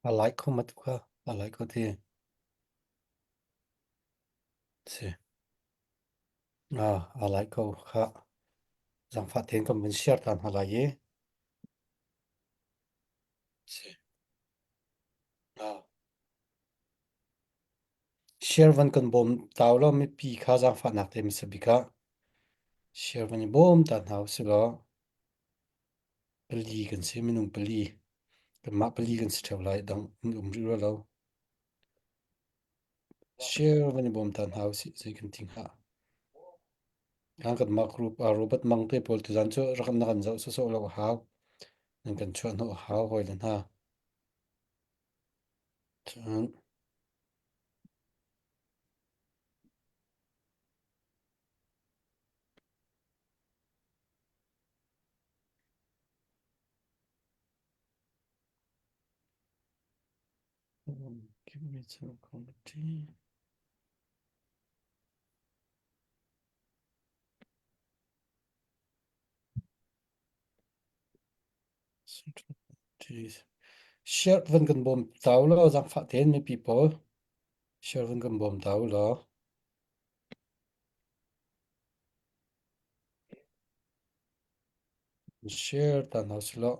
A lai kho mat kha a lai kho ti. Si. Ah, a lai ko kha. Zangfah tein kan vun share ta hna lai i. Si. Ah. Share van kan bawm tau law mipi kha zaangfahnak te hmasa bik ah share van i bawm ta hna usih law pali kan si minung pali kanmah pali kan si ṭheo lai dang an um rih rua lo. Share van i bawm ta hna usih zei kan ti hnga. Kan kanmah group ah Robert Mang te pawl tuzaan cu rak na kan zoh sawsawh lo a hau. Nan kan chuah hnawh a hau hawi le hna. Cun Give me some quality. Share van kan bawm ta u law zaangfah tein mipi pawl share van kan bawm ta u law. Share ta hna usih law.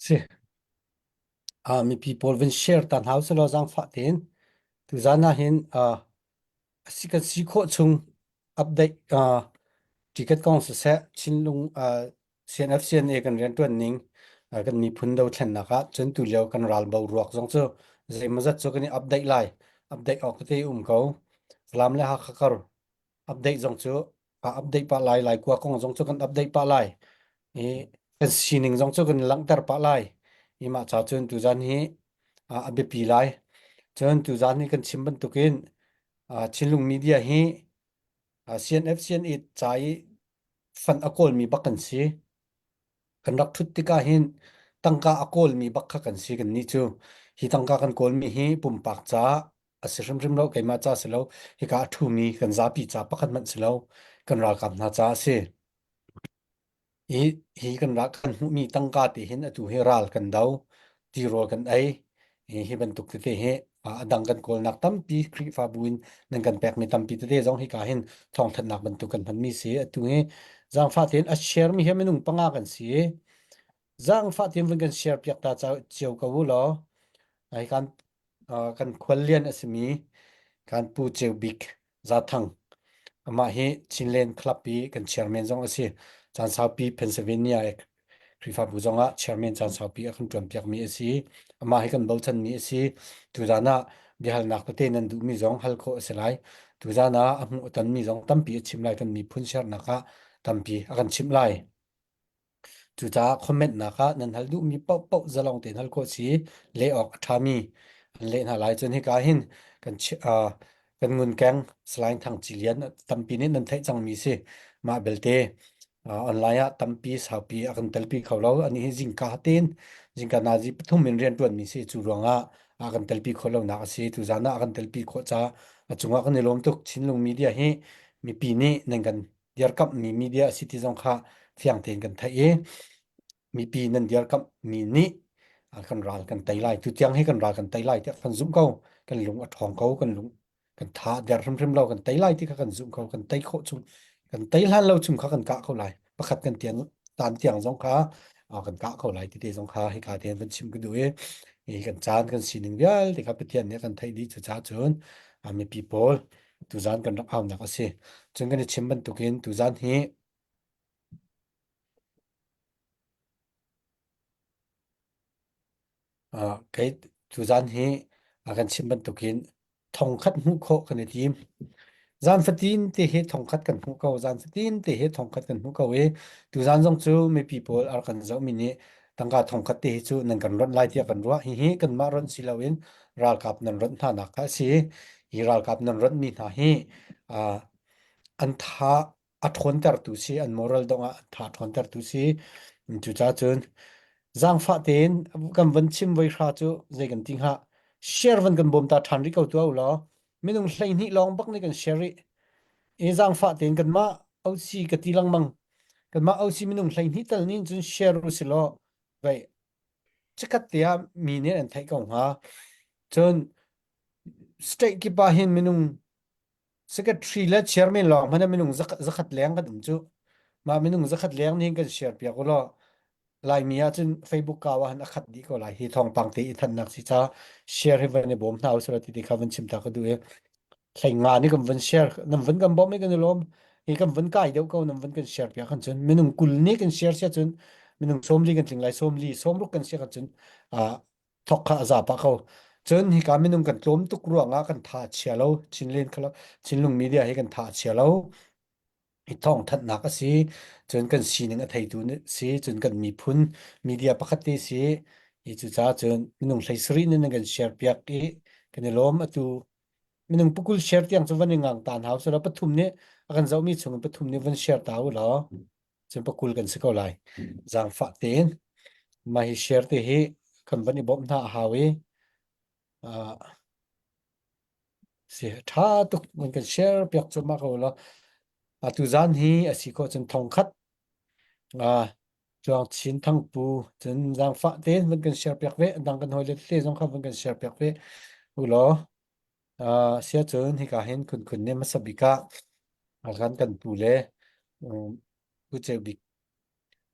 Si. Ah, mipi pawl van share ta hna usih law zaangfah tein. Tuzaan ah hin ah a si kan si khawh chung update ah ticket kong siseh Chinlung ah CNF CNA kan rianṭuan ning ah kan miphun dothlennak ah cun tulio kan ral boruak zong cu zeimawzat cu kan i update lai. Update awk tete um ko. Falam le Hakha kar update zong cu a update pah lai lai kua kong zong cu kan update pah lai i kan sining zong cu kan langhter pah lai i mah ca cun tuzan hi a biapi lai cun tuzan hi kan chim bantukin Chinlung media hi CNF CNA ca i fund a kawlmi bak kan si Kan rak ṭhut tikah hin tangka a kawlmi bak kha kan si kannih cu. Hi tangka kan kawlmi hi pumpak ca a si hrimhrim lo, keimah ca si lo, hika a ṭhumi kan zapi ca pakhat hmanh si lo, kan ralkap hna ca a si. Hi, hi kan rak kan hmuhmi tangka te hin atu hi ral kan do, tirawl kan ei, hi, hi bantuk tete hi a dang kan kawlnak tampi Khrihfabu in nan kan pekmi tampi tete zong hika hin thawngthanhnak bantuk kan hmanmi si. Atu hi zaangfah tein a share mi hi minung panga kan si. Zaangfah tein vun kan share piak ta cio ko u law hi kan kan khuallian a simi kan Pu Ceu Bik Zathang amah hi Chinland Club i kan chairman zong a si. Caan saupi Pennsylvania Khrihfabu zongah chairman caan saupi a kan ṭuanpiakmi a si. Amah hi kan bochanmi a si. Tuzaan ah biahalnak tete nan duhmi zong hal khawh a si lai. Tuzaan ah a hmuh a tonmi zong tampi a chim lai. Kan miphun sernak ah tampi a kan chimh lai. Cucaah comment nak ah nan hal duhmi paohpaoh zalong tein hal khawh si. Leh awk a ṭhami an leh hna lai. Cun hika hin kan uh, kan ngunkeng Salai Thang Ci Lian tampi nih nan theih cangmi si. Mah belte online ah tampi saupi a kan telpi kho lo. Ani hi zingka tein zingka nazi pathum in rian ṭuanmi si. Cu ruangah a kan telpi khawh lonak a si. Tuzaan ah a kan telpi khawh caah a cungah kan i lawm tuk. Chinlung media hi mipi nih nan kan dirkamhmi media a si ti zong kha fiang tein kan theih i mipi nan dirkamhmi nih kan ral kan tei lai. Tutiang hi kan ral kan tei lai tiah kan zumh ko. Kan lung a ṭhawng ko. Kan lung kan tha der hrimhrim lo. Kan tei lai ti kha kan zumh ko. Kan tei khawh chung kan tei hlan lo chung kha kan kah ko lai. Pakhat kan tiang tan tiang zong kha kan kah ko lai ti te zong kha hika tein van chim ka duh i hi kan caan kan sining vialte kha Pathian nih a kan theih dih cucaah cun mipi pawl tuzaan kan rak aunak a si. Cun kan i chim bantukin tuzaan hi Uh, kei tuzaan hi a kan chim bantukin thongkhat hmuh khawh kan i tim. Zan fatin te hi thongkhat kan hmuh ko. Zan fatin te hi thongkhat kan hmuh ko i tuzaan zong cu mipi pawl ar kan zohmi nih tangka thongkhat te hi cu nan kan ronh lai tiah kan ruah. Hihi kanmah ronh si loin ralkap nan ronh hna nak kha a si. Hi ralkap nan ronh mi hna hi uh, an tha. a ṭhawntertu si, an moral dong ah tha ṭhawntertu si. Cucaah cun zaangfah tein kan van chim voi hra cu zei kan ti hnga share van kan bawm ta ṭhan rih ko tuah u law minung 12 lawng bak nih kan share rih. I zaangfah tein kanmah OC ka ti lengmang. Kanmah OC minung 12 tal nih cun share u si law vei chikkhat te ah mi nih an theih ko hnga. Cun state kip ah hin minung secretary le chairman lawng hmanh ah minung zakhat leng kan um cu. Mah minung zakhat leng nih kan share piak u law Laimi ah cun Facebook kau ah han a khat dih ko lai. Hi thawngpang te i thannak si ca share hi van i bawm hna usila ti ti kha van chim ta ka duh i hlei nga nih kan van share nan van kan bawm i kan i lawm. Hi kan van kai deuh ko nan van kan share piak kan cun minung 20 nih kan share sia cun minung 40 kan tling lai 40 60 kan share kan cun thok kha a za pah ko. Cun hika minung kan tlawm tuk ruangah kan tha a chia lo. Chinlen Chinlung media hi kan tha a chia lo. Hi thawng thanhnak a si. Cun kan sining a theitu si. Cun kan miphun media pakhat te si. Hi cucaah cun minung hlei sarih nih nan kan share piak i kan i lawm. Atu minung pukul share tiang cu van i ngang ta hna usih law pathum nih a kan zohmi chung in pathum nih van share ta u law cun pakul kan si ko lai. Zaangfah tein mah hi share te hi kan van i bawmh hna a hau i uh, si ṭha tuk van kan share piak cuahmah ko law atu zan hi a si khawh cun thong khat uh, Chuang Chin Thangpu cun zaangfah tein van kan share piak ve dang kan hawi le te zong kha van kan share piak ve u law uh, sia cun hika hin khun khun ne hmasa bik ah kan kan pu le um, Pu Ceu Bik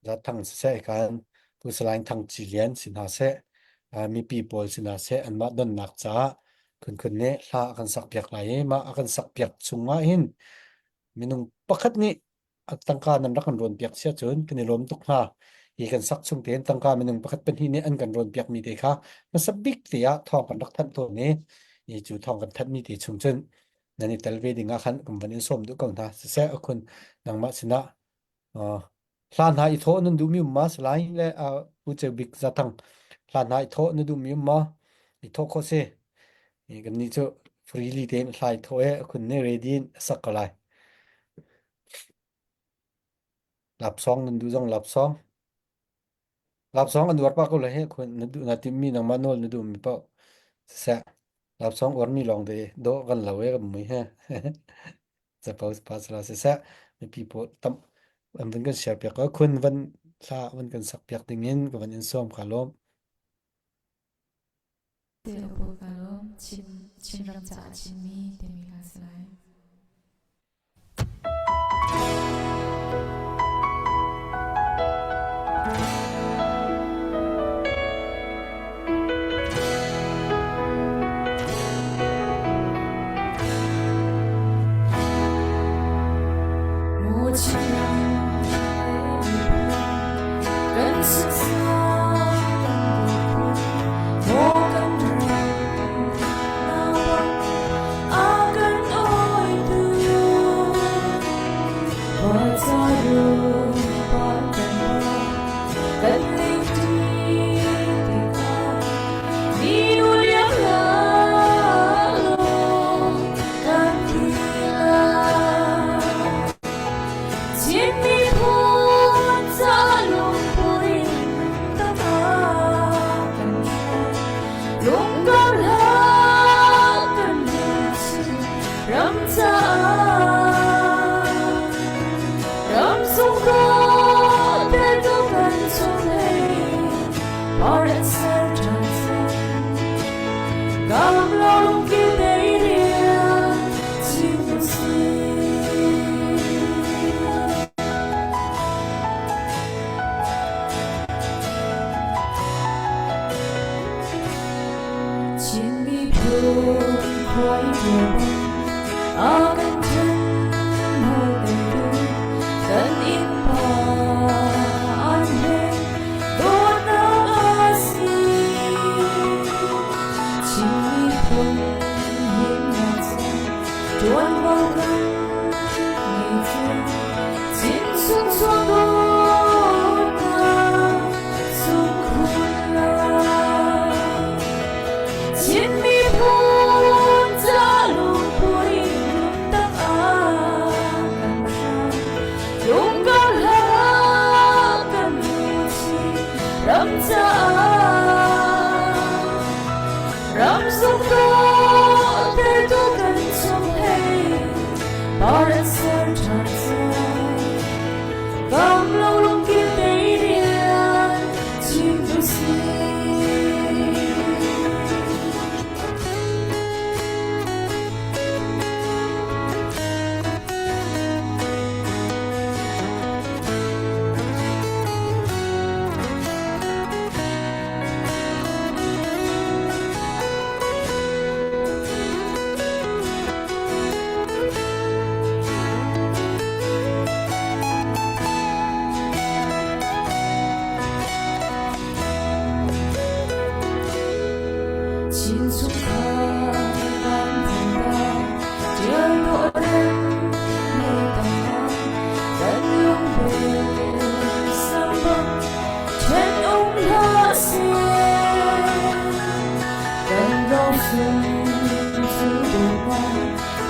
Zathang siseh kan Pu Salai Thang Ci Lian si hna seh, mipi pawl si hna seh anmah donnak caah khunkhun nih hla a kan sakpiak lai i mah a kan sakpiak chungah hin minung pakhat nih tangka nan rak kan rawnpiak sia cun kan i lawm tuk hnga. Hi kan sak chung tein tangka minung pakhat pahnih nih an kan rawnpiak mi te kha hmasa bik te ah thawng kan rak thanh tawn i hi cu thawng kan thanh mi te chung cun nan i tel ve ding ah khan kan van in sawm duh ko hna. Siseh akhun nangmah sinah Hla hna i thawh nan duhmi um ma? Salai le Pu Ceu Bik Zathang hla hna i thawh na duhmi um ma? I thawh khawh si. Kannih cu freely tein hla i thawh i khun nih ready in a sak ko lai. Lapsawng nan duh zong lapsawng. Lapsawng an uar pah ko lai he khun na duh na timmi nangmah nawl na duhmi paoh siseh. Lapsawng uarmi lawng te dawh kan lo e kan mui he. Capo pasala siseh mipi pawl tam an van kan share piak ko khun van hla van kan sak piak ding in ka van in sawm ka lawm. Te opo ka lawm Chin Chinram caah chimmi timi hla si lai. Ram caah, ram sung.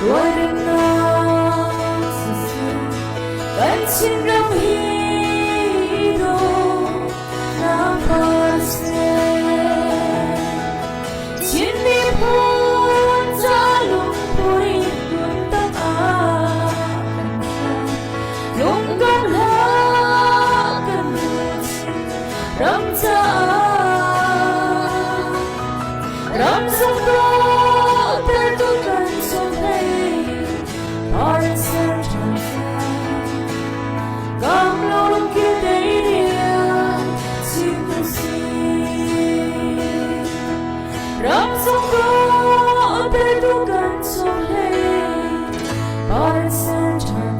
Ruairemnak siseh, kan Chinram hi dawtnak par seh. Chin miphun ca lungput in hmun tak ah kan hram. Lung kan hlah kan lut ram caah. Ram zung dawhtertu kan sunghlei par in ser ṭhan Kam lo lungkil dei chim tu si. Ram zung dawhtertu kan sunghlei par in ser ṭhan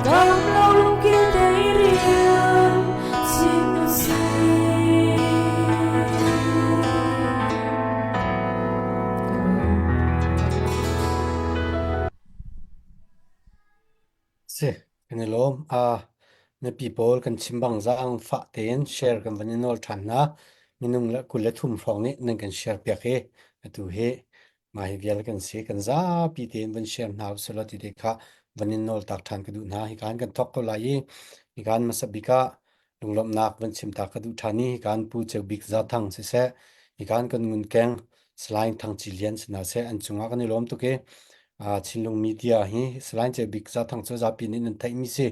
Kam lo lungkil dei chim tu si. Si, kan i lawm. Mipi pawl kan chim bang zaang fah tein share kan van i nawl ṭhan hna. Minung le 23 hrawng nih nan kan share piak i atu hi mah hi vial kan si. Kan zapi tein van share hna usih law ti te kha van in nawl tak ṭhan ka duh hna. Hi kan kan thawk ko lai i hi kan hmasa bik ah lunglawmhnak van chim ta ka duh ṭhan i hikan Pu Ceu Bik Za Thang siseh, hikan kan ngunkeng Salai Thang Ci Lian si hna seh, an cungah kan i lawm tuk i Chinlung Media hi Salai Ceu Bik Za Thang cu zapi nih nan theihmi si.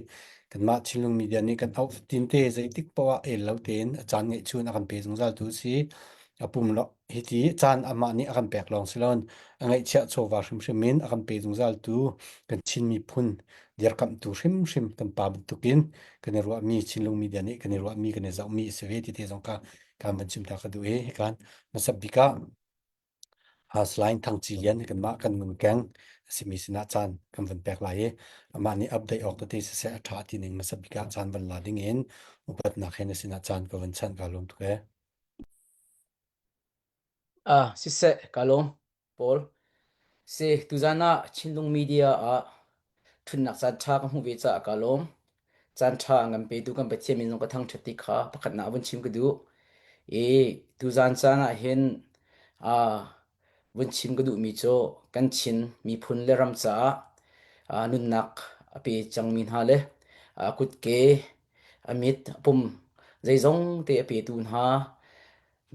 Kanmah Chinlung Media nih kan auh fatin te zeitik paoh ah el lo tein a caan ngeihchun a kan pe zungzal tu si. A pum lo hiti caan amah nih a kan pek lawng si loin a ngeihchiah chawva hrimhrim in a kan pe zungzal tu kan Chin miphun dirkamhtu hrimhrim kan pa bantukin kan i ruahmi Chinlung media nih kan i ruahmi kan i zohmi a si ve ti te zong kha kan van chim ta ka duh i hikan hmasat bik ah Salai Thang Ci Lian kanmah kan ngunkeng a simi sinah caan kan van pek lai i amah nih update awk tete siseh a ṭha ti ning hmasat bik ah caan van la ding in upatnak he na sinah caan ka van chanh ka lawm tuk e. Ah, siseh, ka lawm. Paul. Si, tuzan ah Chinlung Media ah ṭhutnak caanṭha ka hmuh ve caah kaa lawm. Caanṭha a ngan petu kan Pathian min zong ka thangṭhat ti kha pakhatnak vun chim ka duh. I tuzan caan ah hin ah vun chim ka duhmi cu kan Chin miphun le ram caah ah nunnak a pe cangmi hna le ah kutke, a mit, a pum zeizong te a petu hna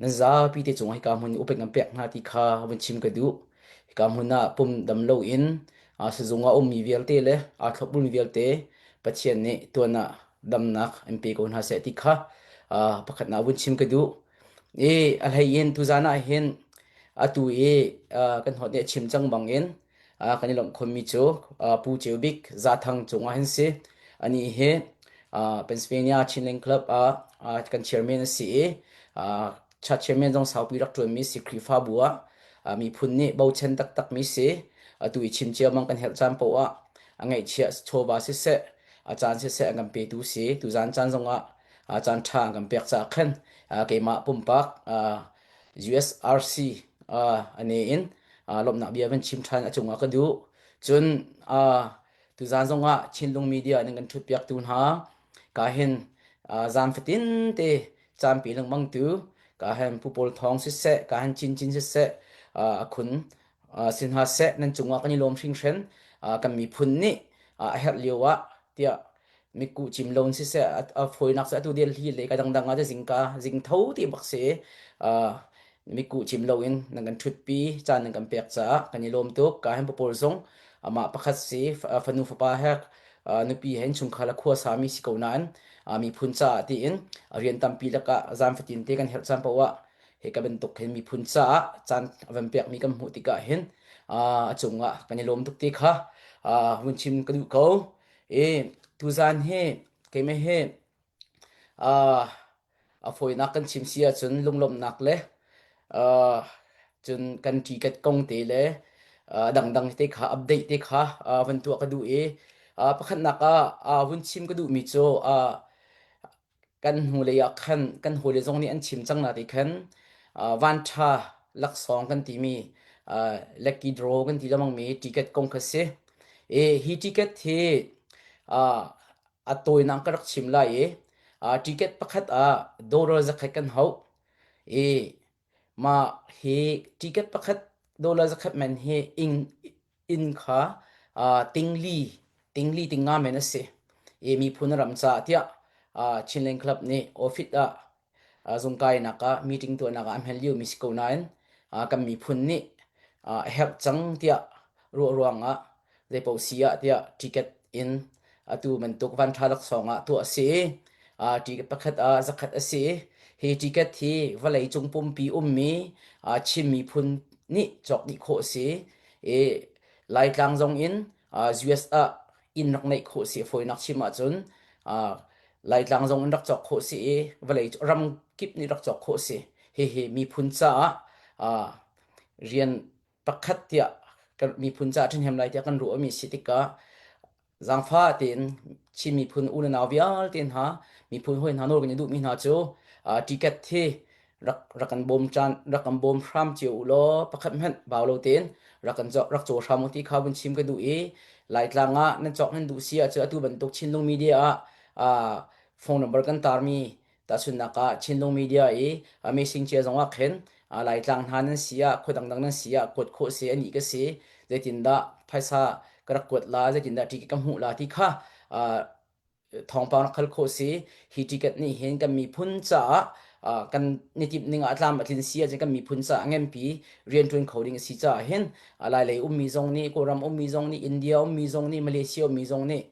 Nan zapi te cungah hika hmun i upat kan pek hna ti kha vun chim ka duh. Hika hmun ah pum dam loin sizung ah ummi vialte le aa thlopbulmi vialte Pathian nih tuan ah damnak in pe ko hna seh ti kha pakhatnak vun chim ka duh. I a hlei in tuzan ah hin atu i kan hawt nih a chim cang bangin kan i lawmh khawmmi cu Pu Ceu Bik Zathang cungah hin si. Anih hi Pennsylvania Chinland Club ah kan chairman a si i chairman zong saupi rak ṭuanmi si Khrihfabu ah miphun nih bochan taktakmi si. Atu i chim ciammang kan herh caan poah ah a ngaihchiah chawva siseh, a caan siseh an kan petu si. Tuzaan caan zongah caan ṭha an kan pek caah khan keimah pumpak USRC a ne in lawmhnak bia van chim ṭhan a cungah ka duh. Cun tuzaan zongah Chinlung Media nan kan ṭhutpiaktu hna ka hin zan fatin te caan pe lengmang tu ka hin Pu Paul Thawng siseh, ka hin Chin Chin siseh, a khun si hna seh nan cungah kan i lawm hringhran. Kan miphun nih a herh lio ah tiah Mikkuh cim lo in siseh a fawinak cu atu Delhi le ka dangdang ah zingka zing tho ti bak si mikkuh cim lo in nan kan ṭhutpi caan nan kan pek caah kan i lawm tuk. Ka hen papawl zong amah pakhat si fanu fapa he nupi he innchungkhar le khua sami si ko nain miphun caah tiin rian tampi lakah zan fatin te kan herh caan paoh ah hi ka bantuk hin miphun caah caan a van pekmi kan hmuh tikah hin a cungah kan i lawm tuk ti kha vun chim ka duh ko. I tuzaan hi keimah hi uh, a fawinak kan chim si ahcun lunglawmhnak le uh, cun kan ticket kong te le uh, dangdang te kha update te kha uh, van tuah ka duh i uh, pakhatnak ah uh, vun chim ka duhmi cu uh, Kan hnulei ah khan kan hawile zong nih an chim cang na ti khan vanṭha laksawng kan timi lucky draw kan ti lengmangmi ticket kong kha si. I hi ticket hi a tawinak ka rak chim lai i ticket pakhat ah dollar zakhat kan hauh i mah hi ticket pakhat. Dollar zakhat man hi inn inn kha tingli tingli tinga men a si. I miphun ram caah tiah Chinland Club nih office ah zungkainak ah meeting tuahnak ah a hman liomi si ko nain kan miphun nih a herh cang tiah ruah ruangah zeipaoh si ah tiah ticket in atu bantuk vanṭha laksawng ah tuah a si i ticket pakhat ah zakhat a si. Hi ticket hi vawlei cung pumpi ummi Chin miphun nih cawk dih khawh a si i Laitlang zong in US ah inn rak neih khawh si a fawinak chim ahcun Laitlang zong in rak cawk khawh si i vawlei ram kip nih rak cawk khawh si. Hihi miphun caah rian pakhat tiah kan miphun caah ṭhahnem lai tiah kan ruahmi si tikah zaangfah tein Chin miphun u le nau vialte hna miphun hawi hna nawl kan i duhmi hna cu ticket hi rak rak kan bawm caan rak kan bawm hram cio u law pakhat hmanh bau lo tein rak kan rak caw hram u ti kha vun chim ka duh i Laitlang ah nan cawk nan duh si ahcun atu bantuk Chinlung media ah phone number kan tarmi Tahchunhnak ah Chinlung media i amazing cia zong ah khin Laitlang hna nan si ah khua dangdang nan si ah kuat khawh si ani ka si zeitindah phaisa ka rak kuat la zeitindah ticket ka hmuh la ti kha thawngpang rak khal khawh si hi ticket nih hin kan miphun caah kan ni timh ning ah tlam a tlin si ahcun kan miphun caah ngempi rianṭuan kho ding a si caah hin Lailei ummi zong nih Kawlram ummi zong nih India ummi zong nih Malaysia ummi zong nih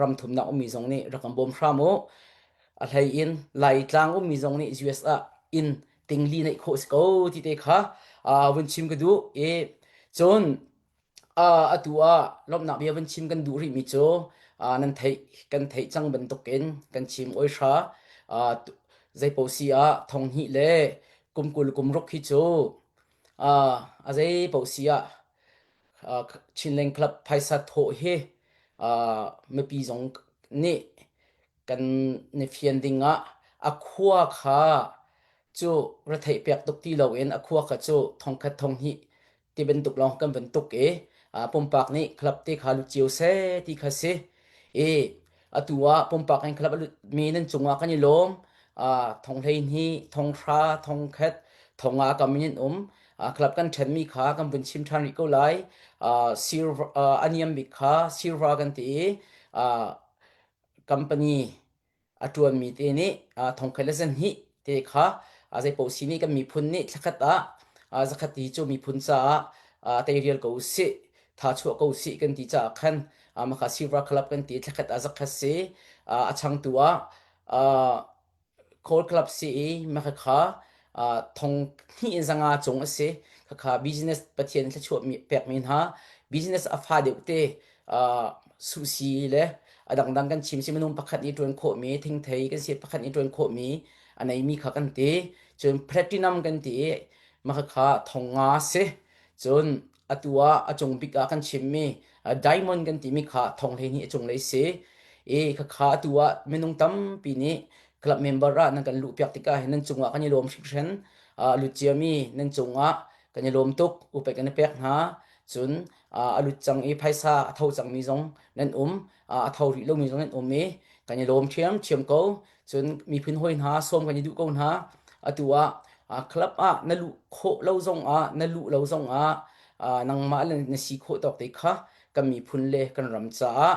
ram thumnak ummi zong nih rak kan bawm hram u A hlei in Laitlang ummi zong nih US ah inn tingli neih khawh si ko ti te kha vun chim ka duh i cun atu ah lawmhnak bia vun chim kan duh rihmi cu nan theih kan theih cang bantukin kan chim oi hra zeipaoh si ah thong hnih le kum 20 kum ruk hi cu a zeipaoh si ah Chinland Club phaisa thawh hi mipi zong nih kan ni fian ding ah a khua kha cu retheih pek tuk ti loin a khua kha cu thongkhat thonghnih ti bantuk lawng kan van tuk i pumpak nih club te kha lut cio seh ti kha si i atu ah pumpak in club a lut mi nan cungah kan i lawm thong hlei hnih thong hra thong khat thong nga kam in um club kan ṭhen mi kha kan vun chim ṭhan rih ko lai silver a niam bik kha silver kan ti i Company a ṭuanmi te nih thongkhat le zahnih te kha zeipaoh si nih kan miphun nih thlakhat ah zakhat ti cu miphun caah teirial ko usih tha chuah ko usih kan ti caah khan maka Silver Club kan ti thlakhat ah zakhat si a changtu ah Gold Club si i makhakha thong hnih in zanga cung a si. Khakha business Pathian thluachuah pekmi hna business a fa deuh te suhsi le a dangdang kan chim si minung pakhat nih ṭuan khawhmi thingthei kan si pakhat nih ṭuan khawhmi a neimi kha kan ti. Cun platinum kan ti i makhakha thong nga si. Cun atu ah a cung bik ah kan chimmi diamond kan timi kha thong 12 a cunglei si. I khakha atu ah minung tampi nih club member ah nan kan luhpiak tikah hin nan cungah kan i lawm hringhran. Lut ciami nan cungah kan i lawm tuk. Upek kan i pek hna. Cun a lut cang i phaisa a tho cangmi zong nan um. A tho rih lomi zong nan um i kan i lawm ṭhiamṭhiam ko. Cun miphun hawi hna sawm kan i duh ko hna. Atu ah club ah na luh khawh lo zong ah na luh lo zong ah nangmah le na si khawh tawk te kha kan miphun le kan ram caah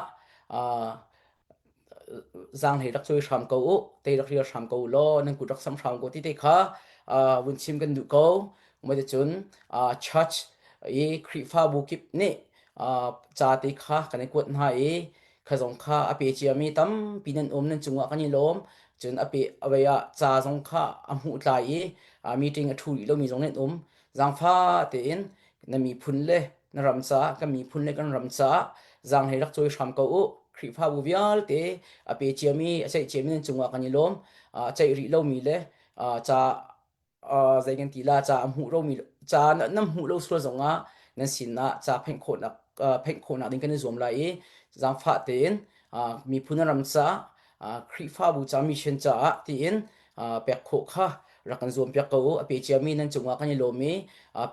zaanghlei rak cawi hram ko u, te rak rial hram ko u law nan kut rak sam hram ko ti te kha vun chim kan duh ko. Cun church i Khrihfabu kip nih ca te kha kan i kuat hna i kha zong kha a pe ciami tampi nan um nan cungah kan i lawm cun a pe avei ah ca zong kha a hmuh tlai i meeting a ṭhu rih lomi zong nan um zaangfa tein na miphun le na ram caah kan miphun le kan ram caah zaanghlei rak cawi hram ko u Khrihfabu vialte a pe ciami a ceih ciami nan cungah kan i lawm a ceih rih lomi le ca zei kan ti la ca a hmuh lomi ca nan hmuh lo sual zongah nan sinah ca phenh khawhnak phenh khawhnak ding kan i zuam lai i zaangfah tein miphun ram ca Khrihfabu ca mission caah tiin pek khawh kha rak kan zuam piak ko u a pe ciami nan cungah kan i lawm i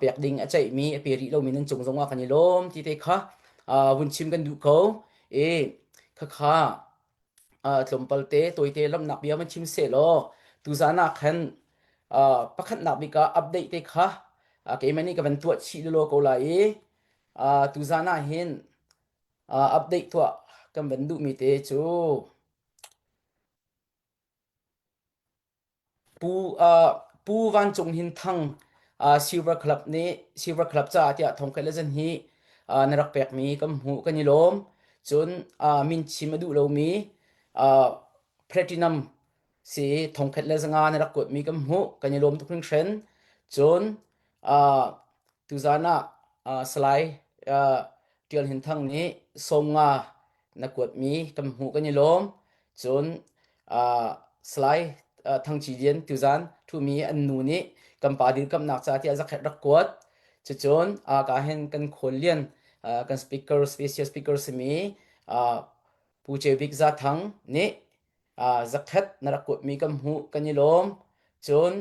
pek ding a ceihmi a pe rih lomi nan cung zongah kan i lawm ti te kha vun chim kan duh ko i khakha tlawmpal te tawite lamnak bia van chim seh law tuzan ah khan pakhatnak bik ah update te kha. Keimah nih ka van tuah chih lulaw ko lai i tuzan ah hin update tuah kan van duhmi te cu Pu Pu Van Cung Hin Thang Silver Club nih Silver Club caah tiah thongkhat le zan hi na rak pekmi kan hmuh kan i lawm. Cun min chim a duh lomi Platinum si thongkhat le zanga na rak kuatmi kan hmuh kan i lawm tuk hringhran. Cun tuzan ah Salai Ṭial Hin Thang nih sawmnga na kuatmi kan hmuh kan i lawm. Cun Salai Thang Ci Lian tuzan ṭhumi an nu nih kan pa dirkamhnak ca tiah zakhat rak kuat. Cucun ka hin kan khual lian kan speaker special speaker simi Pu Ceu Bik Za Thang nih zakhat na rak kuatmi kan hmuh kan i lawm. Cun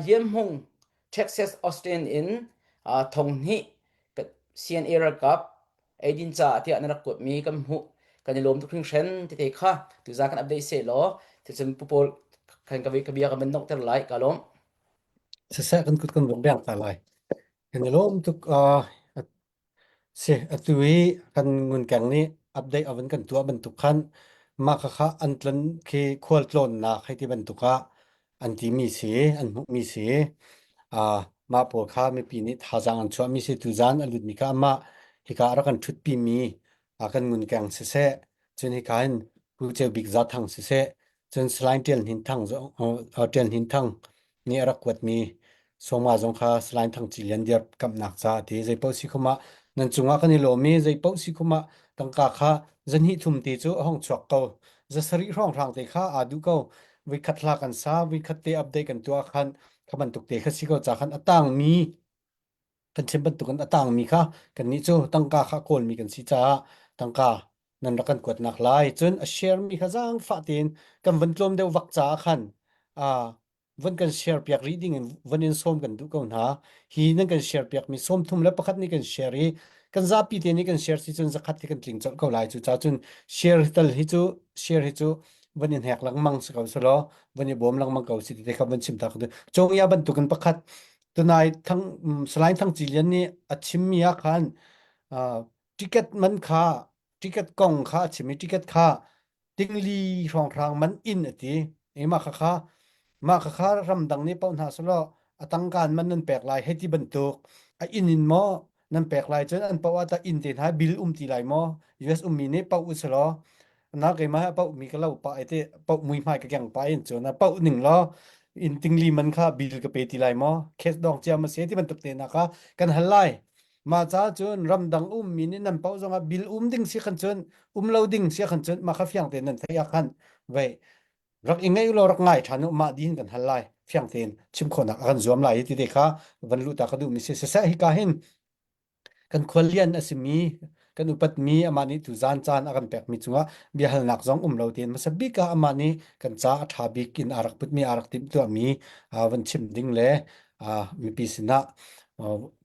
Lian Hmung Texas Austin in thong hnih CNA ralkap eidin caah tiah na rak kuatmi kan hmuh. Kan i lawm tuk hringhran tete kha tuzaan kan update seh law cucun pu pawl kan ka bia kan van donghter lai ka lawm. Siseh kan kut kan vok beng ta lai. Kan i lawm tuk Si, atu i kan ngunkeng nih update a vun kan tuah bantuk khan mah khakha an tlon khi khualtlawnnak hei ti bantuk ah an timi si, an hmuhmi si. Uh, mah pawl kha mipi nih thazaang an chuahmi si. Tuzaan a lutmi kha amah hika a rak kan ṭhutpimi uh, kan ngunkeng siseh, cun hika hin Pu Ceu Bik Za Thang siseh, cun Salai Ṭial Hnin Thang zong, uh, Ṭial Hnin Thang nih a rak kuatmi Sawma zong kha Salai Thang Ci Lian dirkamhnak ca a ti. Zeipaoh si khum ah nan cungah kan i lawm i zeipaoh si khum ah tangka kha zahnih thum te cu a hong chuak ko. Zasarih hrawnghrang te kha aa duh ko. Voikhat hla kan sa, voikhat te update kan tuah khan kha bantuk te kha si ko ca khan a tangmi kan chim bantukin a tangmi kha kannih cu tangka kha kawlmi kan si caah tangka nan rak kan kuatnak lai. Cun a share mi kha zaangfah tein kan van tlawm deuh vak caah khan van kan share piak rih ding in van in sawm kan duh ko hna. Hi nan kan share piak mi 31 nih kan share i kan zapi te nih kan share si cun zakhat hi kan tling colh ko lai. Cu ca cun share tal hi cu share hi cu van in hek lengmang si ko selaw van i bawm lengmang ko si ti kha van chim ta ko. Congya bantukin pakhat tunai thang Salai Thang Ci Lian nih a chimmi ah khan ticket man kha ticket kong kha a chim i ticket kha tingli hrawnghrang man in a ti. I mah khakha mah khakha ramdang nih paoh hna selaw a tangkaan man nan pek lai hei ti bantuk a inn in maw nan pek lai cun an paoh ah tah inn te hna bill um ti lai maw US ummi nih paoh u selaw na keimah a paoh mi ka lo pah ai te paoh mui hmai ka keng pah in cun a paoh ning law inn tingli man kha bill ka pe ti lai maw case dong cia ma se ti bantuk te na kha kan hal lai mah ca cun ramdang um mi nih nan paoh zongah bill um ding si khan cun um lo ding si khan cun mah kha fiang tein nan theih ah khan vei rak i ngeih law rak ngai ṭhan u mah din kan hal lai fiang tein chim khawhnak a kan zuam lai ti te kha van luh ta ka duh mi si siseh hika hin kan khuallian a simi kan upatmi amah nih tuzaan caan a kan pekmi cungah biahalnak zong um lo tein hmasa bik ah amah nih kan ca a ṭha bik in aa rak putmi aa rak timhtuahmi van chim ding le mipi sinah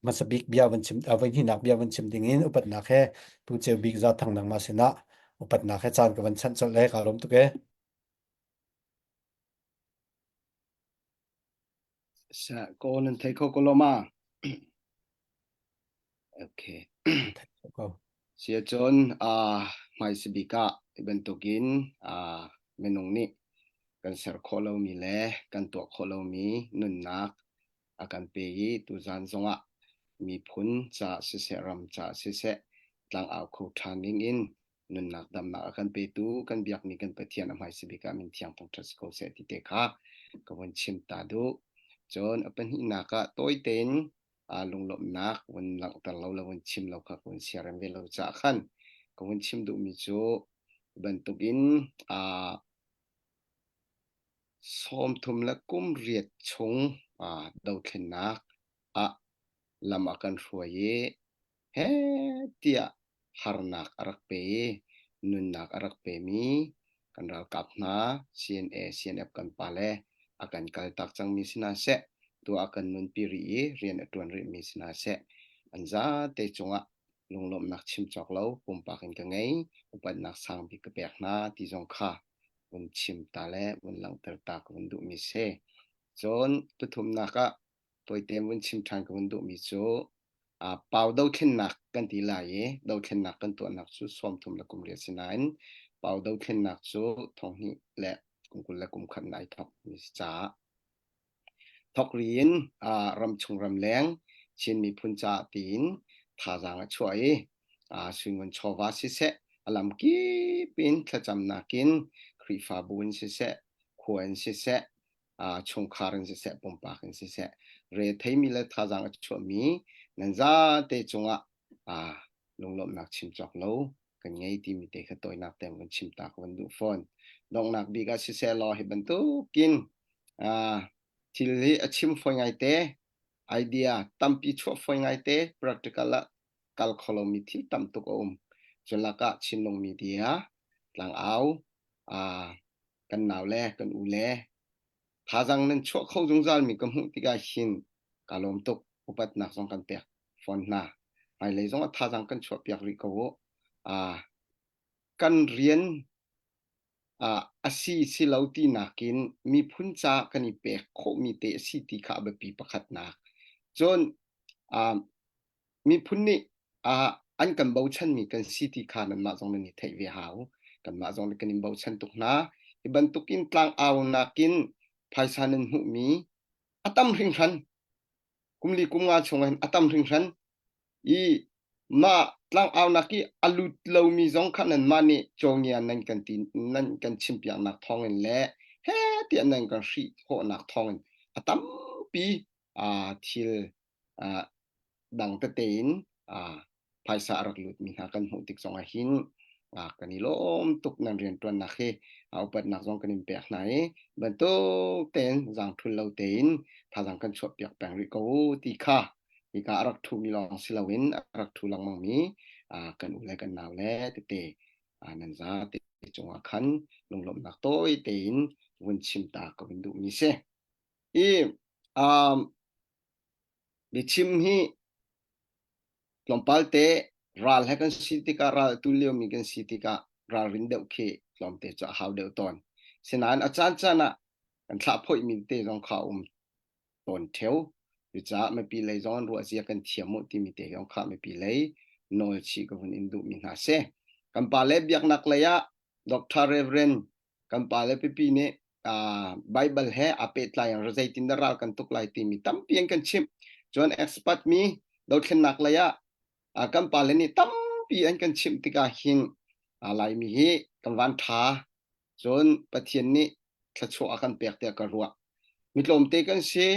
hmasa bik bia van chim voi hnihnak bia van chim ding in upatnak he Pu Ceu Bik Za Thang nangmah sinah upatnak he caan ka van chanh colh le kaa lawm tuk ee. Sa ko nan thei kho ko lo ma? Okay. Ko. Sia cun uh, hmaisabik ah hi bantukin uh, minung nih kan ser khawh lomi le kan tuah khawh lomi nunnak a kan pe i tuzan zongah miphun ca siseh ram ca siseh tlangau kho ṭhan ding in nunnak damnak a kan petu kan biakmi kan Pathian a hmaisa bik ah min thiang thangṭhat si ko seh ti te kha ka vun chim ta duh. Cun a pahnihnak ah tawi tein aa lunglawmhnak vun langhter lo le vun chim lo kha ka vun siarem ve lo caah khan ka vun chim duhmi cu bantukin aa 38 chung aa dothlennak ah lam a kan hruai i heh tiah harnak a rak pe i nunnak a rak pemi kan ralkap hna CNA, CNF kan pale a kan kaltak cangmi si hna seh, tu a kan nunpi rih i rian a ṭuan rihmi si hna seh, an zate cungah lunglawmhnak chim cawk lo pumpak in ka ngei, upatnak sang bik ka pek hna ti zong kha vun chim ta le vun langhter ta ka vun duhmi si. Cun pathumnak ah tawite vun chim ṭhan ka vun duhmi cu Pau dothlennak kan ti lai i dothlennak kan tuahnak cu 30 le kum riat si nain Pau dothlennak cu thonghnih le kum 20 le kum khat in ai thawkmi si caah thawk ri in ramchung ramleng Chin miphun caah tiin thazaang a chuah i suingun chawva siseh a lamkip in thlacamnak in Khrihfabu in siseh khua in siseh chungkhar in siseh pumpak in siseh re theimi le thazaang a chuahmi nan zate cungah lunglawmhnak chim cawk lo kan ngei timi te kha tawinak te kan chim ta ka van duh fawn. Donghnak bik ah siseh law hi bantukin thil hi a chim fawi ngaite, idea tampi chuah fawi ngaite, practical ah kal kho lomi thil tam tuk a um. Cu lakah Chinlung media tlangau kan nau le kan u le thazaang nan chuah kho zungzal mi ka hmuh tikah hin ka lawm tuk upatnak zong kan pek fawn hna. Hmailei zong ah thazaang kan chuahpiak rih ko u. Uh, kan rian uh, a si si lo ti nakin miphun ca kan i pek khawhmi te a si ti kha a biapi pakhatnak. Cun uh, miphun nih uh, an kan bochanmi kan si ti kha nanmah zong nan i theih ve hau. Kanmah zong nih kan in bochan tuk hna. Hi bantukin tlangau nakin phaisa nan hmuhmi a tam hringhran. Kum li kum nga chung ah hin a tam hringhran. I mah tlangaunak i a lut lomi zong kha nanmah nih cawngia nan kan ti nan kan chimpiaknak thawngin le he tiah nan kan hrih khawhnak thawngin a tampi uh, thil uh, dang tete in uh, phaisa a rak lutmi hna kan hmuh tik zongah hin kan i lawm tuk nan rianṭuannak hi upatnak zong kan in pek hna i bantuk tein zaangṭhul lo tein thazaang kan chuahpiak peng rih ko u ti kha hika a rak ṭhumi lawng si loin a rak ṭhu lengmangmi kan u le kan nau le tete nan zate cungah khan lunglawmhnak tawi tein vun chim ta ka vun duhmi si. I um, biachim hi Tlawmpal te ral he kan si tikah ral tu liomi kan si tikah ralrin deuh khi tlawmte cu a hau deuh tawn. Sinain a caancaan ah kan thlah phoihmi te zong kha a um tawn ṭheo. Cucaah mipi lei zong an ruahzia kan thiam u timi te zong kha mipi lei nawl chih ka vun in duhmi hna si. Kan pa le biaknak lei ah Dr. Reverend kan pa le pipi nih uh, Bible he aa pehtlai in zeitindah ral kan tuk lai timi tampi an kan chimh. Cun expert mi dothlennak lei ah uh, kan pa le nih tampi an kan chimh tikah hin uh, Laimi hi kan van ṭha. Cun Pathian nih thluachuah a kan pek tiah ka ruah. Mi tlawmte kan si.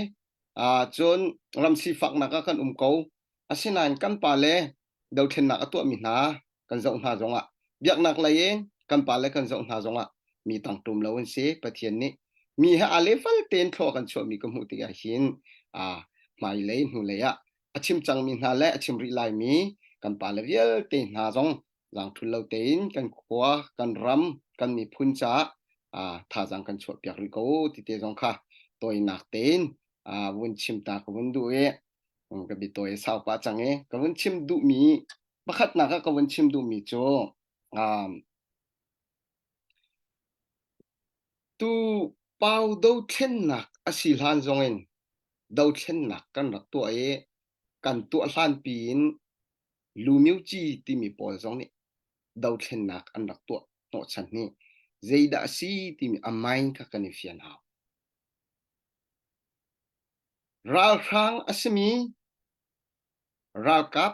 Uh, cun ram sifaknak ah kan um ko. Asinain kan pa le dothlennak a tuahmi hna kan zoh hna zongah biaknak lei in kan pale kan zoh hna zongah mi tangtum lo an si Pathian nih mi he a level tein thlua kan chuahmi ka hmuh tikah hin a hmailei hnulei ah a chim cangmi hna le a chim rih laimi kan pale vialte hna zong zaangthul lo tein kan khua kan ram kan miphun caah thazaang kan chuah piak rih ko ti te zong kha tawinak tein vun chim ta ka vun duh i ka biatawi a sau pah cang i ka vun chim duhmi pakhatnak ah ka vun chim duhmi cu um, tu pau dothlennak a si hlan zongin dothlennak kan rak tuah i kan tuah hlan piin Lumyuci timi pawl zong nih dothlennak an rak tuah hnawhchan hi zeidah a si timi a mind kha kan i fian hau. Ralhrang a simi ralkap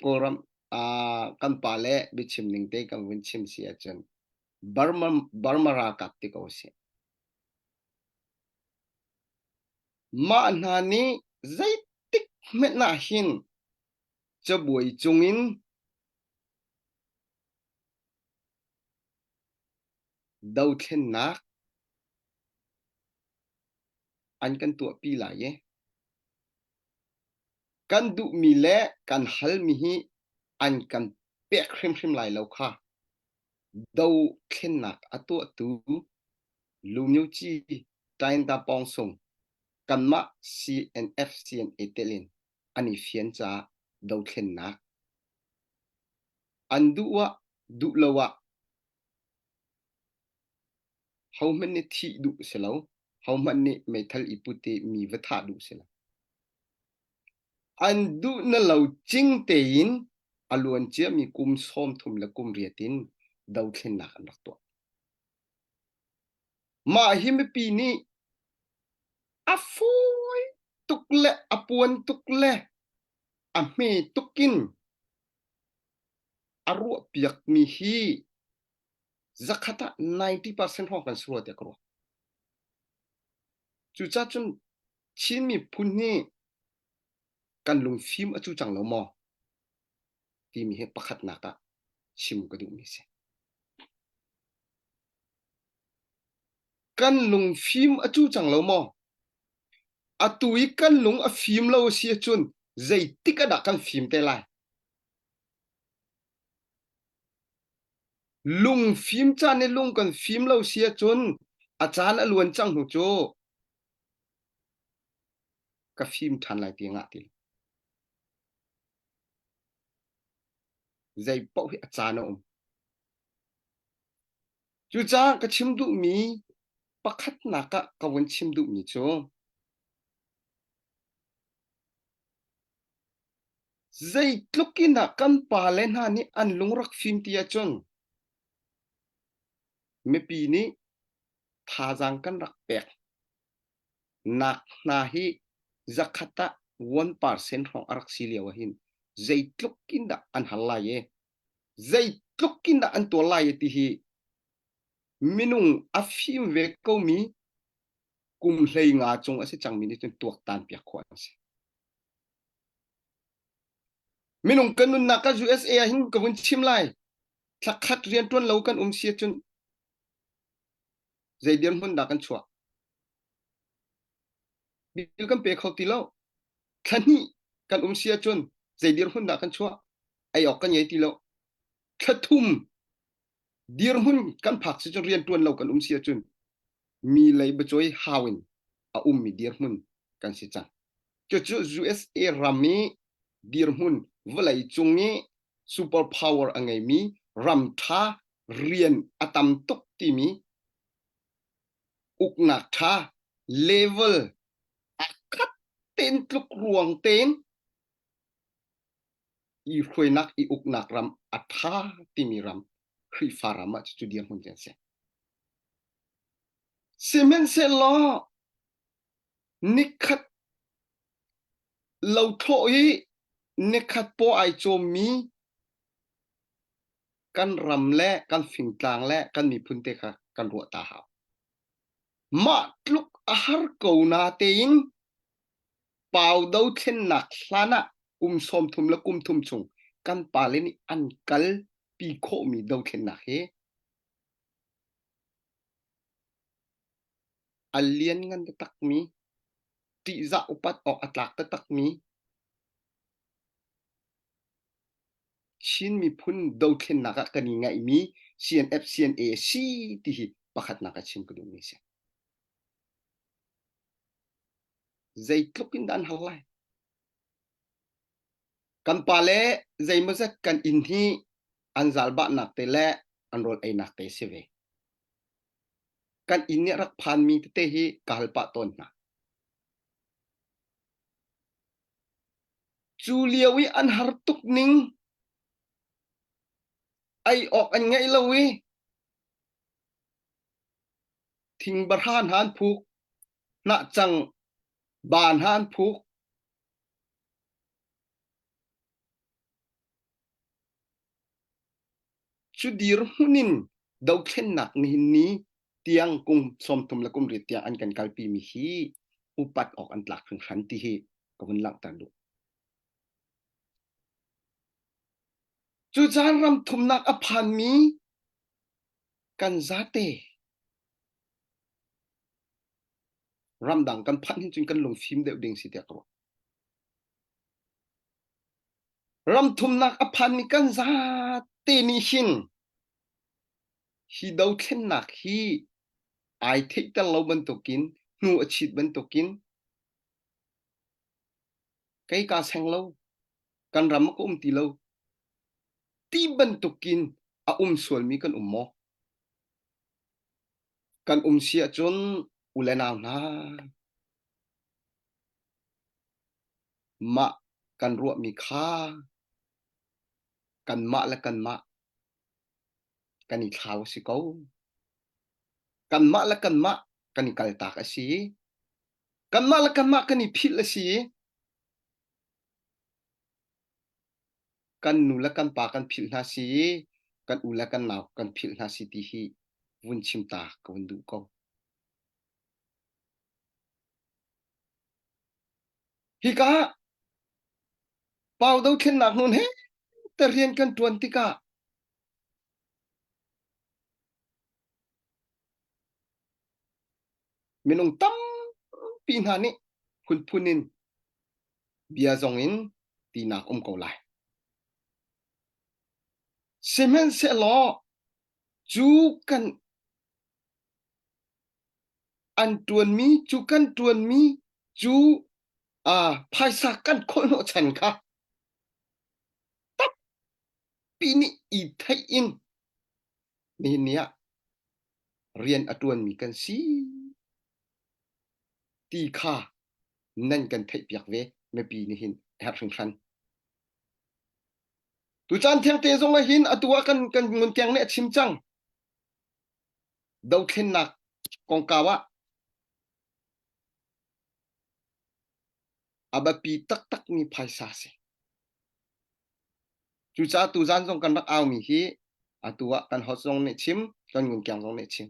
Kawlram uh, kan pa le biachim ning te kan vun chim si ahcun Burma, Burma ralkap ti ko si. Mah hna nih zeitik hmanh ah hin cabuai cungin dothlennak an kan tuahpi lai i kan duhmi le kan halmi hi an kan pek hrimhrim lai lo kha dothlennak a tuahtu Lumyuci Tainta Pawngsung kanmah CNF CNA telh in an i fian caah dothlennak an duh ah duh lo ah Hohmanh nih thih duh si lo. Hohmanh nih meithal i put i mi va thah duh si lo. An duh na lo cing tein a luan ciami kum 30 le kum riat in dothlennak an rak tuah. Mah hi mipi nih a fawi tuk le a puan tuk le a hme tuk in a ruahpiakmi hi zakhat ah 90% hrawng kan si rua tiah ka ruah. Cucaah cun Chin miphun hi kan lungfim a cu cang lo maw timi hi pakhatnak ah chim ka duhmi a si. Kan lungfim a cu cang lo maw? Atu i kan lung a fim lo a si ahcun zeitik ah dah kan fim te lai? Lungfim caan i lung kan fim lo si ahcun a caan a luan cang hnu cu ka fim ṭhan lai ti ngah ti lo. Zei paoh hi a caan a um. Cucaah ka chim duhmi pakhatnak ah ka vun chim duhmi cu zeitluk in dah kan pale hna nih an lung rak fim ti ahcun mipi nih thazaang kan rak pek nak hna hi zakhat ah 1% hrawng a rak si lio ahhin zeitluk in dah an hal lai i zeitluk in dah an tuar lai ti hi minung a fim ve komi kum 15 cung a si cangmi nih cun tuaktan piak khawh an si. Minung kan nunnak ah USA ah hin ka vun chim lai. Thla khat rianṭuan lo kan um si ahcun zei dirhmun dah kan chuah? Bill kan pe kho ti lo. Thla hnih kan um si ahcun zei dirhmun dah kan chuah? Ei awk kan ngei ti lo. Thla thum dirhmun kan phak si cun rianṭuan lo kan um si ahcun mi lei biacawi hau in a ummi dirhmun kan si cang. Cucu USA ram i dirhmun vawlei cung i super power a ngeimi ram ṭha rian a tam tuk timi uknak ṭha level a khat tein tluk ruang tein i hruainak i uknak ram a ṭha timi ram Khrihfa ram ah cucu dirhmun cu an si. Sihmanhsehlaw nikhat lothlawh i nikhat paw ai cawmmi kan ram le kan fingtlang le kan miphun te kha kan ruah ta hau. Mah tluk a har ko na tein pau dothlennak hlan ah kum 30 le kum thum chung kan pale nih an kal pi khawhmi dothlennak hi a lianngan taktakmi ṭihzah upat awk a tlak taktakmi Chin miphun dothlennak ah kan i ngaihmi CNF CNA a si ti hi pakhatnak ah chim ka duhmi a si. Zeitluk in dah an har lai? Kan pale zeimawzat kan inn hi an zalbahnak te le an rawl einak te si ve. Kan inn nih a rak phanmi tete hi ka hal pah tawn hna. Cu lio i an har tuk ning ei awk an ngeih lo i thing bahra hna an phuk, hnahcang ba hna an phuk. Cu dirhmun in dothlennak nihin ni tiang kum 30 le kum riat tiang an kan kalpimi hi upat awk an tlak hringhran ti hi ka vun langhter duh. Cucaah ram thumnak a phanmi kan zate ramdang kan phanh hin cun kan lungfim deuh ding si tiah ka ruah. Ram thumnak a phanmi kan zate nih hin hi dothlennak hi ai theihter lo bantukin hnu a chit bantukin kei kaa seng lo kan ram ah ka um ti lo ti bantukin a um sualmi kan um maw? Kan um si ahcun. U le nau hna, mah kan ruahmi kha kanmah le kanmah kan i thlau a si ko. Kanmah le kanmah kan i kaltak a si. Kanmah le kanmah kan i philh a si. Kan nu le kan pa kan philh hna si i kan u le kan nau kan philh hna si ti hi vun chim ta ka vun duh ko. Hika ah Pau dothlennak hmun he te rian kan ṭuan tikah minung tampi hna nih phunphun in bia zong in tinak um ko lai. Sihmanhsehlaw cu kan an ṭuanmi cu kan ṭuanmi cu uh, phaisa kan khawlhnawh chan kha tampi nih i theih in nihin ni ah rian a ṭuanmi kan si ti kha nan kan theihpiak ve mipi nih hin a herh hringhran. Tucaan thengte zong ah hin atu ah kan kan ngunkeng nih a chim cang. Dothlennak kongkau ah a biapi taktakmi phaisa a si. Cucaah tuzaan zong kan rak aumi hi atu ah kan host zong nih chim, kan ngunkeng zong nih chim.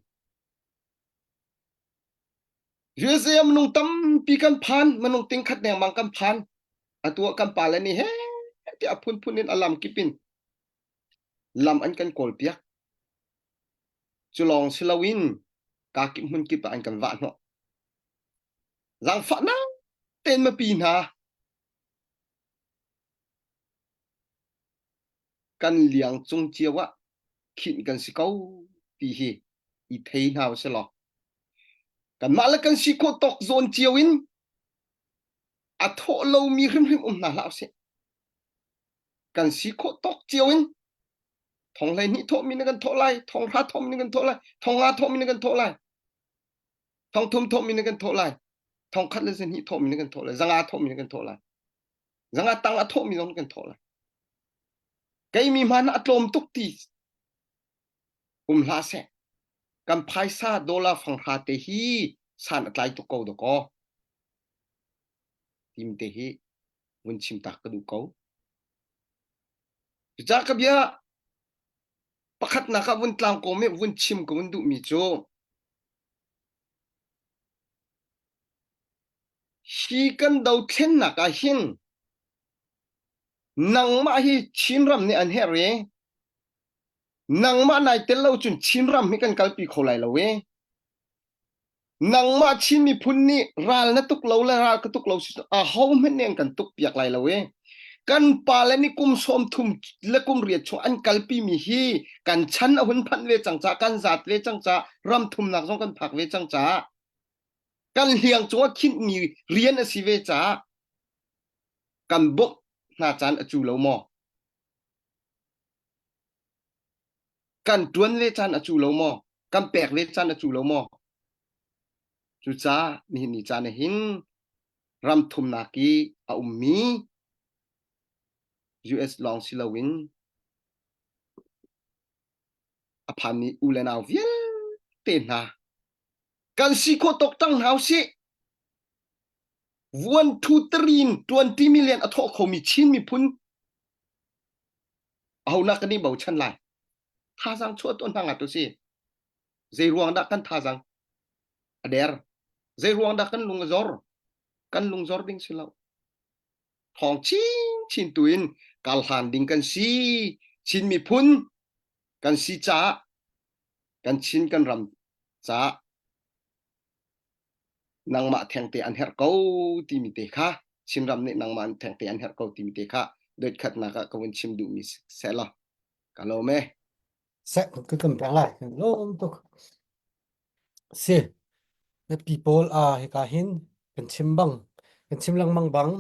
USA ah minung tampi kan phan, minung tingkhat dengmang kan phan. Atu ah kan pale nih he tiah a phunphun in a lam kip in lam an kan kawlpiak. Cu lawng si loin kaa kip hmun kip ah an kan vah hnawh. Zaangfahnak tein mipi hna kan liang cung cio ah khinh kan si ko ti hi i thei hna usih law kanmah le kan si khawh tawk zawn cio in a thawh lomi hrimhrim um hna hlah usih. Kan si khawh tawk cio in thong 12 thawhmi na kan thawh lai, thong hra thawhmi na kan thawh lai, thong nga thawhmi na kan thawh lai, thong thum thawhmi na kan thawh lai, thong khat le zahnih thawhmi na kan thawh lai, zanga thawhmi na kan thawh lai, zanga tang a thawhmi zong na kan thawh lai. Keimi hmanh a tlawm tuk ti um hlah seh. Kan phaisa dollar fanghra te hi san a tlai tuk ko dakaw. Tim te hi vun chim tak ka duh ko. Cucaah ka bia pakhatnak ah vun tlang ko mi vun chim ka vun duhmi cu hi kan dothlennak ah hin nangmah hi Chinram nih an herh i nangmah nai tel lo cun Chinram hi kan kalpi kho lai lo i Nangmah Chin miphun nih ral na tuk lo le ral ka tuk lo si aho hmanh nih an kan tuk piak lai lo i kan pale nih kum 30 le kum riat chung an kalpi mi hi kan chan a hun phanh ve cang caah kan zat ve cang caah ram thumnak zong kan phak ve cang caah kan hliang cungah khinh mi rian a si ve caah kan bawmh hna caan a cu lo maw? Kan ṭuan ve caan a cu lo maw? Kan pek ve caan a cu lo maw? Cucaah nihin ni caan ah hin ram thumnak i a ummi US lawng si loin a phanmi u le nau vialte hna kan si khawh tawk ṭang hna usih. One, two, three in 20 million a thawh khomi Chin miphun aho nak kan i bochan lai thazaang chuah tuah hna ngat usi zei ruang dah kan thazaang a der zei ruang dah kan lung a zor kan lung zor ding si lo thawng chin chin tu in kal hlan ding kan si Chin miphun kan si caah kan Chin kan ram caah nangmah thengte an herh ko timi te kha Chinram nih nangmah thengte an herh ko timi te kha dot khatnak ah ka vun chim duhmi seh law ka lawm e. Seh ka kan pek lai lawm tuk si na people a hika hin kan chim bang kan chim lengmang bang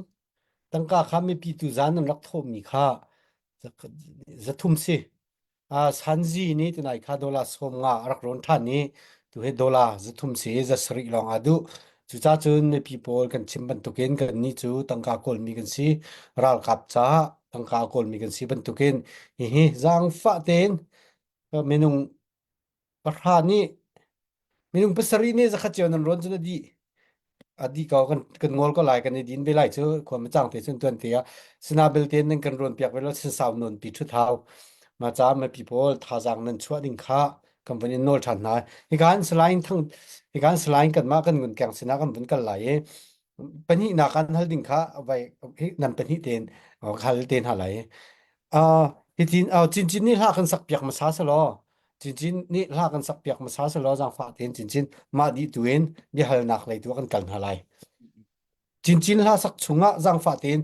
tangka kha mipi tu zan an rak thawhmi kha zathum si Sanzi nih tunai kha dollar 50 a rak rawn ṭhan i. Tu hi dollar 300 si 700 lawng aa duh. Cucaah cun mipi pawl kan chim bantukin kannih cu tangka kawlmi kan si. Ralkap caah tangka a kawlmi kan si bantukin hihi zaangfah tein minung pahra nih minung pasarih nih zakhat cio nan rawn cun a dih. A dih ko kan kan ngol ko lai kan i din ve lai cu khua ma cang te cun tuan te ah sina belte nan kan rawn piak ve lo sin sau nawn pi thut hau ma ca mipi pawl thazaang nan chuah ding kha kan vun in nawl ṭhan hna. Hika an salain thang hika an salain kanmah kan ngun keng sinah kan vun kal lai i pahnihnak an hal ding kha vai nan pahnih tein hal te hna lai. Uh, hitin uh, Cincin nih hla kan sak piak hmasa selaw Cincin nih hla kan sak piak hmasa selaw zaangfah tein Cincin mah dih tu in biahalnak lei tu kan kal hna lai. Cincin hla sak chungah zaangfah tein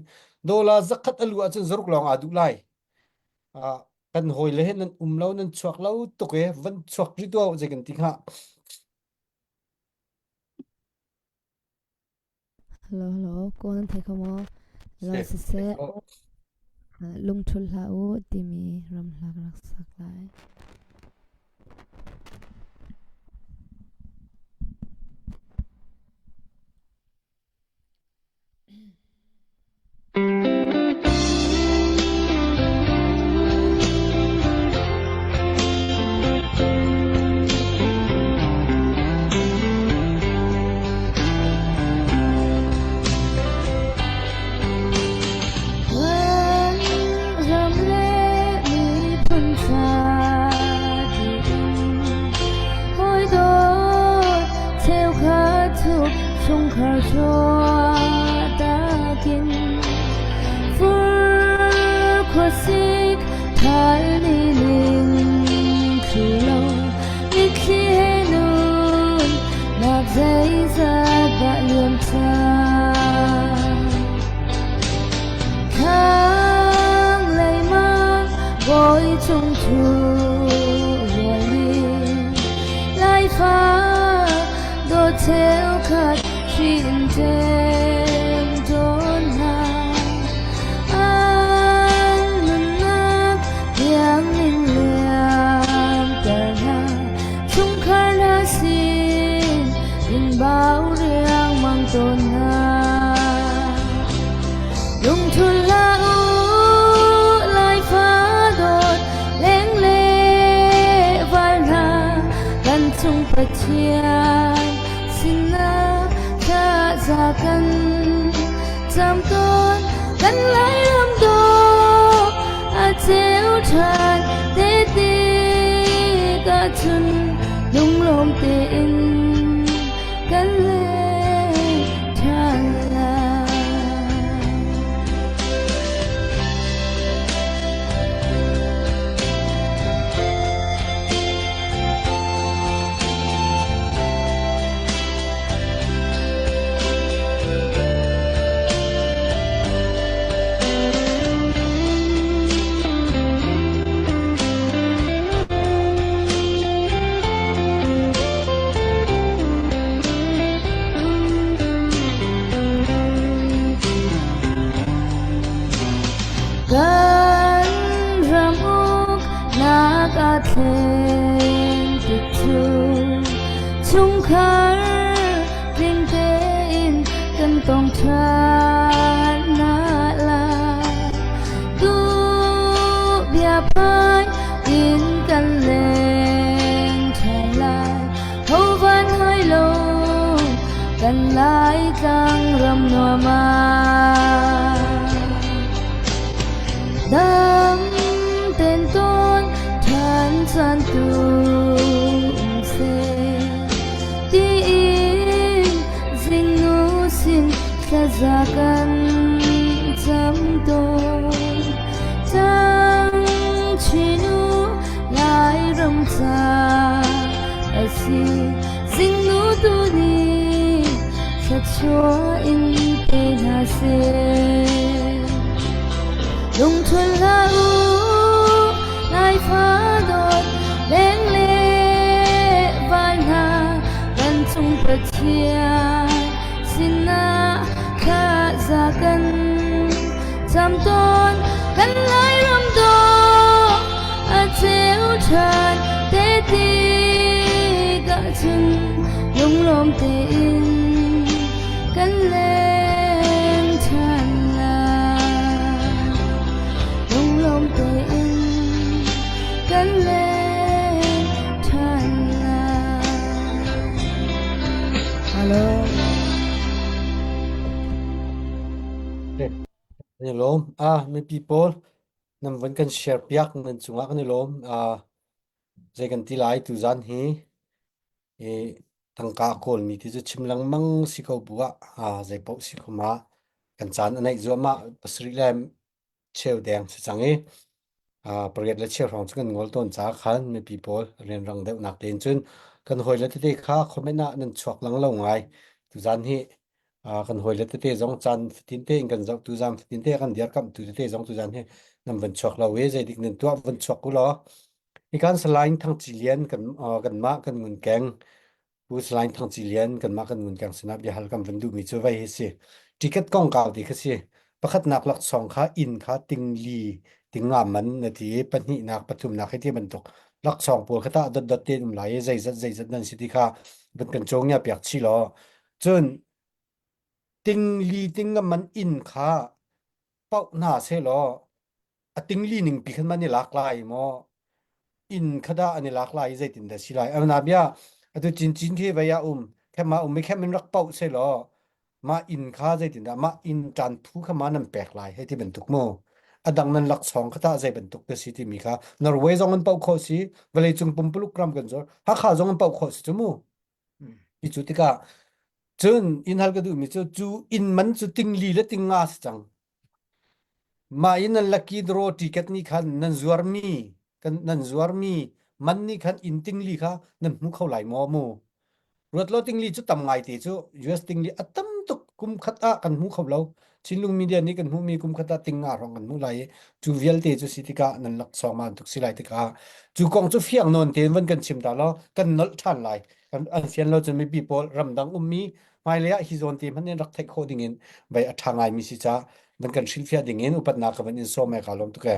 dola zakhat a lu ahcun zaruk lawng aa duh lai. Uh, kan hawi le he nan um lo nan chuak lo tuk e van chuak rih tuah zei kan ti hnga. Hello, hello. Kaw nan thei kho maw? Lo siseh, lungthul hlah u timi ramhla ka rak sak lai. Ram le miphun ca tiin hawi dawt cheukhat cu chungkhar chuahtakin fur khuasik thal ni ning thlu lo mitthli he nun nak zeizat dah liam cang. Thlanglei mang bawi cung thu rual in Laifa dawt cheukhat hrin tem tawn hna. An nunnak tiangin liamter hna. Chungkhar hna sin in bau riangmang tawn hna. Lungthul hlah u, Laifa dawt lengle val hna, kan cung Pathian sinah thlaza kan cam tawn. Kan Lairam dawh a ceu ṭhan te tik ahcun lunglawm tein kan leng ṭhan lai. Kan ram uknak aa thleng tik cu chungkhar tling tein kan tong ṭhan hna lai. Tu bia phai in kan leng ṭhan lai. Ho van hai lo kan Laitlang ram nuam ah. Dam ten tawn ṭhan caan tu um seh. Tiin zingnu sin thlaza kan cam tawn. Cang chinu Lairam ca a si. Zingnu tu nih thluachuah in pe hna seh. Lungthul hlah u, Laifa dawt lengle val hna kan cung Pathian sinah thlaza kan cam tawn. Kan Lairam dawh a ceu ṭhan te tikah. Ahcun lunglawm tein kan leng ṭhan lai. Lunglawm tein kan leng ṭhan lai. Hello. Kan i lawm. Ah, mipi pawl nan van kan share piak nan cungah kan i lawm. Ah, Zei kan ti lai tuzaan hi i tangka a kawlmi ti cu chim lengmang si ko bu ah aa zeipaoh si khom ah kan caan a naih zuahmah pasarih le cheu deng si cang i pariat le cheu hrawng cu kan ngol tawn caah khan mipi pawl rianrang deuhnak tein cun kan hawile tete kha comment ah nan chuak lang lo ngai tuzaan hi kan hawile tete zong caan fatin tein kan zoh tu zan fatin te kan dirkamh tu tete zong tuzaan hi nan van chuak lo i zeidik nan tuah van chuak u law Hikan Salai Thang Ci Lian kan kanmah kan ngunkeng Pu Salai Thang Ci Lian kanmah kan ngunkeng sinah biahal kan van duhmi cu vei hi si. Ticket kongkau ti kha si. Pakhatnak laksawng kha inn kha tingli tinga man na ti i pahnihnak pathumnak hi ti bantuk laksawng pawl kha tah dotdot tein um lai i zeizat zeizat nan si ti kha van kan cawngia piak chih law cun tingli tinga man inn kha pauh hna sehlaw a tingli ning pi khan man i lak lai maw inn kha dah an i lak lai i zeitin dah si lai ana bia atu cin cin khi vei ah um khem ah um i khem in rak pauh sehlaw mah inn kha zeitin dah mah inn ṭan phu kha ma nan pek lai hei ti bantuk mu adang nan laksawng kha tah zei bantuk te si timi kha Norway zong an pauh khawh si vawleicung pumpuluk ram kan zor Hakha zong an pauh khawh si cu mu Ti cu tikah cun inn hal ka duhmi cu cu inn man cu tingli le tingnga si cang. Mah i nan lucky draw ticket nih khan nan zuarmi kan nan zuarmi man nih khan inn tingli kha nan hmu kho lai maw mu? Ruat law tingli cu tam ngai te cu US tingli a tam tuk kum khat ah kan hmu kho lo. Chinlung media nih kan hmuhmi kum khat ah tingnga hrawng kan hmuh lai i cu vialte cu si tikah nan laksawng ma tuk si lai tikah cu kong cu fiang nawn tein van kan chim ta law kan nolh ṭhan lai. Kan an fian lo cun mipi pawl ramdang ummi hmailei ah hi zawn te hmanh in rak theih khawh ding in vei a ṭha ngaimi si caah van kan hrilhfiah ding in upatnak ka van in sawm e ka lawm tuk e.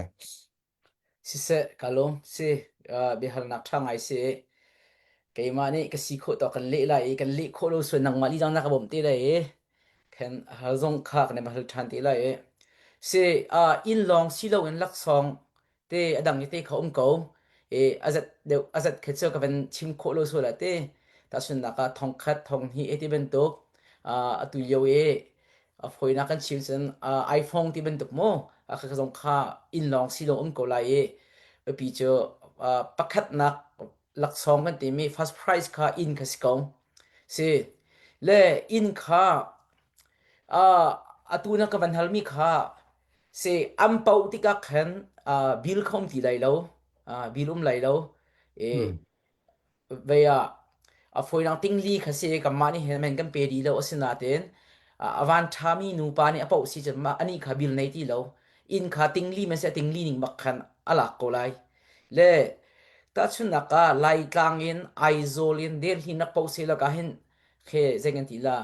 Siseh, ka lawm. Si, biahalnak ṭha ngai si. Keimah nih ka si khawh tawk kan leh lai i kan leh khawh lo sual nangmah lih na ka bawmh te lai i khan hal zong kha kan i hal ṭhan te lai i. Si, inn lawng si loin laksawng te a dang i te kha um ko. I a zat deuh a zat kha cu ka van chim khawh lo sual ah te. Tahchunhnak ah thong khat, thong hnih e ti bantuk atu lio i a fawinak kan chim cun iPhone ti bantuk mu a kha zong kha inn lawng si lawng um ko lai i biapi cu pakhatnak laksawng kan timi first prize kha inn kha si ko si le inn kha atu na ka van halmi kha si am po tikah khan bill kha um ti lai lo bill um lai lo i Vei ah a fawinak tingli kha si kanmah nih hin men kan pe dih lo asinain a van ṭhami nupa nih a paoh si cun mah anih kha bil nei ti lo inn kha tingli man si a tingli ning bak khan a lak ko lai le tahchunhnak ah Laitlang in Aizawl in Delhi nak paoh se lak ah hin khe zei kan ti la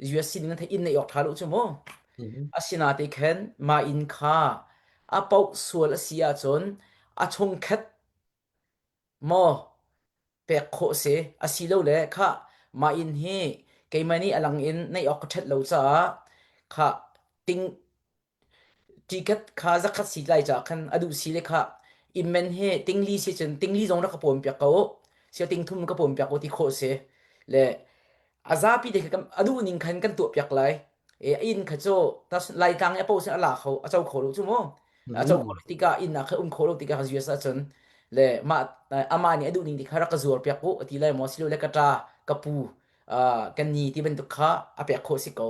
US sining an inn nei awk ṭha lo cu mu asinate khan mah inn kha a paoh sual a si ahcun a chungkhat Maw pek khawh si asilole khah mah inn hi keimah nih a lang in neih awk ka ṭhat lo caah khah ting ṭikhat kha zakhat si lai caah khan a duh si le khah inn man hi tingli si cun tingli zong rak ka pawm piak ko u sia tingthum ka pawm piak u ti khawh si le a zapi te kha a duh ning khan kan tuah piak lai E inn kha cu Laitlang i a paoh a la kho a co kho lo cu mu. A co kho lo tikah inn ah kha um kho lo tikah US ahcun le mah amah nih a duh ning ti kha rak ka zuar piak u a ti lai maw silole ka ṭa ka pu kan ni ti bantuk kha a pek khawh si ko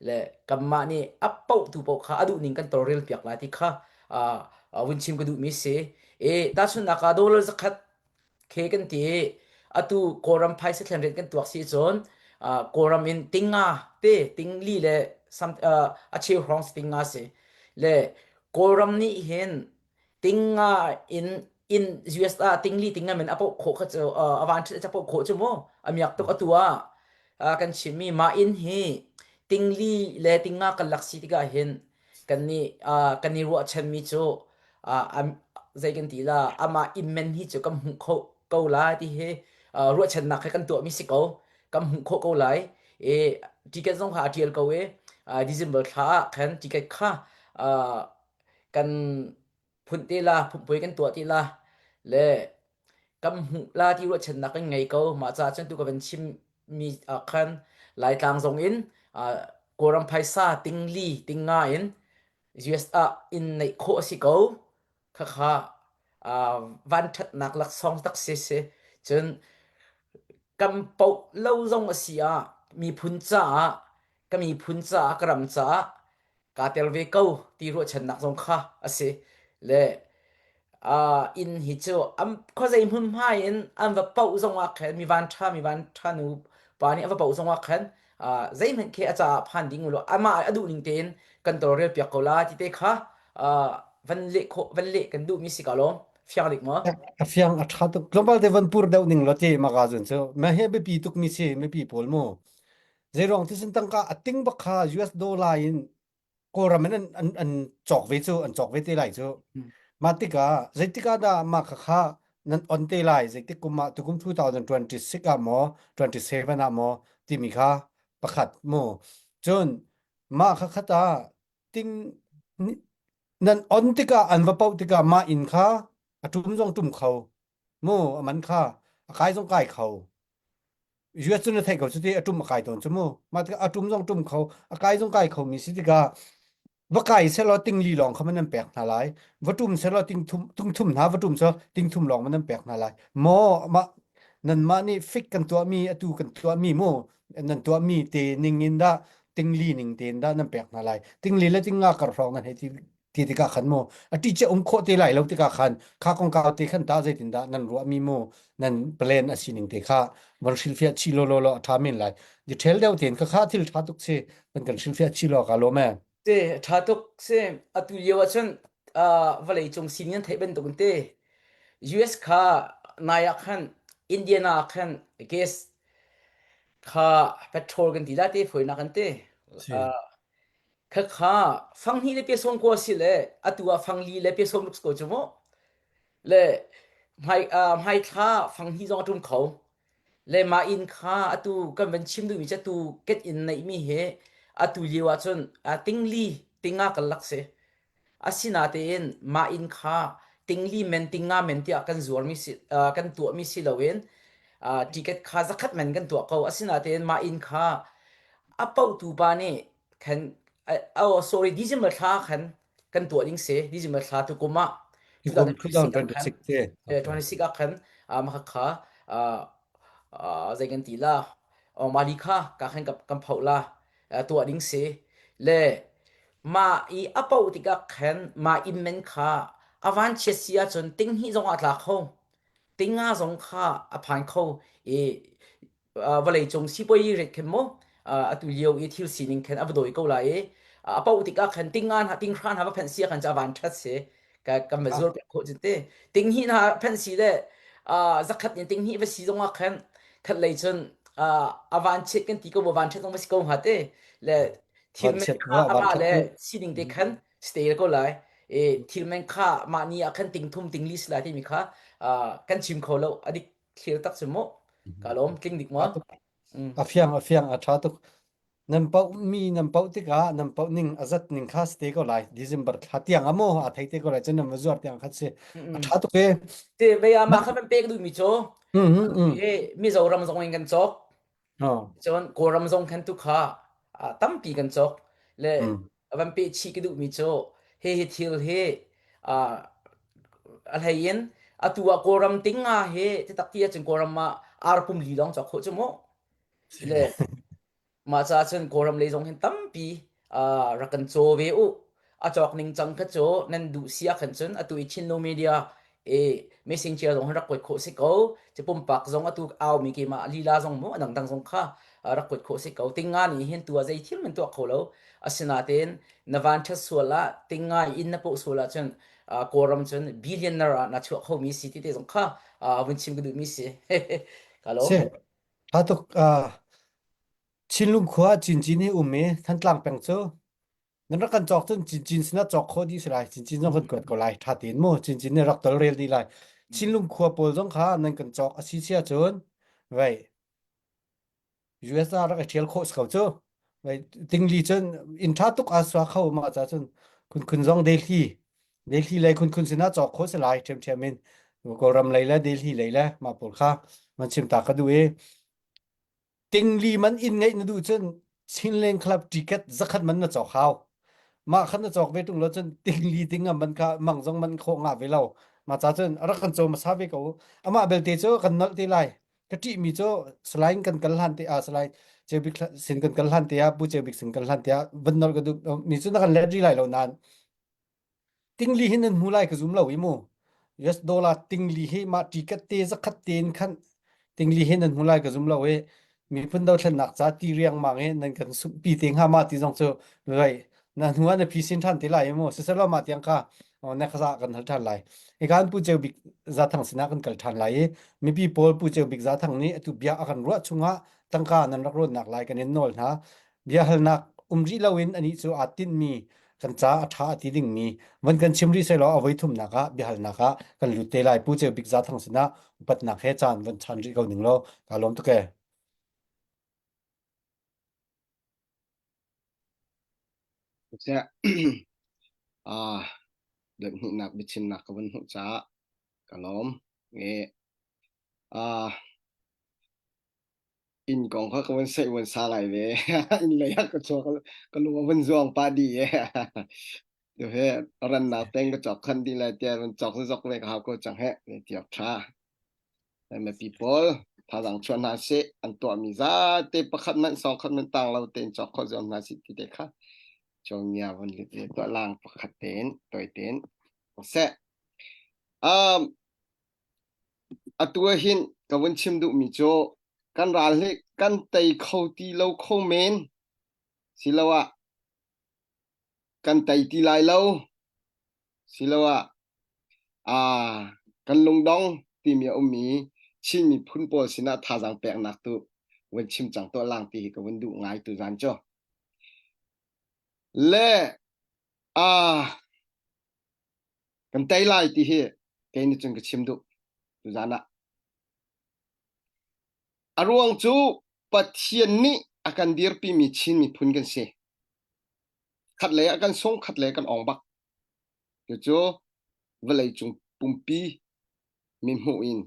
le kanmah nih a paoh tu paoh kha a duh ning kan tawlrel piak lai ti kha vun chim ka duhmi si. E tahchunhnak ah dollar zakhat Khe kan ti i atu Kawlram phaisa thlen rian kan tuak si cun Kawlram in tinga te tingli le sam a cheu hrawng si tinga si le Kawlram nih hin tinga in in US ah tingli tinga men a poh khawh kha cu a van ṭhit a poh khawh cu mu a miak tuk atu ah kan chimmi mah inn hi tingli le tinga kan lak si tikah hin kan nih kan i ruahchanmi cu zei kan ti la amah immen hi cu kan hmuh kho ko la ti hi Ruahchannak he kan tuahmi si ko. Kan hmuh khawh ko lai. E ticket zong kha a tial ko i December thla ah khan ticket kha kan phunh te la, phunhpuai kan tuah te la le kan hmuh la ti ruahchannak kan ngei ko. Mah caah cun tu ka van chim mi ah khan Laitlang zong in Kawlram phaisa tingli tingnga in US ah inn neih khawh a si ko. Khakha vanṭhatnak laksawng tak si si. Cun kan poh lo zong a si ah miphun caah ka miphun caah ka ram caah kaa tel ve ko ti ruahchannak zong kha a si. Le uh, inn hi cu an khuazei hmunhma in an va poh zong ah khan mi van ṭha mi van ṭha nu pa nih a va poh zong ah khan uh, zeihmanh khi a caah phan ding ulaw amah a duh ning tein kan tawlrel piak ko la ti te kha uh, van leh khawh van leh kan duh mi si ka lawm fiang dik maw A fiang a ṭha tuk. Tlawmpal te van pur deuh ning law ti magazine cu. Ma he biapi tuk mi si mipi pawl mu. Zeiruang ti sin tangka a ting bak kha US dollar in Kawlram in an, an, an cawk ve cu an cawk ve te lai cu. Mah tikah zeitik ah dah mah khakha nan on te lai zeitik kum ah tukum 2026 ah maw 27 ah maw timi kha pakhat mu. Cun mah khakhat ah ting nan on tikah an va poh tikah mah inn kha a tum zong tum kho mu a man kha a kai zong kai kho US cu na theih ko cu ti a tum a kai tawn cu mu mah tikah a tum zong tum kho a kai zong kai kho mi si tikah va kai selaw tingli lawng kha man nan pek hna lai va tum selaw ting thum tung thum hna va tum selaw ting thum lawng man nan pek hna lai maw mah nanmah nih fik kan tuahmi atu kan tuahmi mu nan tuahmi te ning in dah tingli ning te in dah nan pek hna lai tingli le tinga kar hrawng nan hei ti ti tikah khan mu a ṭi cia um khawh te lai lo tikah khan kha kongkau te khan ta zeitin dah nan ruahmi mu nan plan a sining te kha van hrilhfiah chih law law law a ṭha men lai detail deuh tein kha kha thil ṭha tuk si van kan hrilhfiah chih law ka lawm e Te ṭha tuk si atu lio ah cun vawlei cung sining an theih bantuk in te US kha nai ah khan Indiana ah khan gas kha petrol kan ti la te fawinak kan te si Khakha fanghnih le pesawm kua si le atu ah fangli le pesawm ruk si ko cu mu. Le hmai uh, hmaithla fanghnih zong a ṭum kho. Le mah inn kha atu kan van chim duhmi cu atu ket inn neihmi hi atu lio ahcun uh, tingli tinga kan lak si. Asinatein mah inn kha tingli men tinga men tiah kan zuarmi si uh, kan tuahmi si loin uh, ticket kha zakhat men kan tuah ko. Asinatein mah inn kha a pohtu pa nih khan oh sorry December thla khan kan tuah ding si December thla tu kum ah 2026 te 26 ah khan mah kha zei kan ti la mali kha ka khan kan pho la tuah ding si le ma i a po tikah khan ma immen kha avan chiat si ahcun ting hi zong ah tla kho tinga zong kha a phan kho i vawleicung sipuazi ret khin mu atu lio i thil sining khin a va dawi ko lai i a poh tikah khan tinga hna tinghra hna va phenh si khan cu a van ṭhat si ka kan va zuar piak khawh cun te tinghnih hna phenh si le zakhat in tinghnih va si zongah khan khat lei cun a van chiat kan ti ko van ṭhat zong va si ko hnga te le thil men kha amah le sining te khan stay ko lai e thil men kha mah ni ah khan ting thum ting li si lai timi kha kan chim kho lo adik thlir tak cu mu ka lawm tling dik maw A fiang a fiang a ṭha tuk nan poh mi nan poh tikah nan poh ning a zat ning kha si te ko lai December thla tiang a maw a thei te ko lai cun nan va zuar tiang kha si a ṭha tuk e te ve a mah kha kan pek duh mi cu e Mizoram zong in kan cawk cun Kawlram zong khan tu kha tampi kan cawk le van peh chih ka duhmi cu hihi thil hi a hlei in atu ah Kawlram tinga hi ti tak ti ahcun Kawlram ah ar pum li lawng cawk khawh cu mu le mah caah cun Kawlram lei zong hin tampi rak kan caw ve u a cawk ning cang kha cu nan duh si ah khan cun atu i Chinlo media e messenger zong rak kuat khawh si ko ci pumpak zong atu au mi keimah lila zong mu adang dang zong kha rak kuat khawh si ko tinga nih hin tu ah zei thil man tuah kho lo asinain na van ṭhat sual ah tinga in na poh sual ah cun kawlram cun billionaire ah na chuah kho mi si ti te zong kha vun chim ka duh mi si ka lo Si tha tuk Chinlung khua Cincin hi um i Thantlang peng cu Nan rak kan cawk cun cincin sinah cawk khawh dih si lai. Cincin zong kan kuat ko lai. Ṭha tein mu. Cincin nih rak tolrel dih lai. Chinlung khua pawl zong kha nan kan cawk a si sia cun. Vai US ah rak i ṭhial khawh si ko cu. Vai tingli cun inn ṭha tuk aa sua kho mah ca cun khun khun zong Delhi Delhi lei khun khun sinah cawk khawh si lai ṭhiamṭhiam in Kawlram lei le Delhi lei le mah pawl kha man chim ta ka duh i Tingli man inn ngeih na duh cun Chinland Club ticket zakhat man na cawk hau. Mah khan na cawk ve ṭung lo cun tingli ting a man kha mang zong man khawh ngah ve lo. Mah ca cun a rak kan caw hmasa ve ko. Amah belte cu kan nolh te lai. Ka ṭihmi cu Salai kan kal hlan te ah Salai Ceu Bik sin kan kal hlan te ah Pu Ceu Bik sin kal hlan te ah van nolh ka duh mi cu na kan let rih lai lo nain Tingli hi nan hmu lai ka zum lo i mu. US dollar tingli hi mah ticket te zakhat tein khan tingli hi nan hmu lai ka zum lo i miphun dothlennak ca ti riangmang i nan kan sumpi te hnga ma ti zong cu vei na hnu ah na phisin ṭhan te lai i mu siselaw mah tiang kha na khaza kan hal ṭhan lai ikan Pu Ceu Bik Zathang sinah kan kal ṭhan lai i mipi pawl Pu Ceu Bik Zathang nih atu bia a kan ruah chungah tangka nan rak rawnnak lai kan in nawl hna biahalnak um rih loin anih cu aa tinhmi kan ca a ṭha a ti dingmi van kan chim rih sehlaw a voi thumnak ah biahalnak ah kan lut te lai Pu Ceu Bik Zathang sinah upatnak he caan van chan rih ko ning law kaa lawm tuk ee. Seh, ah, deuhhnihnak biachimnak ka vun hmuh caah ka lawm. Nge, ah, Inn kong kha ka vun seih vun sa ngai ve. Inn lei ah ka chuak ka lung a vun zuang pah dih e. Tu he rannak teng ka cawk khan dih lai tiah vun cawk zok ve ka hau ko cang he. Tiok tha. Mipi pawl thazaang chuah hna sih an tuahmi zate pakhat man song khat man tang lo tein cawk khawh zuam hna sih ti te kha chongia vun lit ve tuah lang pakhat tein toi tein seh. Um, Atu ahhin ka vun chim duhmi cu kan ral hi kan tei kho ti lo kho men siloah kan tei ti lai lo siloah aa kan lungdong timi a ummi Chin miphun pawl sinah thazaang peknak tu vun chim cang tuah lang ti hi ka vun duh ngai tuzan cu. Le aa Kan tei lai ti hi kei nih cun ka chim duh tuzan ah. A ruang cu Pathian nih a kan dirpimi Chin miphun kan si. Khat lei ah kan sung, khat lei kan ong bak. Cucu vawleicung pumpi mi hmuh in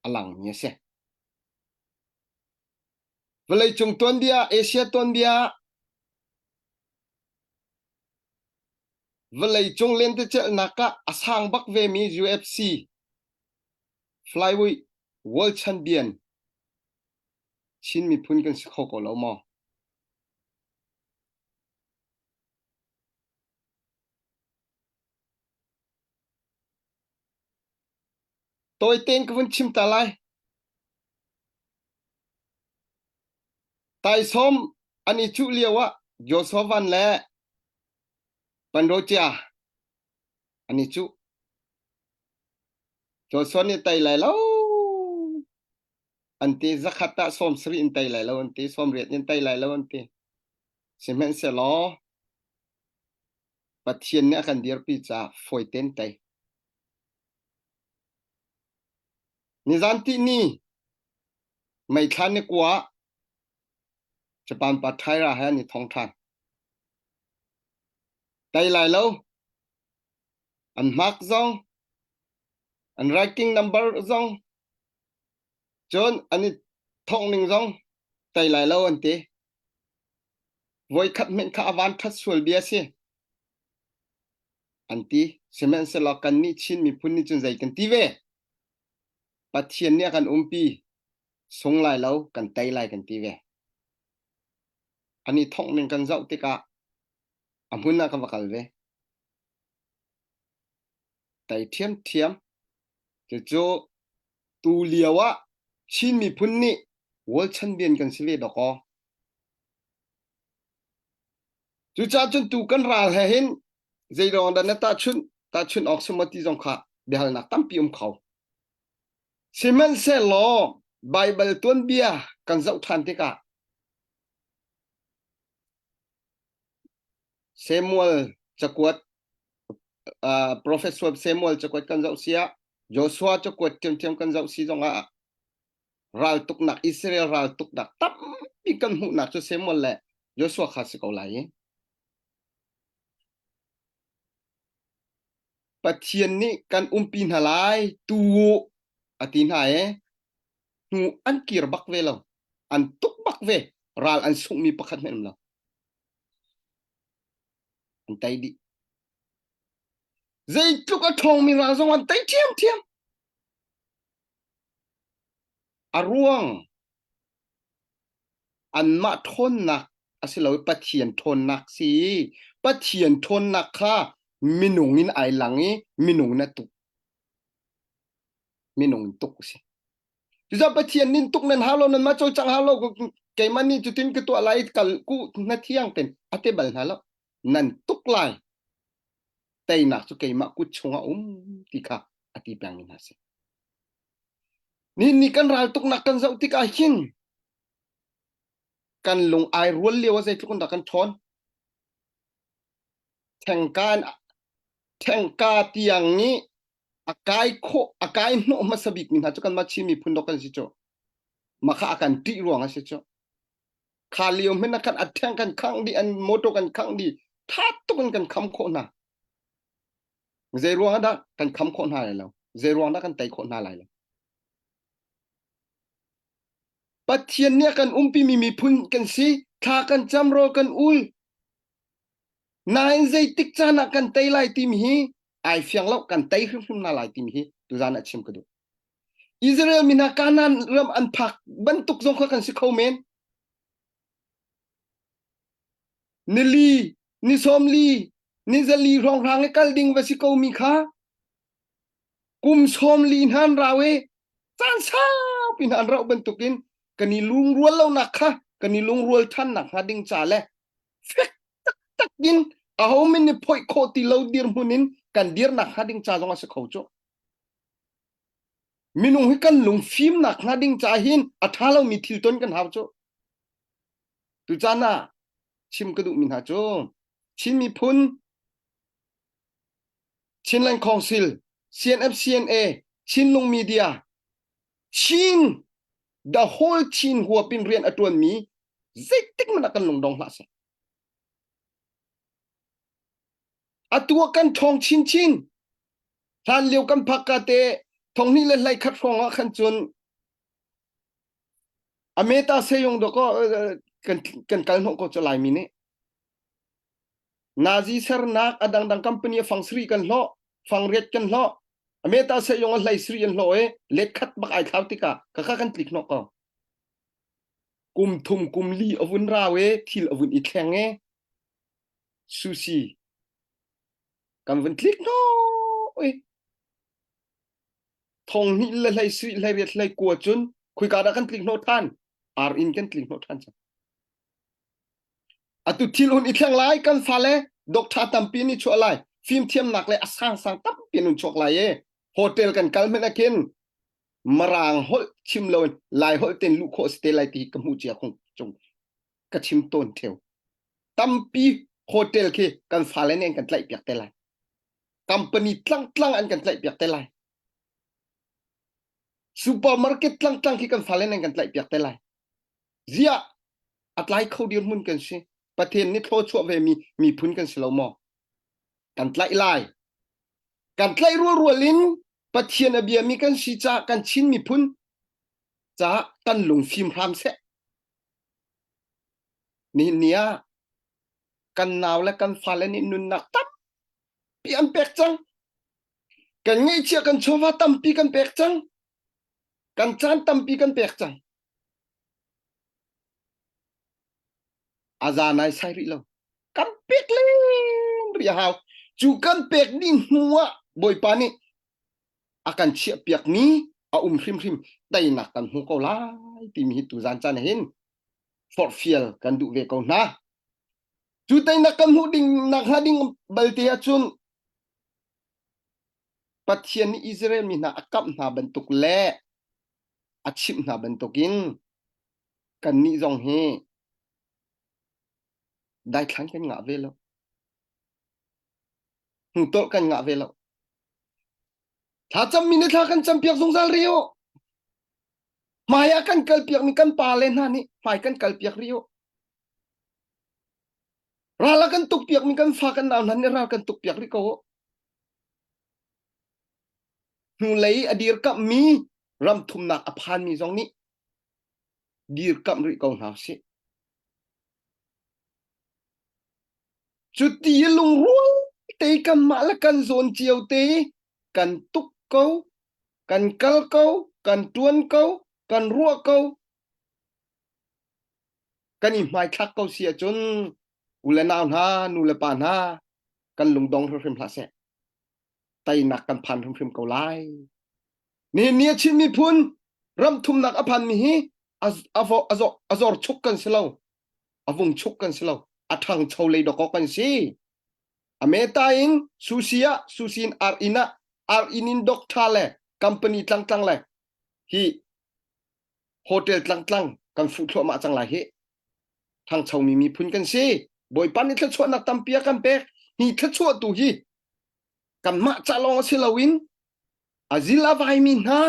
a langmi a si. Vawleicung tuanbia, Asia tuanbia Vawleicung lentecelhnak ah a sang bak vemi UFC flyweight world champion Chin miphun kan si kho ko lo maw? Tawi tein ka vun chim ta lai. Taisawm an i cuh lio ah Joshua Van le Panrocia an i cuh. Joshua nih tei lai lo an ti zakhat ah sawm sarih in tei lai lo an ti sawm riat in tei lai lo an ti sihmanhsehlaw Pathian nih a kan dirpi caah fawi tein tei nizan ti ni meithla ni kua Japan pa Thaira he an i thong ṭhan Tei lai lo. An hmak zong, an ranking number zong, cun an i thongh ning zong tei lai lo an ti. Voikhat hmenh kha a van ṭhat sual bia si. An ti. Sihmanhsehlaw kannih Chin miphun nih cun zei kan ti ve? Pathian nih a kan umpi. Sung lai lo, kan tei lai kan ti ve. An i thongh ning kan zoh tikah a hmun ah ka va kal ve. Tai ṭhiamṭhiam. Cucu tu lio ah Chin miphun nih World Champion kan si ve dawkaw. Cucaah cun tu kan ral he hin zeidawng dah na tahchunh tahchunh awk si maw ti zong kha biahalnak tampi um kho. Sihmanhsehlaw Baibal tuanbia kan zoh ṭhan tikah Samuel cakuat uh, Prophet Samuel cakuat kan zoh si ah Joshua cakuat ṭhiamṭhiam kan zoh si zongah. Raltuknak Israel raltuknak tampi kan hmuhnak cu Samuel le Joshua kha si ko lai i Pathian nih kan umpi hna lai tu a ti hna i hnu an kir bak ve lo an tuk bak ve ral an sunghmi pakhat hmanh um lo an tei dih zeitluk a ṭhawngmi ral zong an tei ṭhiamṭhiam a ruang anmah ṭhawnnak a si lo i Pathian ṭhawnnak si Pathian ṭhawnnak kha minung in ai lang i minung in a tuk minung in tuk a si cucaah Pathian nin tuk nan hau lo nan mah cawlcangh hau lo keimah nih cutin ka tuah lai kal ku na thiang ten a te bal hna lo nan tuk lai teinak cu keimah kut chungah um ti kha a ti peng mi hna si Nihin ni kan raltuknak kan zoh tikah hin kan lung ai rual lio ah zeitluk in dah kan ṭhawn. Thengka in thengka tiang i a kai khawh a kai hnawh hmasa bik mi hna cu kanmah Chin miphun dawk kan si cu. Mah kha a kan ṭih ruang a si cu. Kha lio hmanh ah khan a ṭheng kan khangh dih, an motor kan khangh dih, ṭha tuk in kan kham khawh hna. Zei ruang ah dah kan kham khawh hna lai lo? Zei ruang dah kan tei khawh hna lai lo? Pathian nih a kan umpimi miphun kan si. Thla kan cam, rawl kan ul. Nain zeitik caan ah kan tei lai timi hi ai fiang lo, kan tei hrimhrim hna lai timi hi tuzaan ah chim ka duh. Israel mi hna Kanaan ram an phak bantuk zong kha kan si kho men. Nili, ni sawmli, ni zali hrawnghrang i kal ding va si ko mi kha kum sawmli hna an rau i caan saupi hna an rauh bantukin kan i lungrual lonak kha kan i lungrual ṭhan nakhnga ding ca le fek taktak in aho min nih phoih khawh ti lo dirhmun in kan dir nakhnga ding ca zong a si kho cu. Minung hi kan lung fim nakhnga ding ca hin a ṭha lomi thil ton kan hau cu. Tucaan ah chim ka duhmi hna cu Chin miphun Chinland Council, CNF CNA, Chinlung Media, Chin the whole Chin huap in rian a ṭuanmi zeitik hmanh ah kan lungdong hlah seh. Atu ah kan ṭhawng chinchin. Hlan lio kan phak ka te thonghnih le hlei khat hrawng ah khan cun Ameta seyong dawkaw kan kan kal hnawh ko cu Laimi nih. Nazi sernak a dangdang company a fang sri kan hlawh, fang riat kan hlawh. Ameta seyong a hlei sri an hlawh i let khat bak ai thlau tikah kaka kan tlik hnawh ko. Kum thum kum li a vun rau i thil a vun i thleng i sushi kan vun tlik hnawh i thong hnih le hlei sui hlei riat hlei kua cun khuika dah kan tling hnawh ṭhan ar in kan tling hnawh ṭhan cang atu thil hun i thleng lai kan fale doctor tampi nih chuah lai fimthiamnak le a sang sang tampi nun chuak lai e hotel kan kal hmanh akin marang holh chim lo lai holh ten luh khawh si te lai ti ka hmuh cia khung cung ka chim tawn theu tampi hotel khi kan fale nih an kan tlaih piak te lai company tlangtlang an kan tlaihpiak te lai supermarket tlangtlang khi kan fale nan kan tlaihpiak te lai ziah a tlai kho dirhmun kan si pathian nih thlaw chuah ve mi miphun kan si lo maw kan tlaih lai kan tlaih rual rual in pathian a bia mi kan si ca kan chin miphun ca kan lungfim hram seh nihin ni ah kan nau le kan fale nih nunnak tampi an pek cang kan ngeihchiah kan chawva tampi kan pek cang kan caan tampi kan pek cang a za nai sai rih lo kan pek len rih a hau cu kan pek dih hnu ah bawipa nih a kan chiah piak mi a um hrimhrim teinak kan hmu ko lai timi hi tuzan caan hin forhfial kan duh ve ko hna Cu teinak kan hmuh ding nakhnga ding balte ahcun Pathian nih Israel mi hna a kamh hna bantuk le a chimh hna bantukin kannih zong hi daithlan kan ngah ve lo. Hnutolh kan ngah ve lo. Thlacammi nih thla kan campiak zungzal rih u. Hmai ah kan kalpiak mi kan pa le hna nih hmai kan kalpiak rih u. Ral a kan tukpiak mi kan fa kan nau hna nih ral kan tukpiak rih ko u. Hnulei a dirkamh mi ram thumnak a phan mi zong nih dirkamh rih ko hna usih. Cuti lungrual te kanmah le kan zawn cio te kan tuk ko, kan kal ko, kan ṭuan ko, kan ruah ko, kan i hmaithlak ko si ahcun u le nau hna, nu le pa hna, kan lungdong hrimhrim hlah seh. Teinak kan phan hrimhrim ko lai. Nihin ni a Chin miphun ram thumnak a phanmi hi a, a, a, a zor chuk kan si lo. A vung chuk kan si lo. A ṭhangcho lei dawkaw kan si. A meta in sushi ah sushi in ar in ah ar in in doctor le company tlangtlang le hi hotel tlangtlang kan fuh thluahmah cang lai hi. Ṭhangchomi miphun kan si. Bawipa nih thluachuahnak tampi a kan pek. Hi thluachuah tu hi kanmah ca lawng si loin a zil a vaimi hna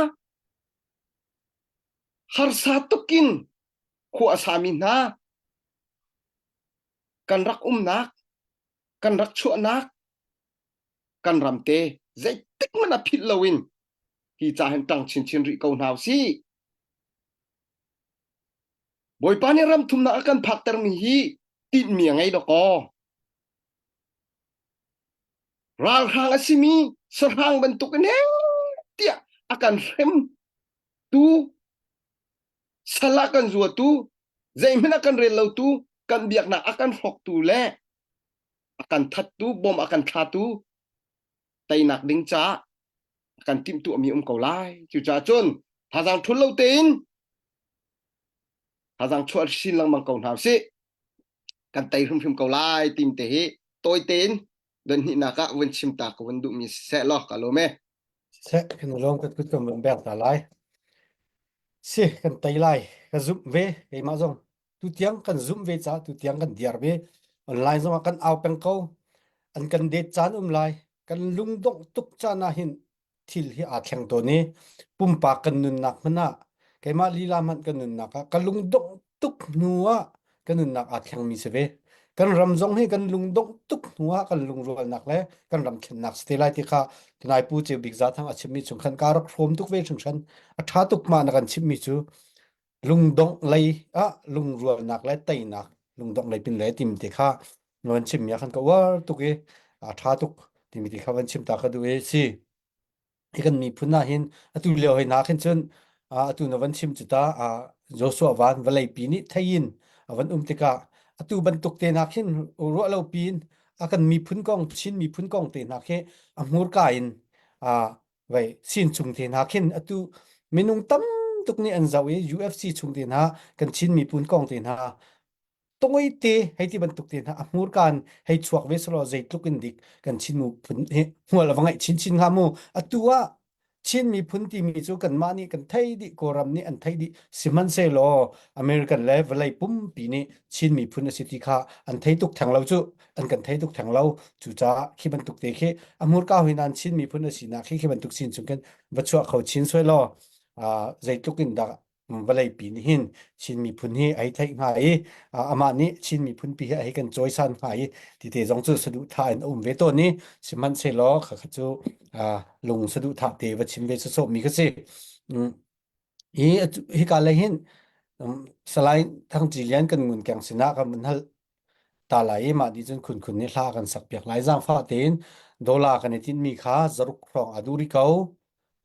harsa tukin khua a sami hna kan rak umnak kan rak chuahnak kan ram te zeitik hmanh a philh loin hi ca hin ṭang chinchin rih ko hna usih. Bawipa nih ram thumnak a kan phaktermi hi tinhmi a ngei dawkaw. Ralhrang a simi sahrang bantuk in tiah a kan hrem tu sal a kan zuatu zeihmanh a kan rel lotu kan biaknak a kan hrawktu le a kan thattu bom a kan thlatu teinak ding caah a kan timhtuahmi um ko lai cucaah cun thazaang ṭhul lo tein thazaang chuah sin lengmang ko hna usih kan tei hrimhrim ko lai tim te hi tawi tein don hnihnak ah vun chim ta ka vun duhmi siseh law ka lawm e. Siseh kan lawm kan kut kan vun bek ta lai. Si kan tei lai ka zumh ve keimah zong tutiang kan zumh ve ca tutiang kan diar ve online zong ah kan au peng ko an kan det caan um lai kan lungdongh tuk caan ah hin thil hi aa thleng tawn i pumpak kan nunnak hmanh ah keimah lila hmanh kan nunnak ah ka lungdongh tuk hnu ah ka nunnak aa thlengmi si ve. Kan ram zong hi kan lungdongh tuk hnu ah kan lungrualnak le kan ram thlennak si te lai ti kha tunai Pu Ceu Bik Za Thang a chimmi chung khan ka rak hrawm tuk ve hringhran. A ṭha tuk ma na kan chimmi cu lungdongh lei ah lungrualnak le teinak lungdongh lei pin le tim te kha na van chimmi ah khan ka uar tuk i a ṭha tuk timi ti kha van chim ta ka duh i si hi kan miphun ah hin atu lio hoi na khin cun atu na van chim cu ta Joshua van vawlei pi nih theiin a van um tikah atu bantuk te na khin ruah lo pin a kan miphun kong Chin miphun kong te hna khi a hmurka in vei sin chung te hna khin atu minung tam tuk nih an zoh i UFC chung te hna kan Chin miphun kong te hna tawite hei ti bantuk te hna a hmurkaan hei chuak ve selaw zeitluk in dik kan Chin miphun hi hmual a va ngeih chinchin hnga mu atu ah Chin miphun timi cu kanmah nih kan thei dih Kawlram nih an thei dih sihmanhsehlaw American le vawlei pumpi nih Chin miphun a si ti kha an thei tuk theng lo cu an kan thei tuk theng lo cucaah khi bantuk te khi a hmurka hui nan Chin miphun a sinak khi khi bantuk sin chung khin va chuah kho chin suai law zeitluk in dah vawleipi nih hin Chin miphun hi ai theih hnga i amah nih Chin miphun pi hi a hei kan cawisan hnga i tite zong cu saduhthah in a um ve tawn i sihmanhsehlaw khakha cu lung saduhthah te va chim ve sawsawh mi kha si. Hi hika lei hin Salai Thang Ci Lian kan ngun keng sinah kan van hal ta lai i mah nih cun khun khun nih hla kan sak piak lai zaangfah tein dollar kan i tinhmi kha zaruk hrawng a duh rih ko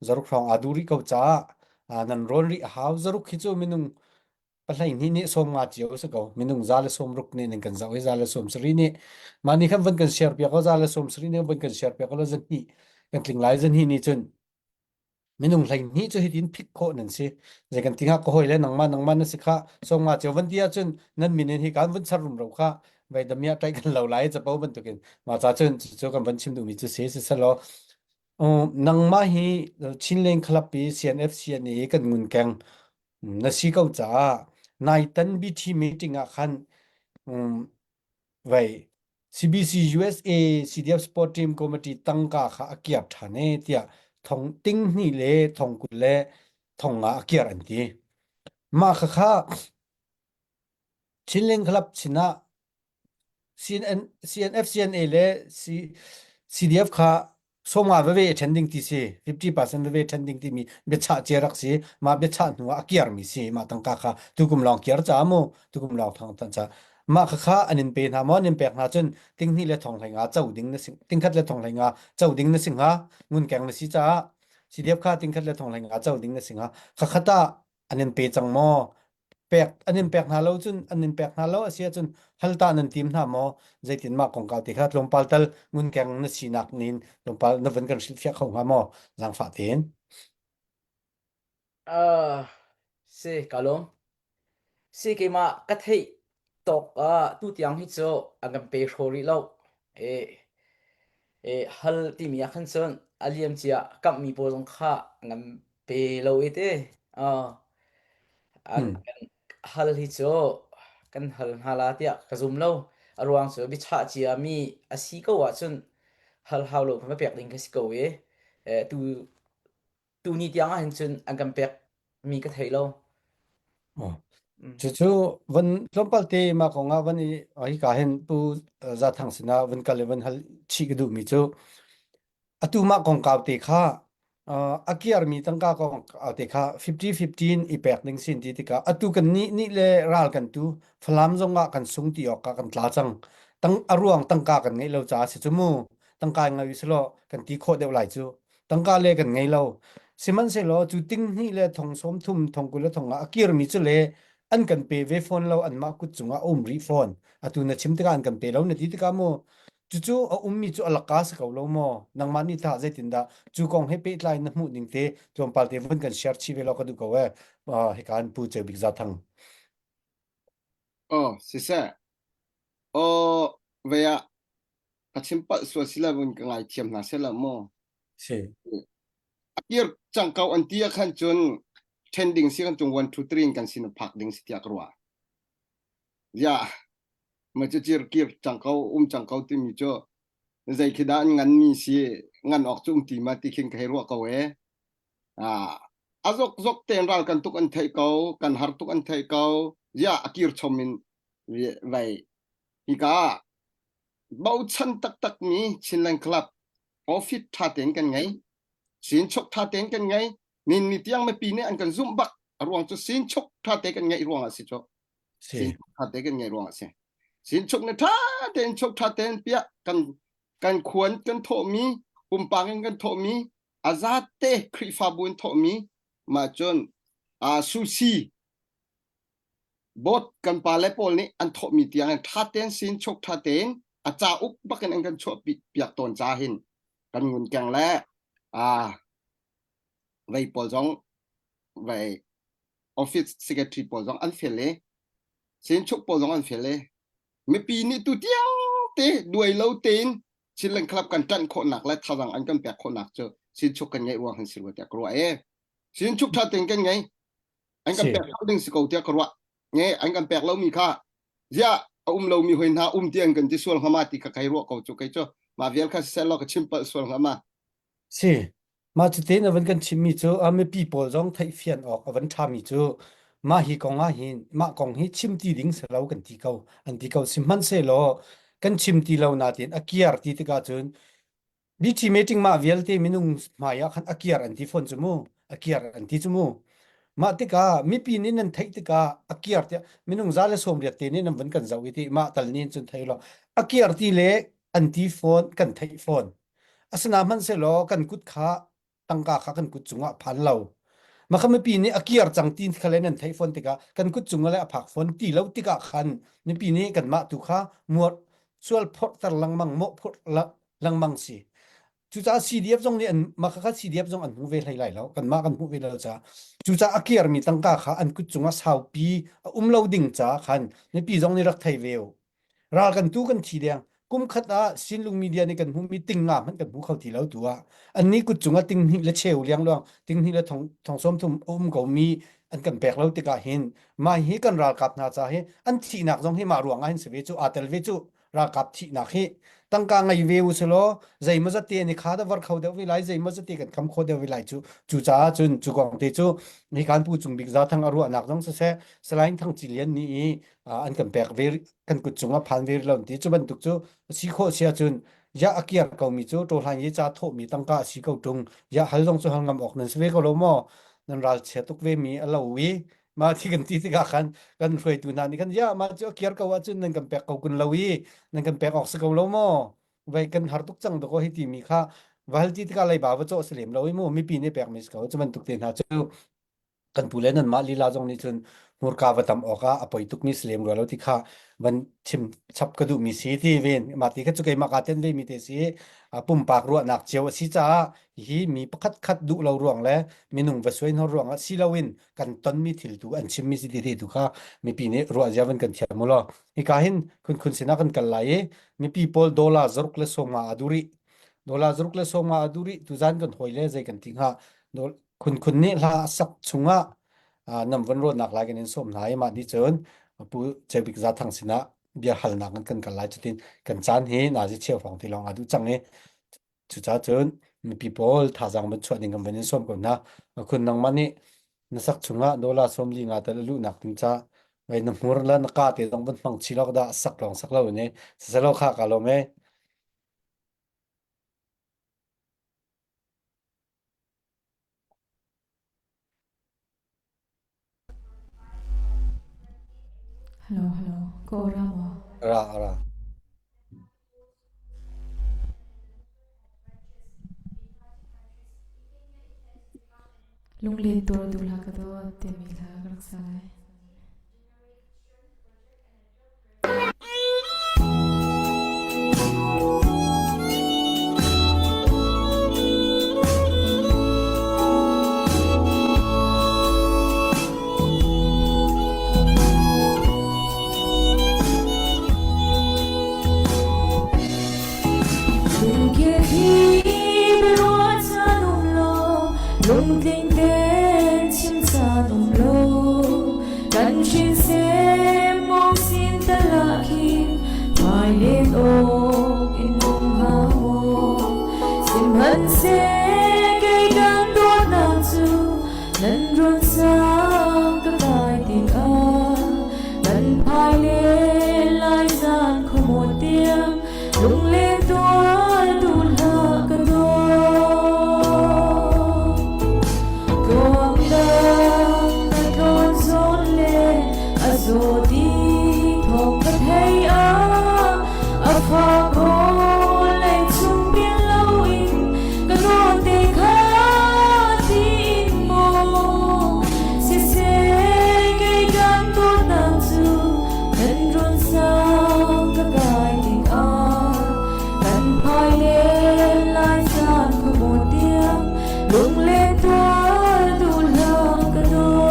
zaruk hrawng aa duh rih ko caah nan rawn rih a hau zaruk hi cu minung pahlei hnih nih 50 cio si ko minung za le 60 nih nan kan zoh i za le 70 nih mah nih khan van kan share piak ko za le 70 nih van kan share piak ko lo zan hnih kan tling lai zan hnih nih cun minung 12 cu hitin phit khawh nan si zei kan tinga ka hoi le nangmah nangmah na si kha 50 cio van ti ahcun nan min in hi kan vun char rumro kha vai damia tai kan lo lai capo bantukin ma cha cun cu kan van chim duhmi cu si si selo Nangmah hi Chinland Club i CNF CNA kan ngunkeng na si ko caah naitan BT meeting ah khan vei CBC USA CDF Sport Team Committee tangka kha a kiar ṭhan e tiah thong ting hnih le thong 20 le thong nga a kiar an ti. Mah khakha Chinlink Club sinah CNN, CNF, CNA le C, CDF kha sawmnga veve i ṭhen ding ti si 50% veve ṭhen ding timi biachah cia rak si mah biachah hnu ah a kiarmi si mah tangka kha tukum lawng kiar ca mu tukum lawng thang tan ca mah kha kha an in pe hna maw an in pek hna cun tinghnih le thong hlei nga co ding na si tingkhat le thong hlei nga co ding na si hnga ngunkeng na si caah CDF kha tingkhat le thong hlei nga co ding na si hnga kha khata an in pe cang maw pek an in pek hna lo cun an in pek hna lo a si ahcun hal ta nan tim hna maw zeitin mah kongkau te kha tlawmpal tal ngunkeng na sinak nin tlawmpal na vun kan hrilhfiah kho hnga maw zaangfah tein Uh, si ka lawm. Si keimah ka theih tawk ah tu tiang hi cu an kan pe hraw rih lo. E, e hal timi ah khan cun a liam cia kamhmi pawl zong kha an kan pe lo i te. Uh, an hmm. kan hal hi cu kan hal hna la tiah ka zum lo. A ruang cu biachah cia mi a si ko ahcun hal hau lo khan va pek ding kha si ko i. E, tu tuni tiang ah hin cun an kan pek mi ka thei lo. Oh. Mm. Cucu van tlawmpal te mah kong ah van i hika hin Pu Za Thang sinah van kal i van hal chih ka duhmi cu atu mah kongkau te kha uh, a kiarmi tangka kongkau te kha 50-15 i pek ding sin ti tikah atu kan nih nih le ral kan tu Falam zong ah kan sung ti awk ah kan tla cang tang a ruang tangka kan ngeih lo caah si cu mu tangka ngei selaw kan ti khawh deuh lai cu tangka le kan ngei lo sihmanhsehlaw cu ting hnih le thong sawm thum thong 20 le thong nga a kirmi cu le an kan pe ve fawn lo anmah kut cungah a um rih fawn atu na chim tikah an kan pe lo na ti tikah mu cucu a ummi cu a laka si ko lo maw nangmah nih tah zeitindah cu kong he pehtlai na hmuh ning te tlawmpal te vun kan share chih ve law ka duh ko e hika an pu Ceu Bik Za Thang Oh, siseh. Oh, ve ah ka chim palh sual si lo in ka ngaithiam hna seh lo maw? Si. A kir cang ko an ti ah khan cun ṭhen ding si kan cung 1 2 3 in kan sin phak ding si tiah ka ruah. Ya, ma cu cir kir cang ko um cang ko timi cu zei khi dah an ngan mi si ngan awk cu um ti ma ti khin ka hei ruah ko e. Ah, a zok zok ten ral kan tuk an theih ko, kan har tuk an theih ko. Ya, a kir chom in vai hika bochan taktakmi Chinland Club office ṭha tein kan ngei. Sinchok ṭha tein kan ngei. Nin ni tiang mipi nih an kan zumh bak. A ruang cu sinchok ṭha te kan ngeih ruang ah si cu. Sinchok ṭha te kan ngeih ruang ah si. Sinchok na ṭha tein chok ṭha tein piah kan kan khuan kan thawhmi pumpak in kan thawhmi a zate Khrihfabu in thawhmi mah cun uh, sushi Bot kan pale pawl nih an thawhmi tiang in ṭha tein sin chok ṭha tein a cauk bakin an kan chuah piak tawn ca hin kan ngun keng le ah vei pawl zong vei office secretary pawl zong an fel i sin chuk pawl zong an fel i mipi nih tu tiang te duai lo tein Chinland Club kan ṭanh khawhnak le thazang an kan pek khawhnak cu sin chuk kan ngeih ruang hin si rua tiah ka ruah e sin chuk ṭha tein kan ngei an kan pek lo ding si ko tiah ka ruah nge an kan pek lomi kha ziah a um lomi hoi hna um ti an kan ti sual hnga ma ti kha kai ruah ko cu kei cu mah vial kha siseh law ka chim palh sual hnga ma Si mah cu te na van kan chimmi cu a mipi pawl zong theihfian awk a van ṭhami cu mah hi kong ah hin mah kong hi chim ti ding si lo kan ti ko an ti ko sihmanhsehlaw kan chim ti lo natin a kiar ti tikah cun BT meeting mah vialte minung hmai ah khan a kiar an ti fawn cu mu. A kiar an ti cu mu. Mah tikah mipi nih nan theih tikah a kiar tiah minung za le 80 te nih nan vun kan zoh i ti mah tal nih cun thei lo. A kiar ti le an ti fawn kan theih fawn. Asina hmanhsehlaw kan kut kha tangka kha kan kut cungah phan lo. Mah kha mipi nih a kiar cang ti kha le nan theih fawn tikah kan kut cung le a phak fawn ti lo tikah khan mipi nih kanmah tu kha muar sual phorhter lengmang mawh phorh lengmang si. Cucaah CDF zong nih an mah kha CDF zong an hmu ve hlei lai lo kanmah kan hmuh ve lo caah cucaah a kiarmi tangka kha an kut cungah saupi a um lo ding caah khan mipi zong nih rak thei ve u. Ral kan tu kan thi deng. Kum khat ah Sinlung media nih kan hmuhmi ting nga hmanh kan hmu kho ti lo tu ah annih kut cungah ting hnih le cheu liangluang ting hnih le thong thong sawm thum a um ko mi an kan pek lo tikah hin mah hi kan ralkap hna ca hi an thihnak zong hi mah ruang ah hin si ve cu aa tel ve cu ralkap thihnak hi. Tangka ngei ve u selaw zeimaw zat te an i kha da var kho deuh ve lai, zeimaw zat te kan kham kho deuh ve lai cu. Cu caah cun cu kong te cu hi kan pu Cung Bik Zathang a ruahnak zong siseh, Salai Thang Ci Lian nih i an kan pek ve kan kut cung ah phan ve lo ti cu bantuk cu si khawh si ahcun ya a kiar ko mi cu ṭawhlan ye ca thawh mi tangka a si ko ṭung ya hal zong cu hal ngam awk nan si ve ko lo maw nan ral chia tuk ve mi a lo i mah thi kan ti tikah khan kan hruaitu hna nih khan ya mah cu a kiar ko ahcun nan kan pek ko kun lo i nan kan pek awk si ko lo maw vai kan har tuk cang dakaw hi ti mi kha va hal ti tikah leiba va cawh si lem lo i mu mipi nih pek mi si ko cu bantuk te hna cu kan pu le nanmah lila zong nih cun hmurka va tam awk ah a poi tukmi si lem rua lo ti kha van chim chap ka duhmi si ti ven mah ti kha cu keimah kaa ten ve mi te si pumpak ruahnak cio a si caah hi mi pakhat khat duh lo ruang le minung va suai hna ruang ah si loin kan tonmi thil tu an chimmi si ti tu kha mipi nih ruah zia van kan thiam mu law hika hin khun khun sinah kan kal lai i mipi pawl dollar zaruk le sawma a duri dollar zaruk le sawma a duri tuzan kan hoi le zei kan ti hnga Khun Khun nih hla a sak chungah nam von rawtnak lai kan in sawm hna i mah nih cun Pu Cebik Zathang sinah bia halnak in kan kal lai cutin kan caan hi nazi cheu hrawng ti lawng aa duh cang i cucaah cun mipi pawl thazaang van chuah ding kan van in sawm ko hna. Khun nangmah nih na sak chungah dollar 45 tal a luhnak ding ca vai na hmur le na ka te zong van hmang chi lawk dah sak lawng sak lo in siselaw kha ka lawm e. Hello, hello. Ka aw ra maw? Ra, ra. Lunglen tuar duh hlah ka dawt timi hla ka rak sa lai. Lungtling ten chim caan um lo Kan hrinsem mong sin tala khin hmailen awk in um hnga maw Sihmanhseh kei kan dawtnak cu nan run sang ka kai tikah kan phai len lai zan khuamawt tiang lunglen tuar duh hlah ka dawt. Tuang dang na tlawn zawn le a zaw ding thawng ka thei ah a fak rawl lei chung bil loin ka dawt te kha tiin maw siseh kei kan dawtnak cu nan run sang ka kai tikah kan phai len lai caan khuamawt tiang lunglen tuar duh hlah ka dawt.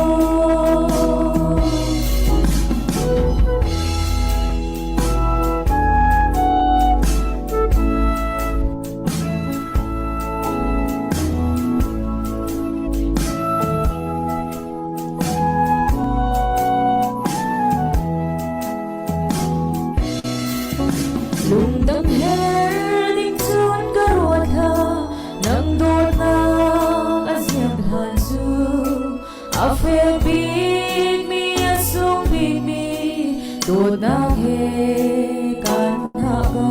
Lungdang her ding cun ka ruat hlah nang dawtnak a ziam hlan cu a fel bikmi a sung bikmi dawtnak he kan hngah ko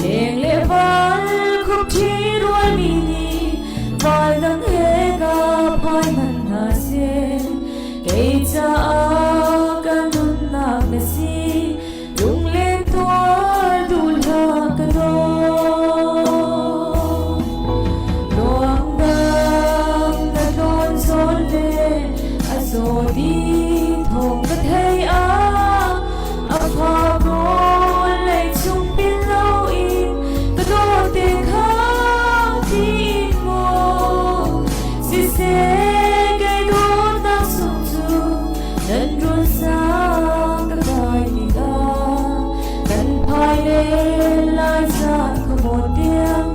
leng le val khupṭhi rualmi nih val dang he ka phai hmanh hna seh kei caah ka nunnak na si lunglen tuar duh hlah ka dawt Ruang dang na tlawn zawn le a zaw di thawng ka thei ah a fa rawl lei chung pin loin ka dawt te kha tiin maw siseh kei dawtnak sung cu nan run sang ka kai tikah kan phai len lai zan khuamawt tiang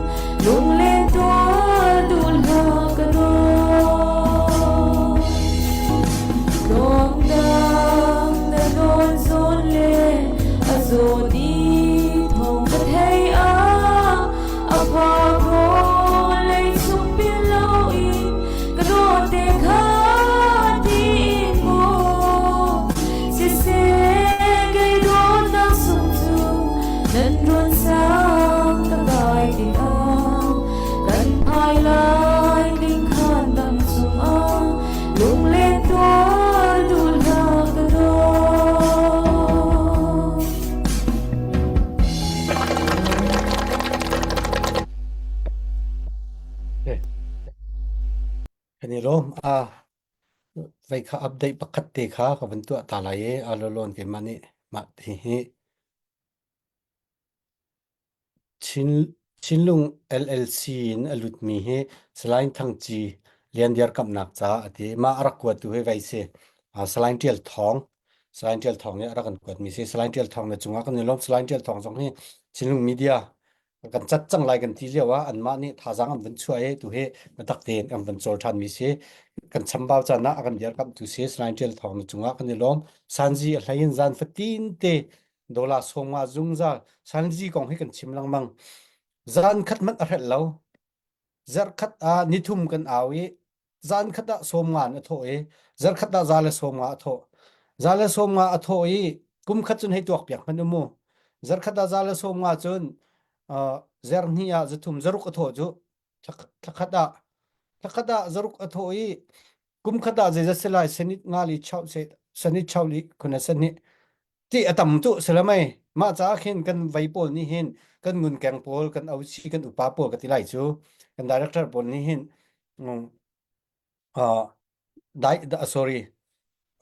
lunglen tuar duh hlah ka dawt Tluang dang na nawn zawn le a zaw di thawng ka thei. Vei kha update pakhat te kha ka van tuah ta lai i a lawlawn keimah nih mah hi hi Chin, Chinlung LLC in a lutmi hi Salai Thang Ci lian dirkamhnak caah a ti. Mah a rak kuatu hi vei si. Uh, Salai Ṭial Thawng. Salai Ṭial Thawng nih a rak kan kuatmi si. Salai Ṭial Thawng na cungah kan i lawm. Salai Ṭial Thawng zong hi Chinlung Media kan cat cang lai kan ti lio ah anmah nih thazaang an vun chuah i tu hi biatak tein kan vun cawl ṭhanmi si. Kan chambau caan ah a kan dirkamhtu si. Salai Ṭial Thawng na cungah kan i lawm. Sanzi a hlei in zan fatin te Dollar sawmnga zungzal sanzi kong hi kan chim lengmang. Zan khat hmanh a hrelh lo. Zarh khat ah nithum kan au i zan khat ah sawmnga in a thawh i zarh khat ah za le sawmnga a thawh. Za le sawmnga a thawh i kum khat cun hei tuak piak hmanh u mu. Zarh khat ah za le sawmnga cun uh, zer hnih ah zathum zaruk a thawh cu thla khat ah thla khat ah zaruk a thawh i kum khat ah zeizat si lai senit nga li chau se senit chau li khuna senit ti a tam tu silamai mah caah khin kan vei pawl nih hin kan ngunkeng pawl kan ausi kan upa pawl ka ti lai cu kan director pawl nih hin uh, dai sorry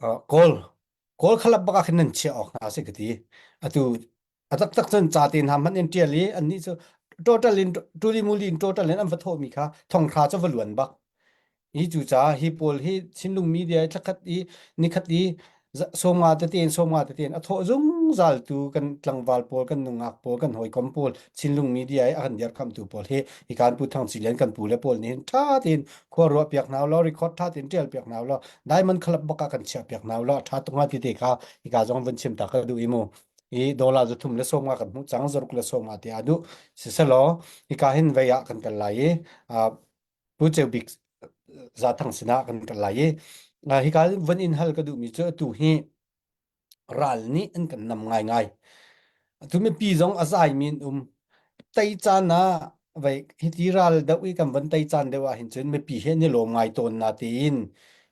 uh, kawl kawl khalap bak ah khin nan chiah awk hna si ka ti atu a taktak cun ca te hna hmanh in ṭial i annih cu total in tuli muli in total in an va thawhmi kha thonghra cu va luan bak Hi cucaah hi pawl hi Chinlung media i thlakhat i nikhat i sawmnga tete in sawmnga tete in a thawh zungzal tu kan tlangval pawl kan nungak pawl kan hawikom pawl Chinlung media i a kan dirkamhtu pawl hi hi kan pu Thang Ci Lian kan pu le pawl nih hin ṭha tein khua ruah piak hna law record ṭha tein ṭial piak hna law diamond club bak ah kan chiah piak hna law ṭha tuk hnga ti te kha hika zong vun chim ta ka duh i mu i dollar za thum le sawmnga kan hmuh cang zaruk le sawmnga ti aa duh siselaw hika hin vei ah kan kal lai i Pu Ceu Bik Zathang sinah kan kal lai i hika van in hal ka duhmi cu atu hi ral nih an kan nam ngaingai. Atu mipi zong a zaimi an um. Tei caan ah vei hiti ral deuh i kan van tei caan deuh ah hin cun mipi hi an i lawm ngai tawn na tiin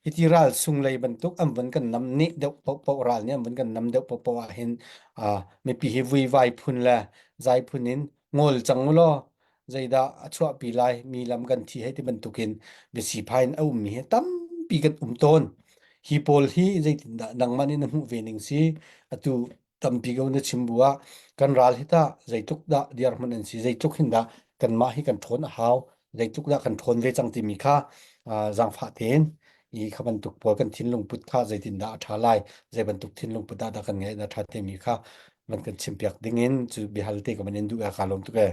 hiti ral sunglei bantuk an van kan nam nih deuh paohpaoh ral nih an van kan nam deuh paohpaoh ah hin mipi hi vuivai phun le zai phun in ngol cang u law zeidah a chuahpi lai mi lam kan thi hei ti bantukin biasiphai in a ummi hi tampi kan um tawn hi pawl hi zeitindah nangmah nih na hmuh ve ning si atu tampi ko na chim bu ah kan ral hi tah zeitluk dah dirhmun an si zeitluk hin dah kanmah hi kan ṭhawn a hau zeitluk dah kan ṭhawn ve cang timi kha zaangfah tein i kha bantuk pawl kan thinlung put kha zeitindah a ṭha lai zei bantuk thinlung put dah dah kan ngeih na ṭha timi kha van kan chimpiak ding in cu biahal te ka van in duh e ka lawm tuk e.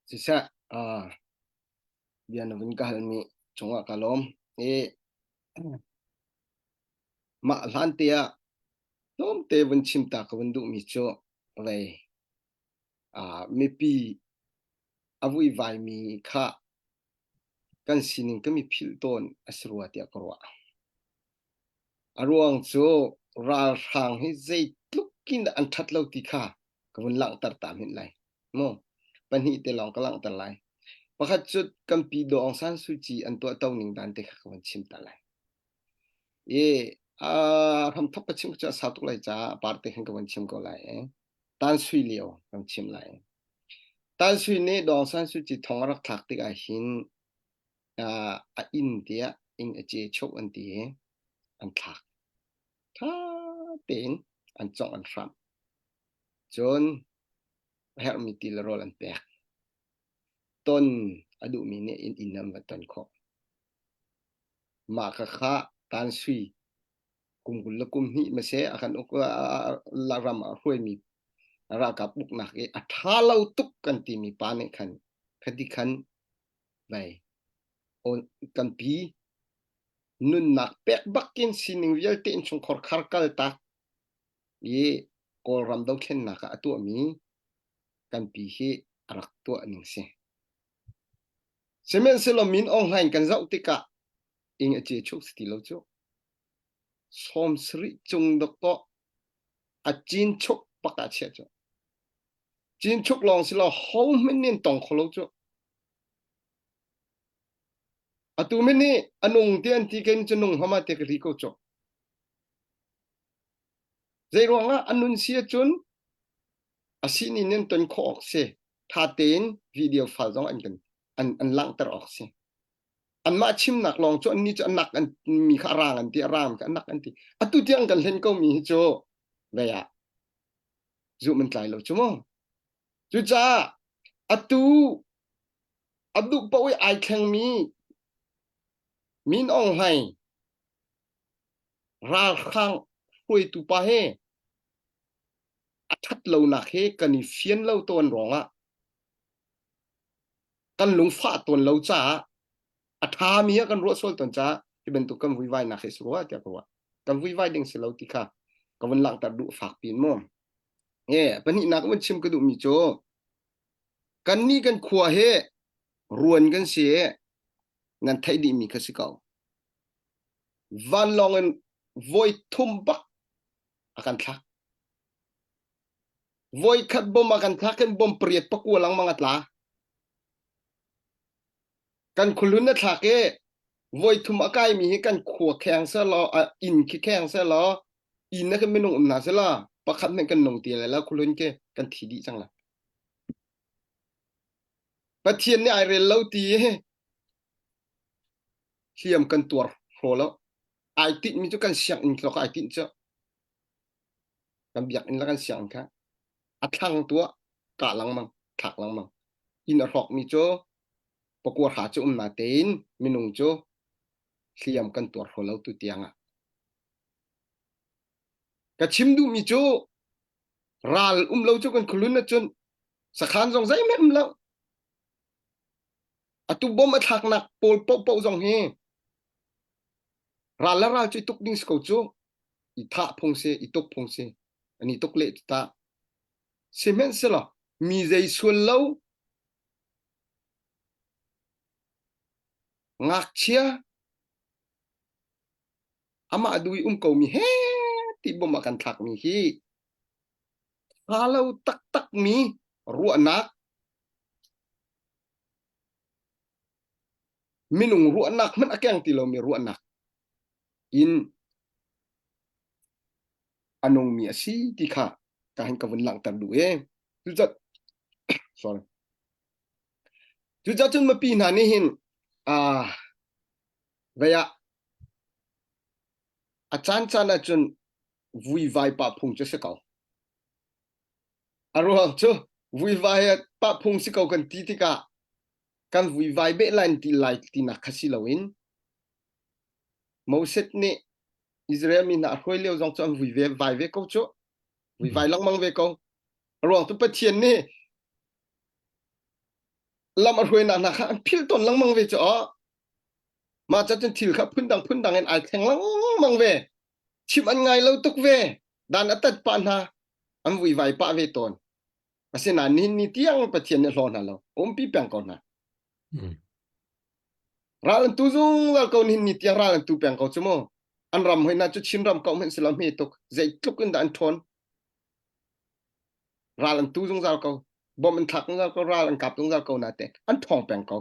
Siseh, uh, bia na vun ka halmi cungah ka lawm. I mah hlan te ah tlawmte vun chim ta ka vun duhmi cu vei uh, mipi a vuivaimi kha kan sining kan i philh tawn a si rua tiah ka ruah. A ruang cu ralhrang hi zeitluk in dah an ṭhat lo ti kha ka vun langhter ta hmanh lai. Mu pahnih te lawng ka langhter lai. Pakhat cu kan pi Daw Aung San Suu Kyi an tuahto ning dan te kha ka vun chim ta lai. I a hramthok ka chim cu a sau tuk lai caah parte khan ka vun chim ko lai. Tan Sui lio kan chim lai. Tan Sui nih Daw Aung San Suu Kyi thong a rak thlak tikah hin uh, a inn tiah inn a ce chuk an ti i an thlak. Tha tein an congh an hramh. Cun a herhmi ti le rawl an pek. Ton a duhmi nih inn inn an va ton khawh. Mah kha kha Tan Sui kum 20 le kum hnih mase a kan uk ram a hruaimi ralkap uknak i a ṭha lo tuk kan timi pa nih khan khati khan vai kan pi nunnak pek bakin sining vialte innchungkhar khar kal tak i Kawlram dothlennak ah a tuahmi kan pi hi a rak tuah ning si. Sihmanhsehlaw Min Aung Hlaing kan zoh tikah ing a ce chuk si ti lo cu. Sawm sarih cung dawkaw a cin chuk bak ah chiah cu. Cin chuk lawng si lo ho hmanh nih an tong kho lo cu. Atu min nih a nung ti an ti kein cu nung hama te ka ri ko cu. Zei ruangah a nun si ahcun a sinin in ton khawh awk si. Tha tein video file zong an kan. an an langhter awk si. Anmah chimnak lawng cu annih cu an nak an mi kha a rang an ti, a rang kha an nak an ti. Atu tiang kan hlen ko mi hi cu vei ah zumh an tlai lo cu mu. Cucaah atu a duh paoh i ai thlengmi Min Aung Hlaing ralhrang hruaitu pa he a ṭhat lonak he kan i fian lo tawn ruangah kan lungfah tawn lo caah a ṭhami ah kan ruah sual tawn caah hi bantuk kan vuivainak hi si rua tiah ka ruah. Kan vuivai ding si lo ti kha ka vun langhter duh fak piin mu. E pahnihnak vun chim ka duhmi cu kannih kan khua hi ruan kan si i nan theih dihmi kha si ko. Vanlawng in voi thum bak a kan thlak. Voi khat bom a kan thlak in bom pariat pakua lengmang a tla. Kan khualun a thlak i voi thum a kaimi hi kan khua kheng selaw inn khi kheng selaw inn na kan minung um hna sela pakhat hmanh kan nung ti lai lo khualun khi kan thi dih cang lai. Pathian nih ai rel lo ti hi hliam kan tuar hraw lo. Ai tinhmi cu kan sianginn tlok ai tinh cu. Kan biakinn le kan sianginn kha a thlang tu ah kah lengmang, thlak lengmang. Inn a hrawkmi cu pakua hra cu um natein minung cu hliam kan tuar hraw lo tu tiang ah. Ka chim duhmi cu ral um lo cu kan khualun ahcun sakhan zong zeihmanh um lo. Atu bom a thlaknak pawl paohpaoh zong hi ral le ral cu i tuk ding si ko cu. I thah phung si, i tuk phung si. An i tuk leh cu tah. Sihmanhsehlaw mi zei sual lo ngakchia amah duh i um komi he ti bom ah kan thlakmi hi tha lo taktakmi ruahnak minung ruahnak hmanh a keng ti lomi ruahnak in a nungmi a si ti kha ka hin ka vun langhter duh e cucat sorry cucacun mipi hna nih hin ah vei ah a caan caan ahcun vuivai pah phung cu si ko a ruang cu vuivai pah phung si ko kan ti tikah kan vuivai beh lai ti lai tinak kha si loin Moses nih Israel mi hna a hruai lio zong cu an vui ve vai ve ko cu vui vai lengmang ve ko a ruang cu Pathian nih lam a hruainak hna kha an philh tawn lengmang ve cu aw mah ca cun thil kha phundang phundang in ai thleng lengmang ve chim an ngai lo tuk ve dan a tat pah hna an vuivai pah ve tawn asinain nihin ni tiang Pathian nih hlaw hna lo umpi peng ko hna ral an tu zungzal ko nihin ni tiang ral an tu peng ko cu mu an ram hoi na cu Chin ram ko hmanh silo hme tuk zeitluk in dah an ṭhawn ral an tu zungzal ko bom an thlak zungzal ko ral an kap zungzal ko na te an ṭhawng peng ko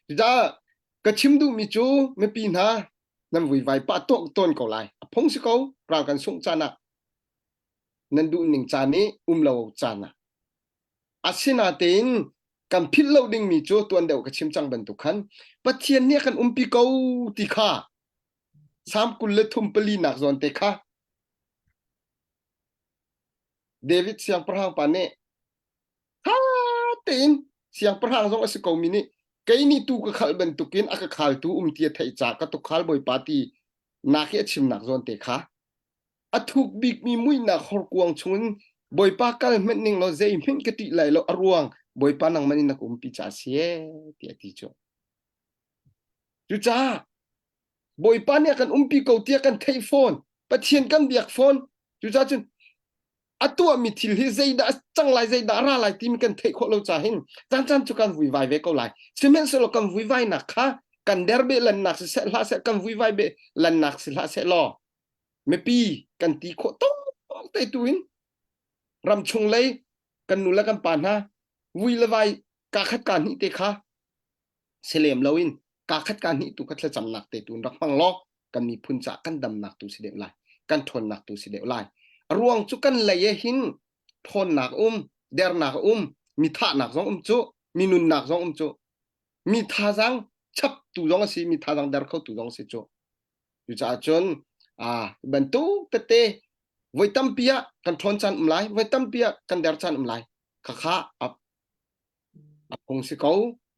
cucaah ka chim duhmi cu mipi hna nan vuivai pah tuak tawn ko lai a phung si ko ral kan sungh caan ah nan duh ning caan i um lo caan ah asinatein kan philh lo dingmi cu tuan deuh ka chim cang bantuk khan Pathian nih a kan umpi ko ti kha Salm 23 pali nak zawn te kha David siangpahrang pa nih tha tein siangpahrang zong a si komi nih kei nih tuu ka khalh bantukin a ka khaltu um ti a theih caah ka tukhal bawipa ti nak hi a chimnak zawn te kha a thuk bikmi muihnak horkuang chungin bawipa kal hmenh ning law zeihmanh ka ṭih lai lo a ruang bawipa nangmah nih na ka umpi caah a si ee tiah a ti cu cucaah bawipa nih a kan umpi ko tiah kan theih fawn pathian kan biak fawn cucaah cun a tuahmi thil hi zeidah a cang lai zeidah a ra lai timi kan theih khawh lo ca hin caan caan cu kan vuivai ve ko lai sihmanhsehlaw kan vuivainak kha kan der beh lannak siseh hlah seh kan vuivai beh lannak si hlah seh law mipi kan ti khawh tawk te tu in ram chung lei kan nu le kan pa hna vui le vai ka khat ka hnih te kha si lem loin kaa khat kaa hnih tu kha thlacamnak te tu in rak hmang law kan miphun caah kan damnak tu si deuh lai kan ṭhawnnak tu si deuh lai a ruang cu kan lei ah hin ṭhawnnak um dernak um mi thahnak zong um cu mi nunnak zong um cu. Mi thazaang chap tu zong a si, mi thazaang der kho tu zong a si cu. Cucaah cun aa bantuk tete voi tampi ah kan ṭhawn caan um lai, voi tampi ah kan der caan um lai. Khakha a a phung si ko.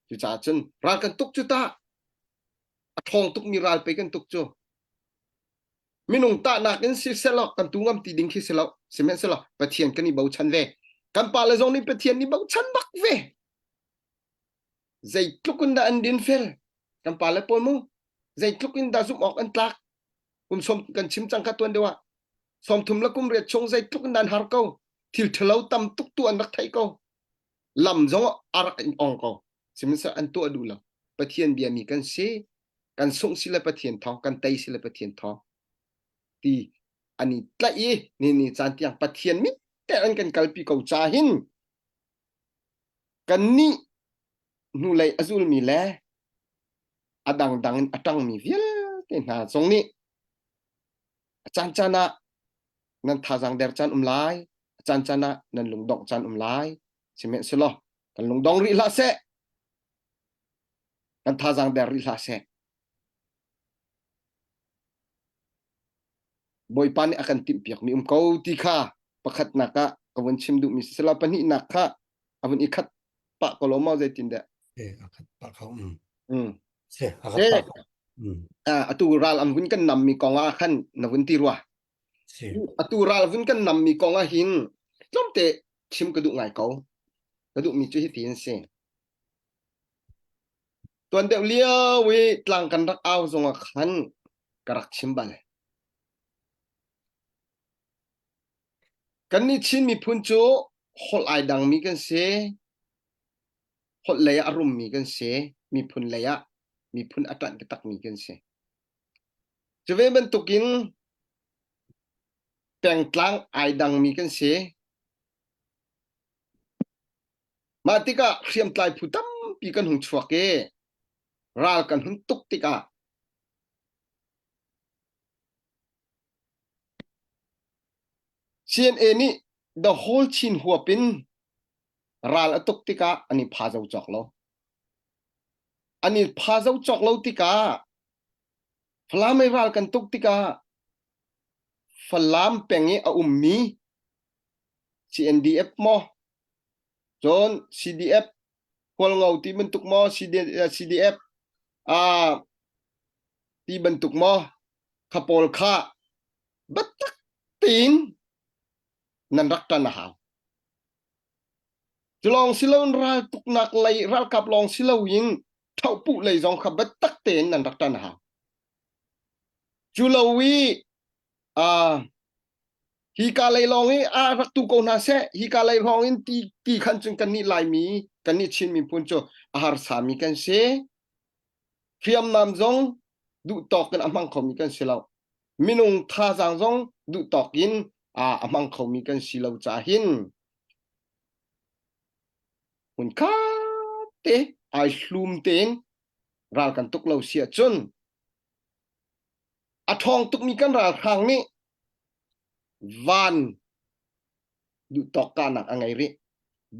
Cucaah cun ral kan tuk cu tah a ṭhawng tukmi ral pei kan tuk cu. Minung tahnak in si selaw kan tu ngam ti ding khi si lo. Sihmanhsehlaw Pathian kan i bochan ve. Kan pale zong nih Pathian nih bochan bak ve. Zeitluk in dah an dinfel? Kan pale pawl mu zeitluk in dah zumh awk an tlak? Kum som kan chim cang kha tuan deuh ah. 30 le kum riat chung zeitluk in dah an har ko. Thil ṭhalo tam tuk tu an rak theih ko. Lam zong a rak in ong ko. Sihmanhsehlaw an tuah duh lo. Pathian biami kan si. Kan sungh si le Pathian thawng, kan tei si le Pathian thawng. Ti an i tlaih i ni ni caan tiang Pathian mit te an kan kalpi ko ca hin kannih hnulei a zulmi le a dangdang in a ṭangmi vialte hna zong nih a caancaan ah nan thazaang der caan um lai, a caancaan ah nan lungdongh caan um lai. Sihmanhsehlaw kan lungdong rih hlah seh, kan thazaang der rih hlah seh. Bawipa nih a kan timhpiakmi um ko ti kha pakhatnak ah ka vun chim duhmi si selaw pahnihnak kha a vun i khat pah ko lo maw zeitin dah? Eh, a khat pah kho. Mm. Mm. Se, a khat pah kho. Mm. Ah, atu ral an vun kan nammi kong ah khan na vun ti rua. Si. Atu ral vun kan nammi kong ah hin tlawmte chim ka duh ngai ko. Ka duhmi cu hiti in si. Tuan deuh lio i tlang kan rak au zong ah khan ka rak chim bal. Kannih Chin miphun cu holh ai dangmi kan si. Holh lei ah a rummi kan si. Miphun lei ah miphun a ṭanh taktakmi kan si. Cu ve bantukin pengtlang ai dangmi kan si. Mah tikah hriamtlai phu tampi kan hung chuak i ral kan hun tuk tikah CNA nih the whole Chin huap in ral a tuk tikah an i phazo cawk lo. An i phazo cawk lo tikah Falam i ral kan tuk tikah Falam peng i a ummi CNDF maw cun CDF Hualngo ti bantuk maw CDF uh, ti bantuk maw kha pawl kha biatak tein nan rak ṭan a hau. Cu lawng si loin raltuknak lei ralkap lawng si loin ṭhohpuh lei zong kha biatak tein nan rak ṭan a hau. Cu lo i uh, hi ka lei lawng i a rak tu ko hna seh hi ka lei lawng in ti ti khan cun kannih Laimi kannih Chin miphun cu a harsami kan si. Hriamnam zong duh tawk in a hmang khomi kan si lo. Minung thazaang zong duh tawk in a hmang khomi kan si lo caah hin hmunkhat te ai hlum tein ral kan tuk lo si ahcun a ṭhawng tukmi kan ralhrang nih van duh tawk kahnak a ngei rih.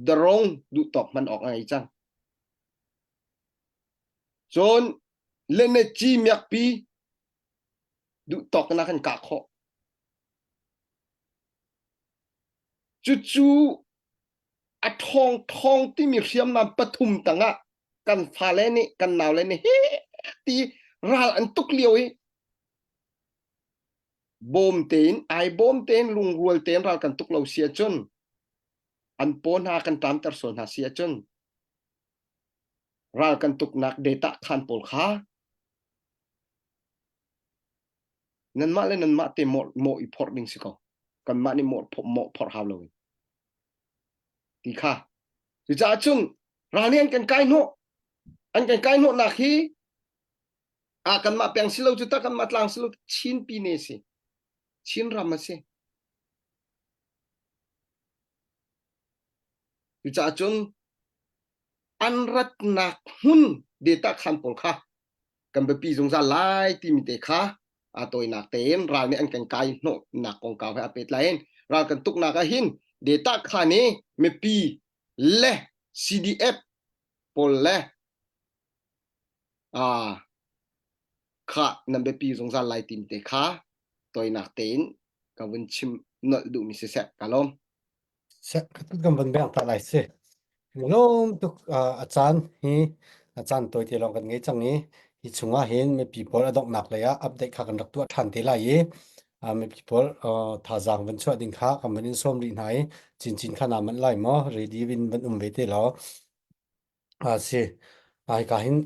Darong duh tawk hman awk a ngei cang. Cun leneci miakpi duh tawk in a kan kah khawh. Cucu a ṭhawng ṭhawng timi hriamnam pathum tangah kan fale nih kan naule nih hi ti ral an tuk lio i bawm tein ai bawm tein lungrual tein ral kan tuk lo si ahcun an paw hna kan ṭamter sual hna si ahcun ral kan tuknak data khan pawl kha nanmah le nanmah te mawh mawh i phorh ding si ko kanmah nih mawh mawh phorh hau lo in ti kha cucaah cun ral nih an kan kai hnawh an kan kai hnawhnak hi a kanmah peng si lo cu ta kanmah tlang si lo Chin pine si Chin ram a si cucaah cun an ratnak hmun data khan pawl kha kan biapi zungzal lai timi te kha a tawinak tein ral nih an kan kai hnawhnak kongkau he a pehtlai in ral kan tuknak ah hin data kha nih mipi le CDF pawl le Ah kha nan biapi zungzal lai tim te kha toinak tein ka vun chim nolh duhmi siseh ka lawm. Kan van beng ta lai si. Lawm tuk a caan hi a caan tawi te lawng kan ngei cang i hi chungah hin mipi pawl a donghnak lei ah update kha kan rak tuah ṭhan te lai i mipi pawl thazaang van chuah ding kha kan van in sawm rih hna i chinchin kha naa manh lai maw ready in van um ve te law A si. Hika hin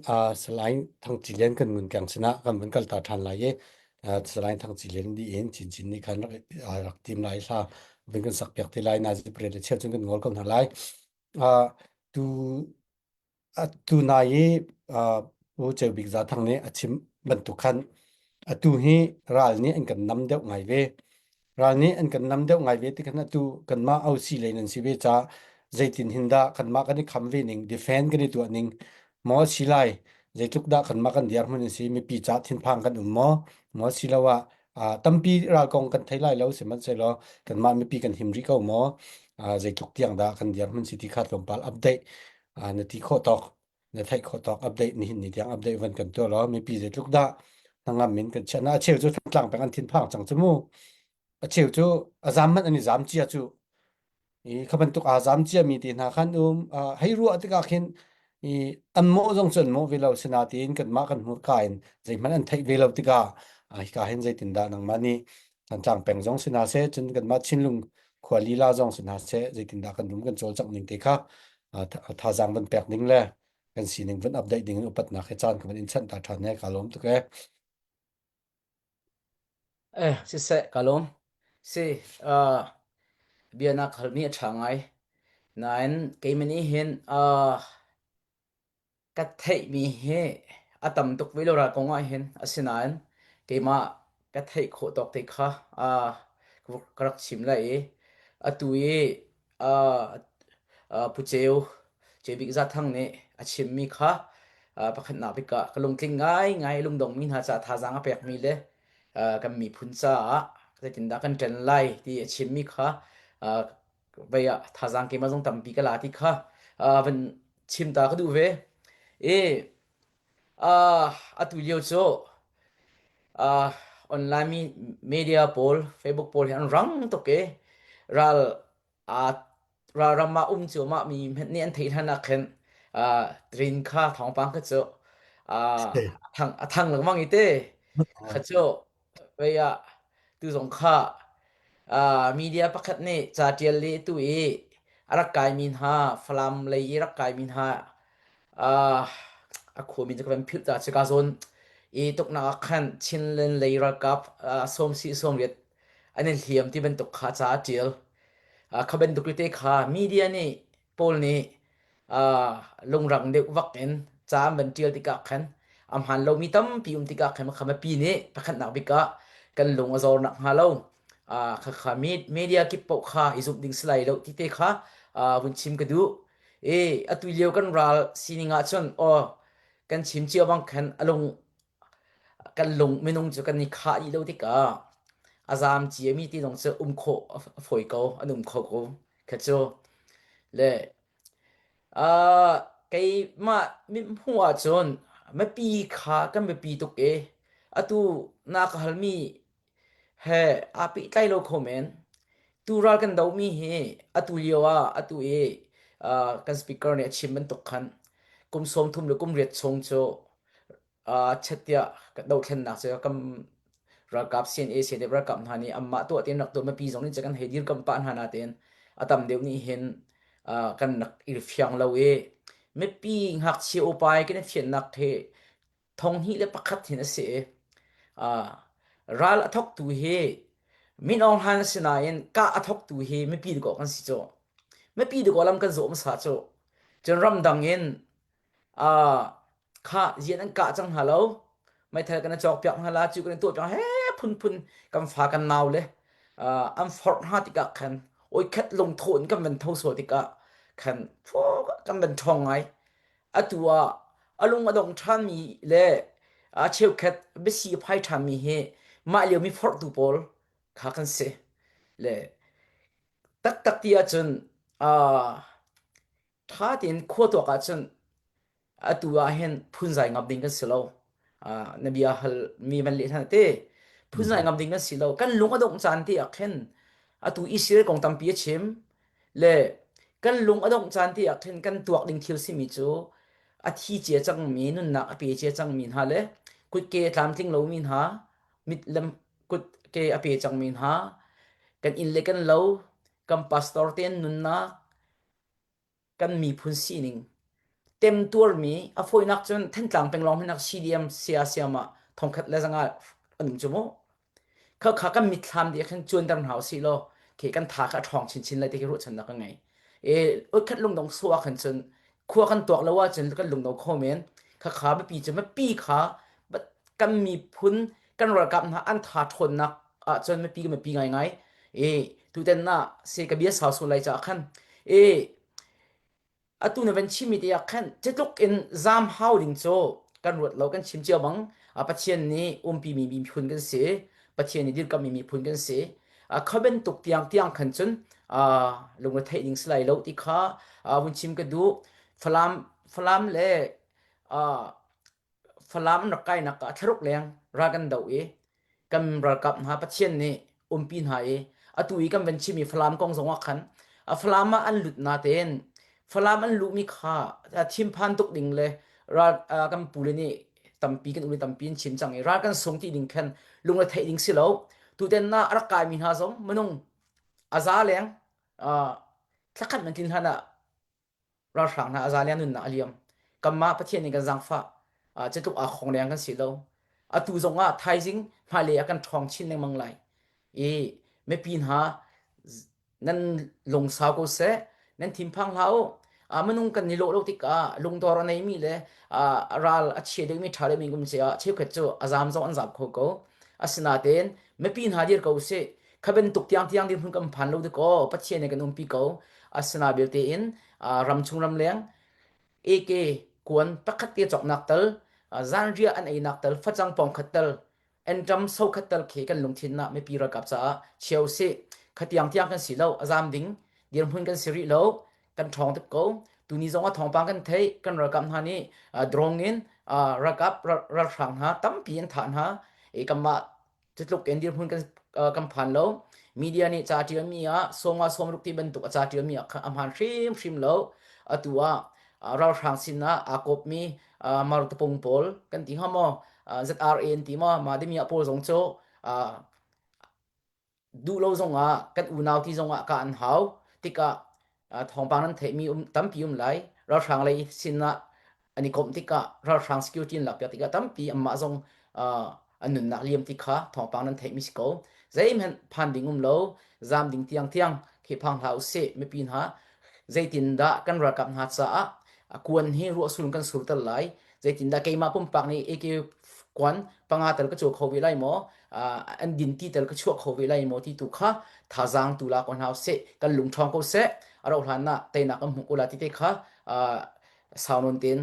Salai Thang Ci Lian kan ngun keng sinah kan vun kalta ṭhan lai i Salai Thang Ci Lian dih in Chinchin nih khan rak, rak tim lai hla vun kan sak piak te lai nazi pariat le cheu cun kan ngol ko hna lai. Tu tu nai i Pu Ceu Bik Za Thang nih a chim bantuk khan atu hi ral nih an kan nam deuh ngai ve. Ral nih an kan nam deuh ngai ve ti khan atu kanmah OC lei nan si ve caah zeitin hin dah kanmah kan i kham ve ning, defend kan i tuah ning maw si lai, zeitluk dah kanmah kan dirhmun an si, mipi caah thinphang kan um maw, maw siloah uh, tampi ral kong kan thei lai lo sihmanhsehlaw kanmah mipi kan him rih ko maw, uh, zeitluk tiang dah kan dirhmun si ti kha tlawmpal update uh, na ti khawh tawk na theih khawh tawk update nihin ni tiang update van kan tuah law mipi zeitluk dah hnangam in kan chiah na a cheu cu tlang peng an thinphang cang cu mu a cheu cu a zam hmanh an i zam cia cu i kha bantuk aa zam cia mi te hna khan um hei ruah tikah khin i an mawh zong cu an mawh ve lo sinain kanmah kan hmurka in zeihmanh an theih ve lo tikah hika hin zeitindah nangmah nih Thantlang peng zong si hna seh cun kanmah Chinlung khua lila zong si hna seh zeitindah kan rum kan cawlcangh ning te kha thazaang van pek ding le kan sining van update ding in upatnak he caan ka van in chanh ta ṭhan he ka lawm tuk ee. Eh, siseh, ka lawm. Si, uh, bia na halmi a ṭha ngai. Nain keimah nih hin uh, Ka theihmi hi a tam tuk ve lo ral kong ahhin asinain keimah ka theih khawh tawk te kha uh, ka rak chim lai i atu i uh, uh, Pu Ceu Ceu Bik Za Thang nih a chimmi kha uh, pakhatnak bik ah ka lungtling ngaingai lungdongmi hna caah thazaang a pekmi le uh, kan miphun caah zeitindah kan ṭan lai ti a chimmi kha uh, vei ah thazaang keimah zong tampi ka la ti kha uh, van chim ta ka duh ve i uh, atu lio cu uh, online mi media pawl Facebook pawl hi an rang tuk i ral uh, ral ram ah um cu mah mi hmanh nih an theih hlan ah khin uh, rin kha thawngpang kha cu uh, a thang a thang lengmang i te kha cu Vei ah tu zong kha ah media pakhat nih ca ṭial le tu i a rak kaimi hna Falam lei i rak kaimi hna ah a khuami cu ka van philh ta cika zawn i tuknak ah khan Chinland lei ralkap ah sawm si 80 an i hliam ti bantuk kha ca a ṭial. Ah, kha bantuk tete kha media nih pawl nih uh, lungrang deuh vak in ca an van ṭial tikah khan a hmaan lomi tampi um tikah khan kha mipi nih pakhatnak bik ah kan lung a zor nak hnga lo uh, kha kha media kip paoh kha i zumh ding si lai lo ti te kha uh, vun chim ka duh e atu lio kan ral sining ah cun aw kan chim cio bang khan a lung kan lung minung cu kan i khah dih lo tikah a zaam ciami ti zong cu um khawh a fawi ko an um kho ko kha cu le uh, keimah mithmuh ahcun mipi kha kan biapi tuk i atu na ka halmi he aa pehtlai lo kho men. Tu ral kan dohmi hi atu lio ah atu i uh, kan speaker nih a chim bantuk khan kum 30 le kum riat chung cu uh, chet tiah dohthlennak cu kan ralkap CNA CNF ralkap hna nih anmah tuah tein rak tuah mipi zong nih kan hei dirkamh pah hna nain a tam deuh nih hin uh, kan rak i fiang lo i mipi ngakchia upa i kan i fiannak hi thong hnih le pakhat hin a si i uh, ral a thawktu hi Min Aung Hlaing a si nain kah a thawktu hi mipi dawh kan si cu. Mipi dawh lam kan zawh hmasa cu. Cun ramdang in uh, kha zian an kah cang hna lo meithal kan i cawk piak hna la cu kan i tuah piak he phunphun kan fa kan nau le uh, an forh hna tikah khan oi khat lungtho in kan van tho sual tikah khan kan van ṭhawng ngai atu ah a lung a dong ṭhanmi le a cheukhat biasi a phai ṭhanmi hi mah lio mi forhtu pawl kha kan si le taktak ti ahcun uh, ṭha tein khua tuak ahcun. Atu ah hin phunzai ngam ding kan si lo. Na bia hal mi van leh hna te. Phunzai ngam ding kan si lo. Kan lung a dongh caan te ah khin atu Israel kong tampi a chim. Le kan lung a dongh caan te ah khin kan tuak ding thil simi cu a thi cia cangmi nunnak a pe cia cangmi hna le kutke a tlamtling lomi hna mit lam kutke a pe cangmi hna kan inn le kan lo kan pastor te an nunnak kan miphun sining temtuarmi a fawinak cun Thantlang peng lawng hmanhak CDM saya sayamah thongkhat le zanga an um cu mu. Kha kha kan mitthlam dih khan cuanter hna usih law khi kan tha kha a ṭhawng chinchin lai ti khi ruahchannak ka ngei. E utkhat lungdong suah khan cun khua kan tuak lo ahcun kan lungdo kho men. Kha kha biapi cu mipi kha kan miphun kan ralkap hna an tha ṭhawnnak ahcun mipi ka mipi ngaingai. E tuten na se ka bia sau sul lai caah khan e atu na van chimmi te ah khan cutluk in zaam hau ding cu kan ruat lo kan chim cio bang Pathian nih umpi mi miphun kan si Pathian nih dirkammi miphun kan si kha bantuk tiang tiang khan cun lungre theih ding si lai lo ti kha vun chim ka duh Falam Falam le Falam an rak kainak ah thlaruk leng ral kan doh i kan ralkap hna Pathian nih umpi hna i atu i kan van chimmi Falam kong zong ah khan a Falam ah an lut natein Falam an luhmi kha thinphan tuk ding le ral kan pule nih tampi kan ule tampi an chim cang i ral kan sung ti ding khan lungre theih ding si lo tuten na a rak kaimi hna zong minung a za leng thlakhat man tlin hlan ah ralhrang hna a za le nunnak a liam. Kanmah Pathian nih kan zaangfah. Cutluk aa khong leng kan si lo. Atu zong ah thaizing hmailei ah kan ṭhawng chin lengmang lai. I mipi hna nan lungsau ko seh, nan thinphang hlah u. Minung kan i lawh lo tikah lungdor a neimi le ral a chia deuhmi ṭha deuhmi kum cia cheukhat cu a zaam zong an zaam kho ko. Asinain mipi hna dir ko usih. Kha bantuk tiangtiang dirhmun kan phan lo dikaw Pathian nih kan umpi ko. Asina belte in ramchung ramleng AK kuan pakhat te cawknak tal zanriah an einak tal facang pawng khat tal enṭam so khat tal khi kan lungthin ah mipi ralkap caah cheu si khatiang tiang kan si lo a zam ding dirhmun kan si rih lo kan ṭhawng tuk ko tuni zong ah thawngpang kan theih kan ralkap hna nih drone in ralkap ralhrang hna tampi an thah hna i kanmah Cutluk in dirhmun kan, kan phan lo. Media nih ca ṭialmi ah sawma sawmruk ti bantuk a ca ṭialmi ah a hmaan hrimhrim lo. Atu ah ralhrang sin ah aa kawpmi martapung pawl kan ti hnga maw ZRA an ti maw mah dimi pawl zong cu duh lo zongah kan unau ti zongah ka an hau tikah thawngpang nan theihmi um tampi um lai ralhrang lei sinah an i komh tikah ralhrang security an lakpiak tikah tampi anmah zong an nunnak liam ti kha thawngpang nan theihmi si ko zeihmanh phan ding um lo zam ding tiang tiang khi phang hlah usih mipi hna zeitindah kan ralkap hna caah kuan hi ruahsul kan surter lai zeitindah keimah pumpak nih AK kuan panga tal ka caw kho ve lai maw an din ti tal ka chuah kho ve lai maw ti tu kha thazaang tu la ko hna seh kan lung ṭhawng ko seh a rauh hlan ah teinak kan hmuh ko la ti te kha sau nawn tein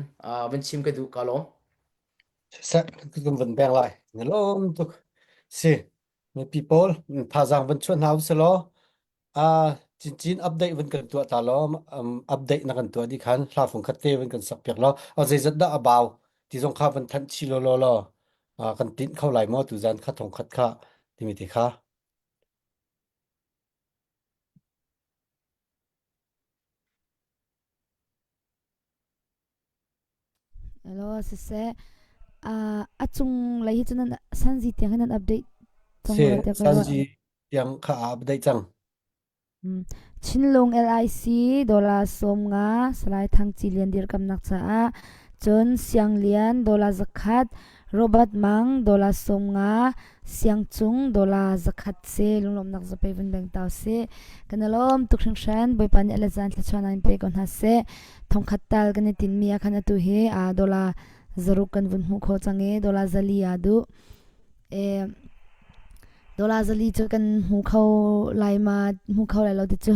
van chim ka duh ka lawm Seh kan van beng lai na lawm tuk si mipi pawl thazaang van chuah hna usih law Cincin update van kan tuah ta law update na kan tuah dih khan hla fung khat te van kan sak piak law a zeizat dah a bau ti zong kha van thanh chi law law law kan tinh kho lai maw tuzan kha thong khat kha timi te kha. Hello, siseh. Uh, a cung lei hi cu nan sanzi tiang hin nan update cang Si, lo tiah ka ruah. Sanzi tiang kha a update cang. Mm. Chinlung LIC dollar 50 Salai Thang Ci Lian dirkamnak caah cun Siang Lian dollar 100 Robert Mang dollar 50 Siang Cung dollar 100 se lunglawmhnak zapei vun beng tau se kan i lawm tuk hringhran Bawipa nih a le zan thluachuah in pe ko hna seh thongkhat tal kan i tinmi ah khan atu hi a dollar zaruk kan vun hmuh khawh cang i dollar zali aa duh e dollar zali cu kan hmu kho lai ma hmu kho lai lo ti cu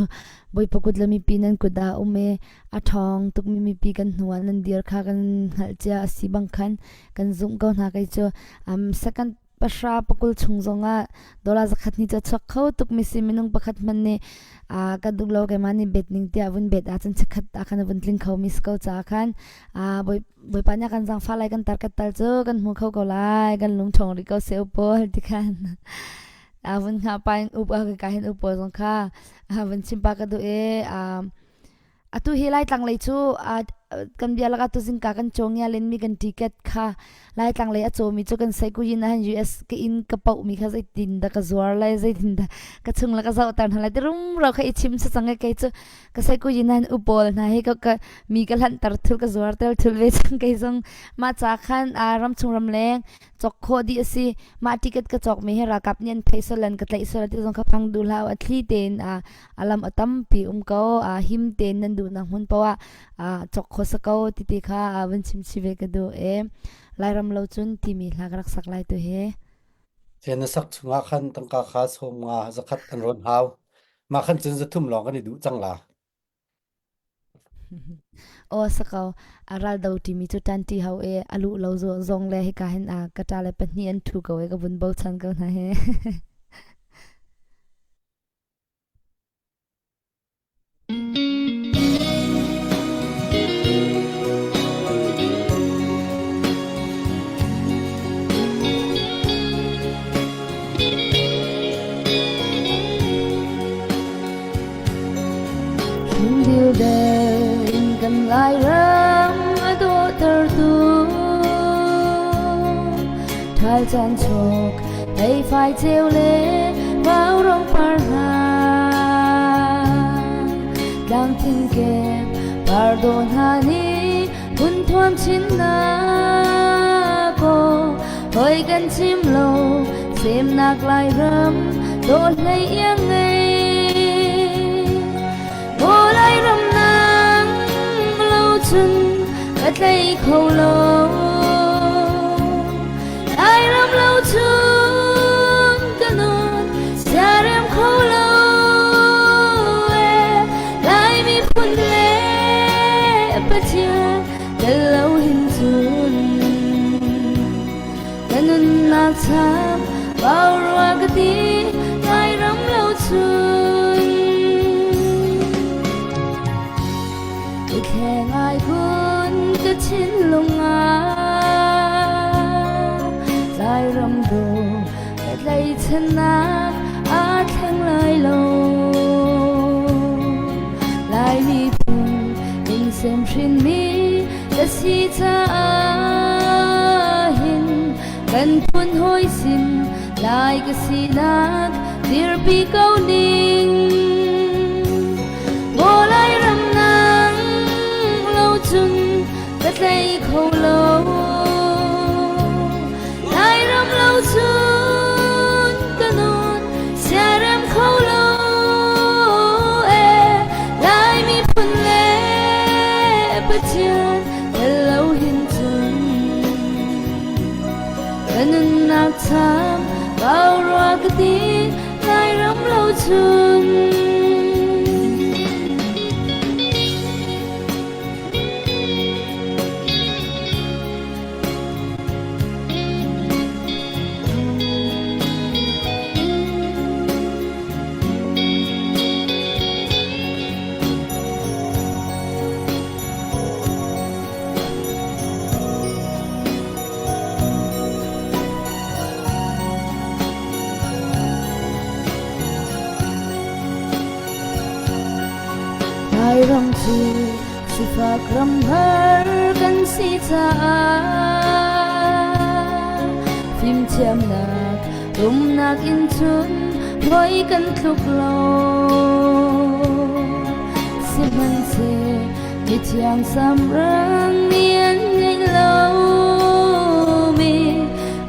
Bawipa kut le mipi nan kut ah um i a ṭhawng tukmi mipi kan hnu ah nan dir kha kan hngalh cia a si bang khan kan zumh ko hna kei cu um second. Pahra pakul chung zongah dollar zakhat ni cu a chuak kho tuk mi si minung pakhat hmanh nih ka duh lo keimah nih bet ning tiah vun bet ahcun chikkhat ah khan a vun tling kho mi si ko caah khan Bawipa nih a kan zaangfah lai kan tar kat tal cu kan hmu kho ko lai kan lung ṭhawng rih ko seh u pawl ti khan vun hngah pa in up ka hin u pawl zong kha vun chim pa ka duh i Atu hi Laitlang lei cu kan bia lakah tuzingka kan caw ngial in mi kan ticket kha Laitlang lei a cawmi cu kan seikuyin ah US ka inn ka poh mi kha zeitin dah ka zuar lai zeitin dah ka chung le ka zohter hna lai ti rumro kha i chim si cang kei cu ka seikuyin ah u pawl hna hi ka mi ka hlanhter thul ka zuar tel thul ve cang kei zong mah ca khan ramchung ramleng cawk khawh dih a si. Mah ticket ka cawk mi hi ralkap nih an theih sual an ka tlaih sual ti zong kha phang duh hlah a thli tein a lam a tampi um ko a him tein nan duhnak hmun poah ah cawk kho sa ko ti ti kha vun chim chi ve ka duh e Lairam lo cun timi hla ka rak sak lai tu hi. Chen na sak chungah khan tangka kha sawm nga zakhat an rawn hau. Mah khan cun zathum lawng kan i duh cang la. Aw sa ko. A ral do timi cu ṭanṭi hau i a luh lo zong le hika hin a ka ṭa le pahnih an ṭhu ko i ka vun bochan ko hna hi. Hringdildel in kan Lairam a dawhtertu ṭhal caan chok leifai ceu le vaurawng par hna tlangthing kep par dawh hna nih hun thuam chin nak aw hoi kan chim lo semnak Lairam dawh hlei iang ngei Aw Lairam nang lo cun ka tlei kho lo Lairam lo cun ka nun siarem kho lo e Lai miphun le Pathian tel lo hin cun ka nunnak cham pau rua ka ti Lairam lo cun ka thleng ai kun ka thinlung ah Lairam do ka tlaichannak aa thleng lai lo Lai miphun in sem hrinmi ka si caah hin kan phun hawi sin Lai ka sinak dirpi ko ning Maw Lairam nang lo cun ka tlei kho lo Lairam lo cun ka nun siarem kho lo e Lai miphun le Pathian tel lo hin cun Ka nunnak cham pau rua ka ti Lairam lo cun. Lairam cu sifak ramhar kan si caah fimthiamnak rumnak in cun hawi kan tluk lo. Sihmanhseh mithiang samrang nih an ngeih lomi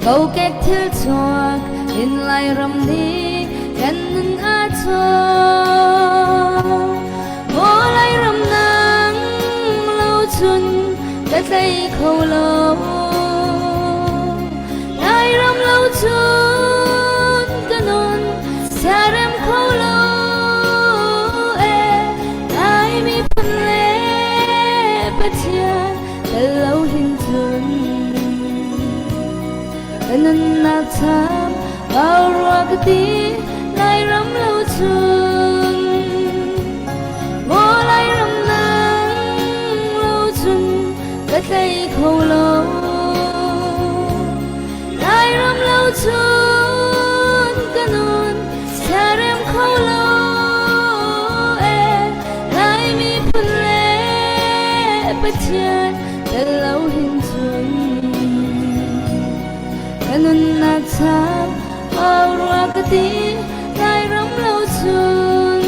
kokek thil chuak in Lairam nih kan nun a chuak. Maw Lairam nang lo cun ka tlei kho lo. Lairam lo cun ka nun siarem kho lo e Lai miphun le Pathian tel lo hin cun. Ka nunnak tham bau rua ka ti Lairam lo cun Maw Lairam nang lo cun ka tlei kho lo Lairam lo cun ka nun siarem kho lo e Lai miphun le Pathian tel lo hin cun ka nunnak cham au rua ka ti Lairam lo cun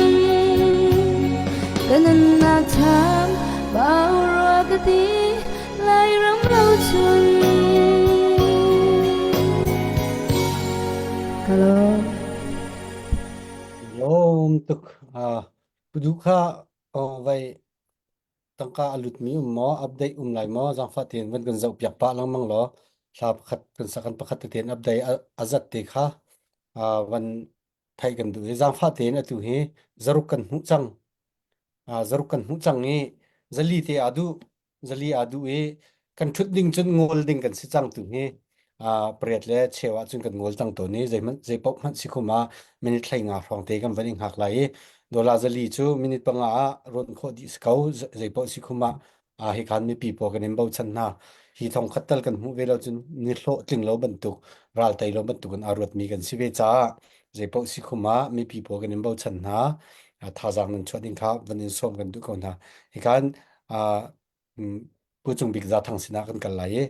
ka nunnak cham au rua ka ti Lairam lo cun Ka lawm. Lawm tuk. Ah, Pudu kha oh, vai tangka a lutmi um maw, update um lai maw, zaangfah tein van kan zoh piak pah lengmang law thla pakhat kan sakan pakhat tein update a, a zat te kha ah, van theih kan duh i zaangfah tein atu hi zaruk kan hmuh cang. Ah, zaruk kan hmuh cang i zali te aa duh zali aa duh i kan ṭhut ding cun ngol ding kan si cang tu hi ah pariat le cheu ah cun kan ngol cang tawn i zeihmanh zei paoh hmanh si khum ah minute 15 hrawng te kan van i hngak lai i dollar zali cu minute panga ah rawn khawh dih si ko zei paoh si khum ah ah hi khan mipi pawl kan in bochan hna hi thong khat tal kan hmuh ve lo cun ni hlawh tling lo bantuk ral tei lo bantuk in aa ruatmi kan si ve caah zei paoh si khum ah mipi pawl kan in bochan hna thazaang nan chuah ding kha van in sawm kan duh ko hna hi khan Pu Cung Bik Zathang sinah kan kal lai i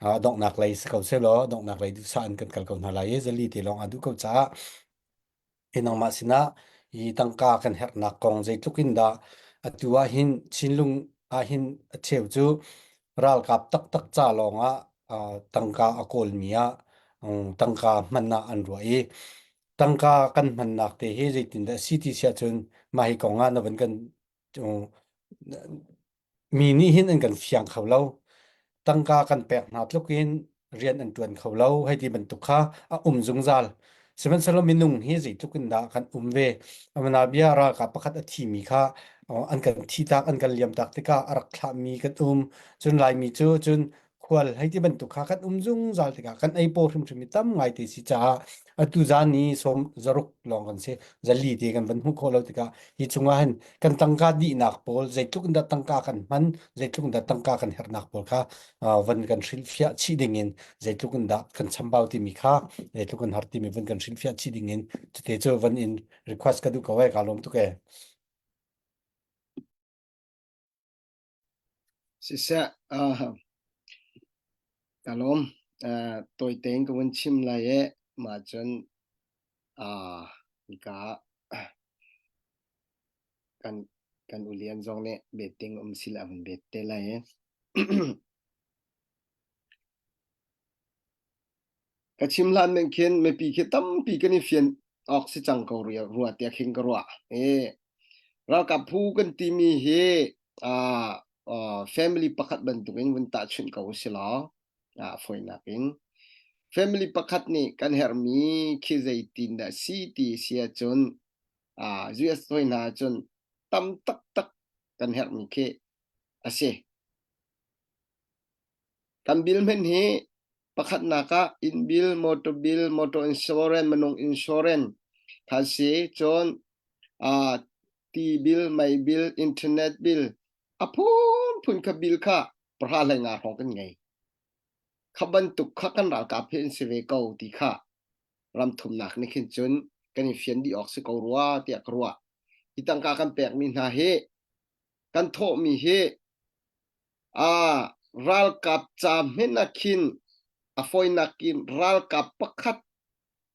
a donghnak lei si ko selaw donghnak lei duhsah in kan kal ko hna lai i zali te lawng aa duh ko caah hi nangmah sinah hi tangka kan herhnak kong zeitluk in dah atu ah hin Chinlung ah hin a cheu cu ralkap taktak ca lawng ah tangka a kawlmi ah tangka hman ah an ruah i tangka kan hmannak te hi zeitindah a si ti siah cun mah hi kong ah na van kan Mi nih hin an kan fiang kho lo. Tangka kan pek hna tluk in rian an ṭuan kho lo hei ti bantuk kha a um zungzal. Sihmanhsehlaw minung hi zeitluk in dah kan um ve. Amanabia ralkap pakhat a thimi kha an kan thihtak, an kan liamtak tikah a rak thlahmi kan um. Cun Laimi cu cun khual hei ti bantuk kha kan um zungzal tikah kan ei paw hrimhrim i tam ngai te si caah atu zan i sawm zaruk lawng kan si zali te kan van hmuh khawh lo tikah hi chungah hin kan tangka dihnak pawl zeitluk in dah tangka kan hman zeitluk in dah tangka kan herhnak pawl kha van kan hrilhfiah chih ding in zeitluk in dah kan chambau timi kha zeitluk in har timi van kan hrilhfiah chih ding in cute cu van in request ka duh ko ai ka lawm tuk e Siseh, uh, ka lawm. Uh, tawi tein ka vun chim lai i mah cun uh, hika kan kan ulian zong nih betting um sila a vun bet te lai i. Ka chim hlan men khin mipi khi tampi kan i fian awk si cang ko rua tiah khin ka ruah. I ralkap phu kan timi hi uh, uh, family pakhat bantukin vun tahchunh ko si law uh, fawinak in family pakhat nih kan herhmi khi zeitin dah si ti si ahcun uh, US hoi hna ahcun tam taktak kan herhmi khi a si. Kan bill hmenh hi pakhatnak ah inn bill, motor bill, motor insurance, minung insurance kha si. Cun uh, ti bill, mei bill, internet bill, a phunphun kha bill kha pahra hlei nga hrawng kan ngei. Kha bantuk kha kan ralkap hi an si ve ko ti kha ram thumnak nih khin cun kan i fian dih awk si ko rua tiah ka ruah. Hi tangka kan pekmi hna hi kan thawhmi hi Ralkap ca hmenh ah khin a fawinak in ralkap pakhat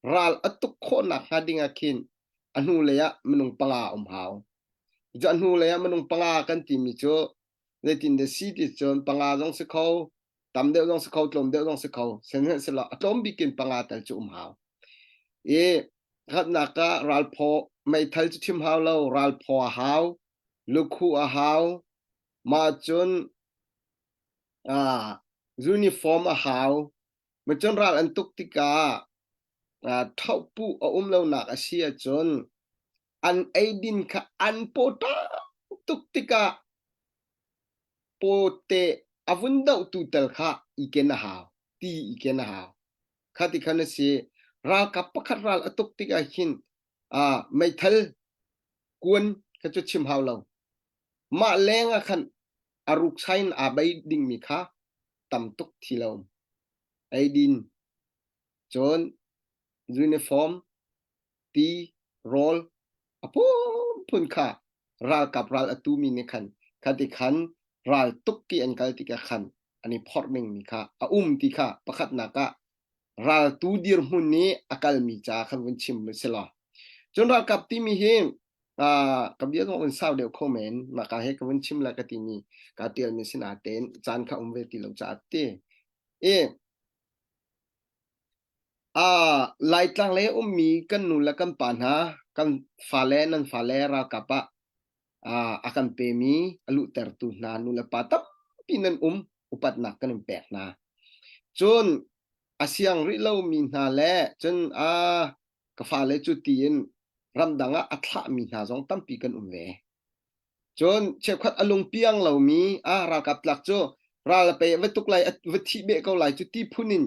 ral a tuk khawhnak hnga ding ah khin a hnulei ah minung panga um hau. Cu a hnulei ah minung panga kan timi cu zeitin dah si ti cun panga zong si kho, tam deuh zong si kho, tlawm deuh zong si kho. Sihmanhsehlaw a tlawm bik in panga tal cu um hau. I khatnak ah ralphaw meithal cu chim hau lo, ralphaw a hau, lukhuh a hau, Mah cun ah uniform a hau. Macun ral an tuk tikah ah ṭhohpuh a um lonak a si ahcun an eidin kha an paw tuk tikah pawte a vun dohtu tal kha i ken a hau, ti i ken a hau. Kha ti khan a si. Ralkap pakhat ral a tuk tikah hin uh, meithal kuan kha cu chim hau lo. Mah leng ah khan a ruksa in aa bei dingmi kha tam tuk thi lo. Eidin, cun uniform, ti, rawl, a phunphun kha ralkap ral a tumi nih khan khati khan ral tuk ti an kal tikah khan an i phorh dingmi kha a um ti kha pakhatnak ah raltu dirhmun nih a kalmi ca khan vun chim si law. Cun ralkap timi hi ka bia zong un sau deuh kho men mah ka he ka vun chim la ka timi ka tialmi sinatein caan kha um ve ti lo caah ti. I Laitlang lei a ummi kan nu le kan pa hna, kan fale nan fale ralkap ah a kan pemi a luhtertu hna nu le pa tampi nan um, upatnak kan in pek hna. Cun a siang rih lomi hna le cun ka fale cu tiin ramdang ah a thlahmi hna zong tampi kan um ve. Cun cheukhat a lungpiang lomi ah ralkap tlak cu ral a pei a va tuk lai, a va thih beh ko lai cu ti phun in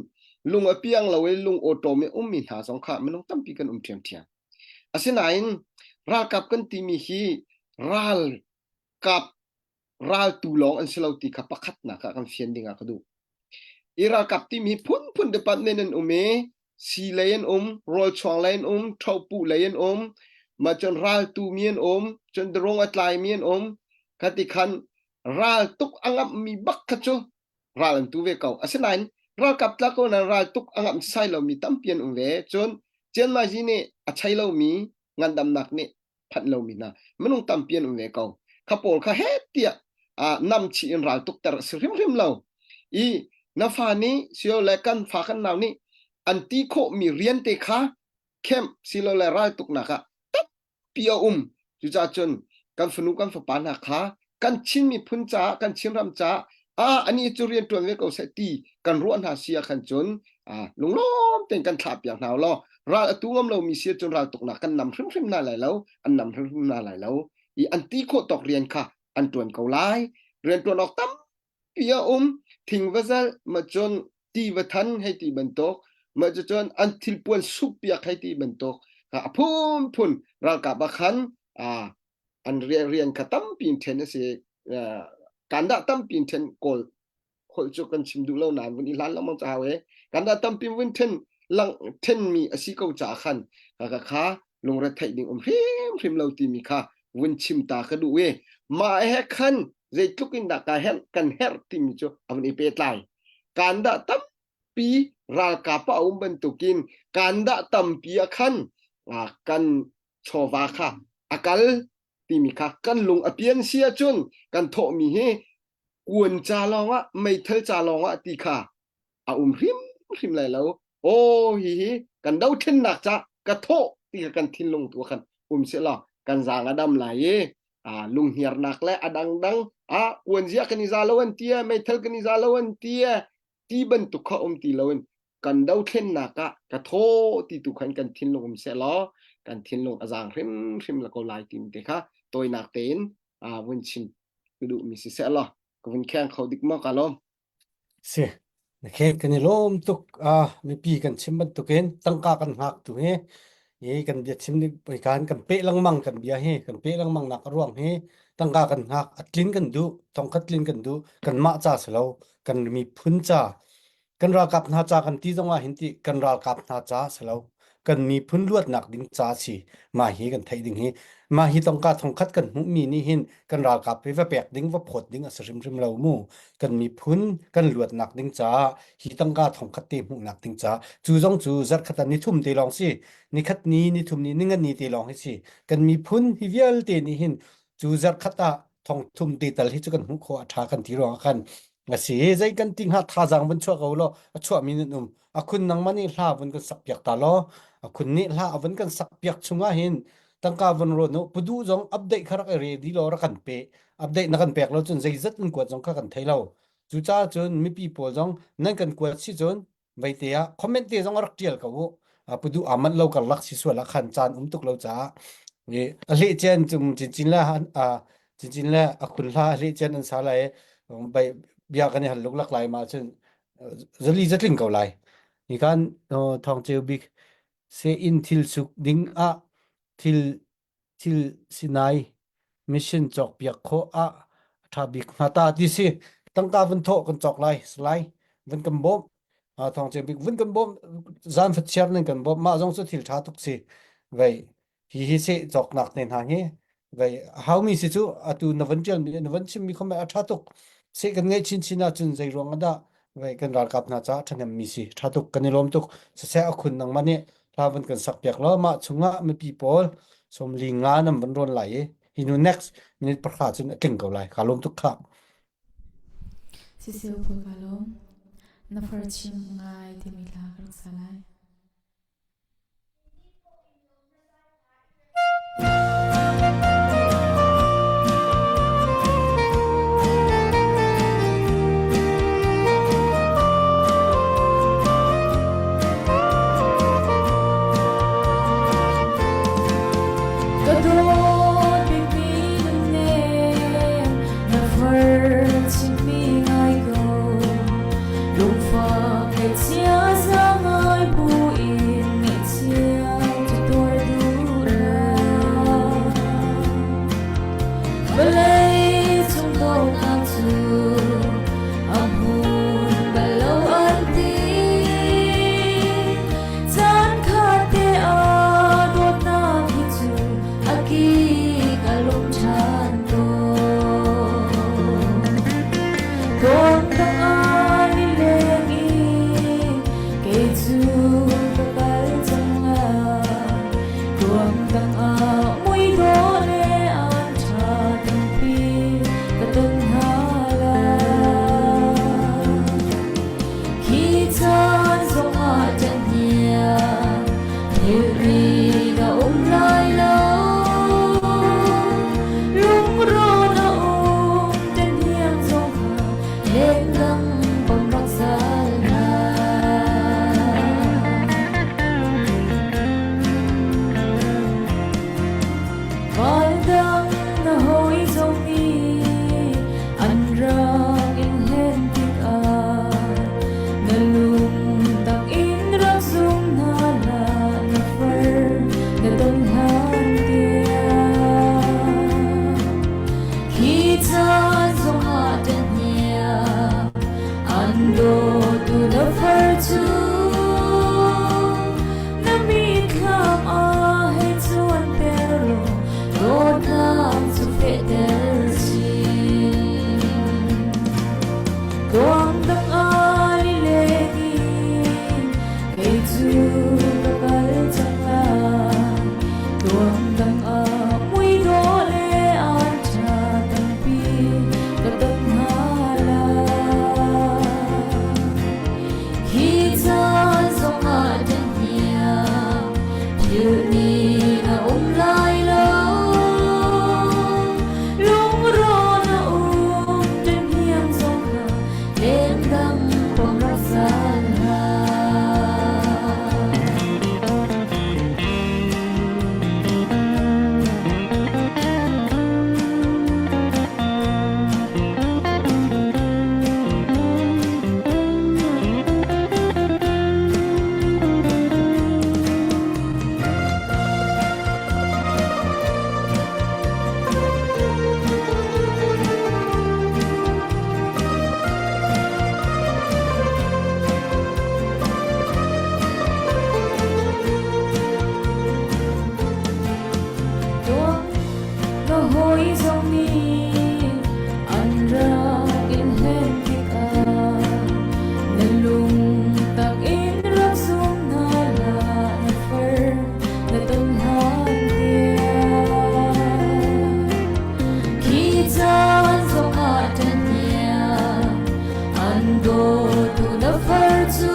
lung a piang lo i lung awṭawm i ummi hna zong kha minung tampi kan um ṭhiamṭhiam. Asinain ralkap kan timi hi ralkap raltu lawng an si lo ti kha pakhatnak ah kan fian ding ah ka duh. I ralkap timi hi phunphun department an um i sii lei an um, rawlchuang lei an um, ṭhopuh lei an um, mah cun raltu mi an um, cun darung a tlaimi an um. Kha ti khan ral tuk a ngamhmi bak kha cu ral an tu ve ko. Asinain ralkap tla ko nain ral tuk a ngamh sai lomi tampi an um ve. Cun Cianmazi nih a chei lomi ngandamnak nih phanh lomi hna minung tampi an um ve ko. Kha pawl kha het tiah nam chih in ral tukter a si hrimhrim lo. I na fa nih silole kan fa kan nau nih an ti khawhmi rian te kha camp silole ral tuknak ah tampi a um. Cucaah cun kan fanu kan fapa hna kha kan Chin miphun caah kan Chinram caah ah ani cu rian ṭuan ve ko seh ti kan ruah hna si ah khan cun lunglawm tein kan thlah piak hna law ral a tu ngam lomi si cun ral tuknak kan nam hrimhrim hna lai lo an nam hrimhrim hna lai lo i an ti khawh tawk rian kha an ṭuan ko lai rian ṭuan awk tampi a um thing va zalh ma cun ti va than hei ti bantuk ma cu cun an thilpuan sup piak hei ti bantuk a phunphun ralkap ah khan an rian kha tampi in ṭhen a si. Kan dah tampi in ṭhen kawl holh cu kan chim duh lo nain vun i hlan lengmang ca hau e. Kan dah tampi vun ṭhen lang ṭhenmi a si ko caah khan ka kha lungre theih ding um hrimhrim lo timi kha vun chim ta ka duh i mah he khan zeitluk in dah ka herh kan herh timi cu a vun i pehtlai. Kan dah tampi ralkap a um bantukin kan dah tampi ah khan kan chawva kha a kal timi kha kan lung a pian si ahcun kan thawhmi hi kuan ca lawngah meithal ca lawngah ti kha a um hrimhrim lai lo. Aw hi hi kan dothlennak ca ka thawh ti kha kan thinlung tu khan um seh law kan zaang a dam lai i lunghniarnak le a dangdang a kuan zia kan i za lo an ti meithal kan i za lo an ti ti bantuk kha um ti loin kan dothlennak ah ka thaw ti tu khan kan thinlung um seh law kan thinlung a zaang hrimhrim la ko lai tim te kha tawinak tein vun chim ka duhmi si seh law ka vun kheng kho dik maw ka lawm Si. Na khe kan i lawm tuk. Ah, mipi kan chim bantukin tangka kan hngak tu hi i kan bia chim ning kan kan peh lengmang kan bia hi kan peh lengmang nak a ruang hi tangka kan hngak a tlin kan duh thongkhat tlin kan duh kan mah ca si lo kan miphun ca kan ralkap hna ca kan ti zong ah hin ti kan ralkap hna ca si lo kan miphun luatnak ding ca si mah hi kan theih ding hi mah hi tongka thongkhat kan hmuhmi nih hin kan ralkap hi va pek ding va phawt ding a si hrimhrim lo mu kan miphun kan luatnak ding caah hi tangka thongkhat te hmuhnak ding caah cu zong cu zarhkhat ah nithum te lawng si nikhat ni nithum ni ningan ni te lawng hi si kan miphun hi vialte nih hin cu zarhkhat ah thongthum te tal hi cu kan hmuh khawh a ṭha kan ti ruangah khan a si zei kan ti hnga thazaang vun chuah ko law a chuahmi nan um a khun nangmah nih hla vun kan sak piak ta law a khun nih hla a vun kan sak piak chungah hin tangka vun ro nu pudu zong update kha rak i ready law rak kan pe update na kan pek lo cun zeizat in kuat zong kha kan thei lo cucaah cun mipi pawl zong nan kan kuat si cun veite ah comment te zong a rak tial ko u pudu aa manh lo karlak si sual ah khan caan um tuk lo caah a hleh cen cum cincin le a cincin le a khun hla a hleh cen an sa lai bai bia kan i hal luklak lai ma cun zali zatling ko lai. Hi kan thawng ceu bik se in thil suk ding ah thil thil sinai mission cawk piak khawh ah a ṭha bik hnga ta ti si. Tangka vun thawh kan cawk lai salai vun kan bawmh thawng ceu bik vun kan bawmh zan fachiar nan kan bawmh mah zong cu thil ṭha tuk si vei hi hi seh cawknak te hna hi vei haumi si cu atu na van ṭial mi na van chim mi khom a ṭha tuk seh kan ngeih chinchin ahcun zei ruang ah dah vei kan ralkap hna caah ṭhahnem mi si ṭha tuk kan i lawm tuk siseh a khun nangmah nih hla van kan sak piak law mah chungah mipi pawl 45 nam van rawn lai i hi nu next minute 10 cun a tling ko lai ka lawm tuk kha. Siseu pawl ka lawm. Na far chim ngai timi hla ka rak sa lai. Ka dawt bikmi nunnem, na far chimmi ngai ko. Lungfak ngaihchia zaangai buin ngaihchia cu tuar duh hlah. Vawlei cung dawtnak cu a hmun bal lo an ti. Caan khat te ah dawtnak hi cu a kik a lung ṭhan tawn. Tuandang ah nileng in kei cu ka kal cang lai. Tuandang ah muidawh le an ṭha tampi ka ton hna lai. Khi caan zongah ṭanh thilri na um lai lo. Lungrawn a um ṭanh zong kha lengdang pom rak zal hna. Valdang na hawi zong nih an rak in hlen tikah na lungtak in rak zum hna hlah na far na ton hlan tiang. Khi caan zongah ṭahniang an dawtu na far cu na mitthlam ah hei cuanter law dawtnak cu fehter chin. Tuangdang ah lileng in kei cu ka kal cang lai. Tuangdang ah muidawh le an ṭha tampi ka ton hna lai. Hi caan zongah ṭahniang philhni na um lai lo. Lungrawn a um ṭahniang zong kha lengdang pom rak zal hlah. Na hawi zong nih an rak in hlen tikah na lungtak in rak zum hna hlah na far na ton hlan tiang. Khi caan zongah ṭanhniang an dawtu na far cu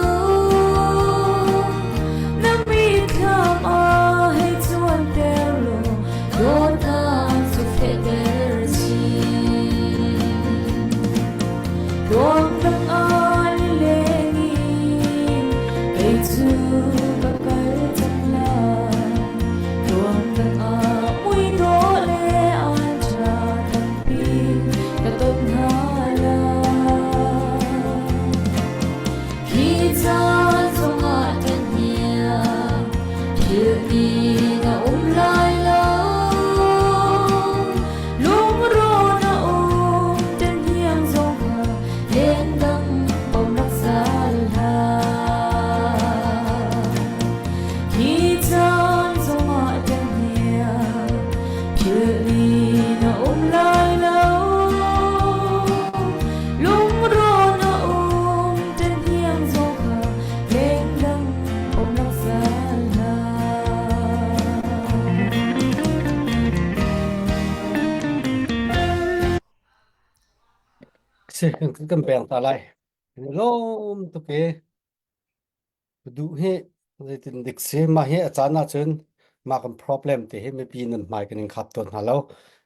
na mitthlam ah hei cuanter law dawtnak cu fehter chin. Tuangdang ah lileng in kei cu ka kal cang lai. Tuangdang ah muidawh le an ṭha tampi ka ton hna lai. Hi caan zongah Si kan peng ta lai. Lawm tuk e. Duh hi zeitin dik si mah hi a caan ahcun mah kan problem te hi mipi nan hmai kan in khap tawn hna lo.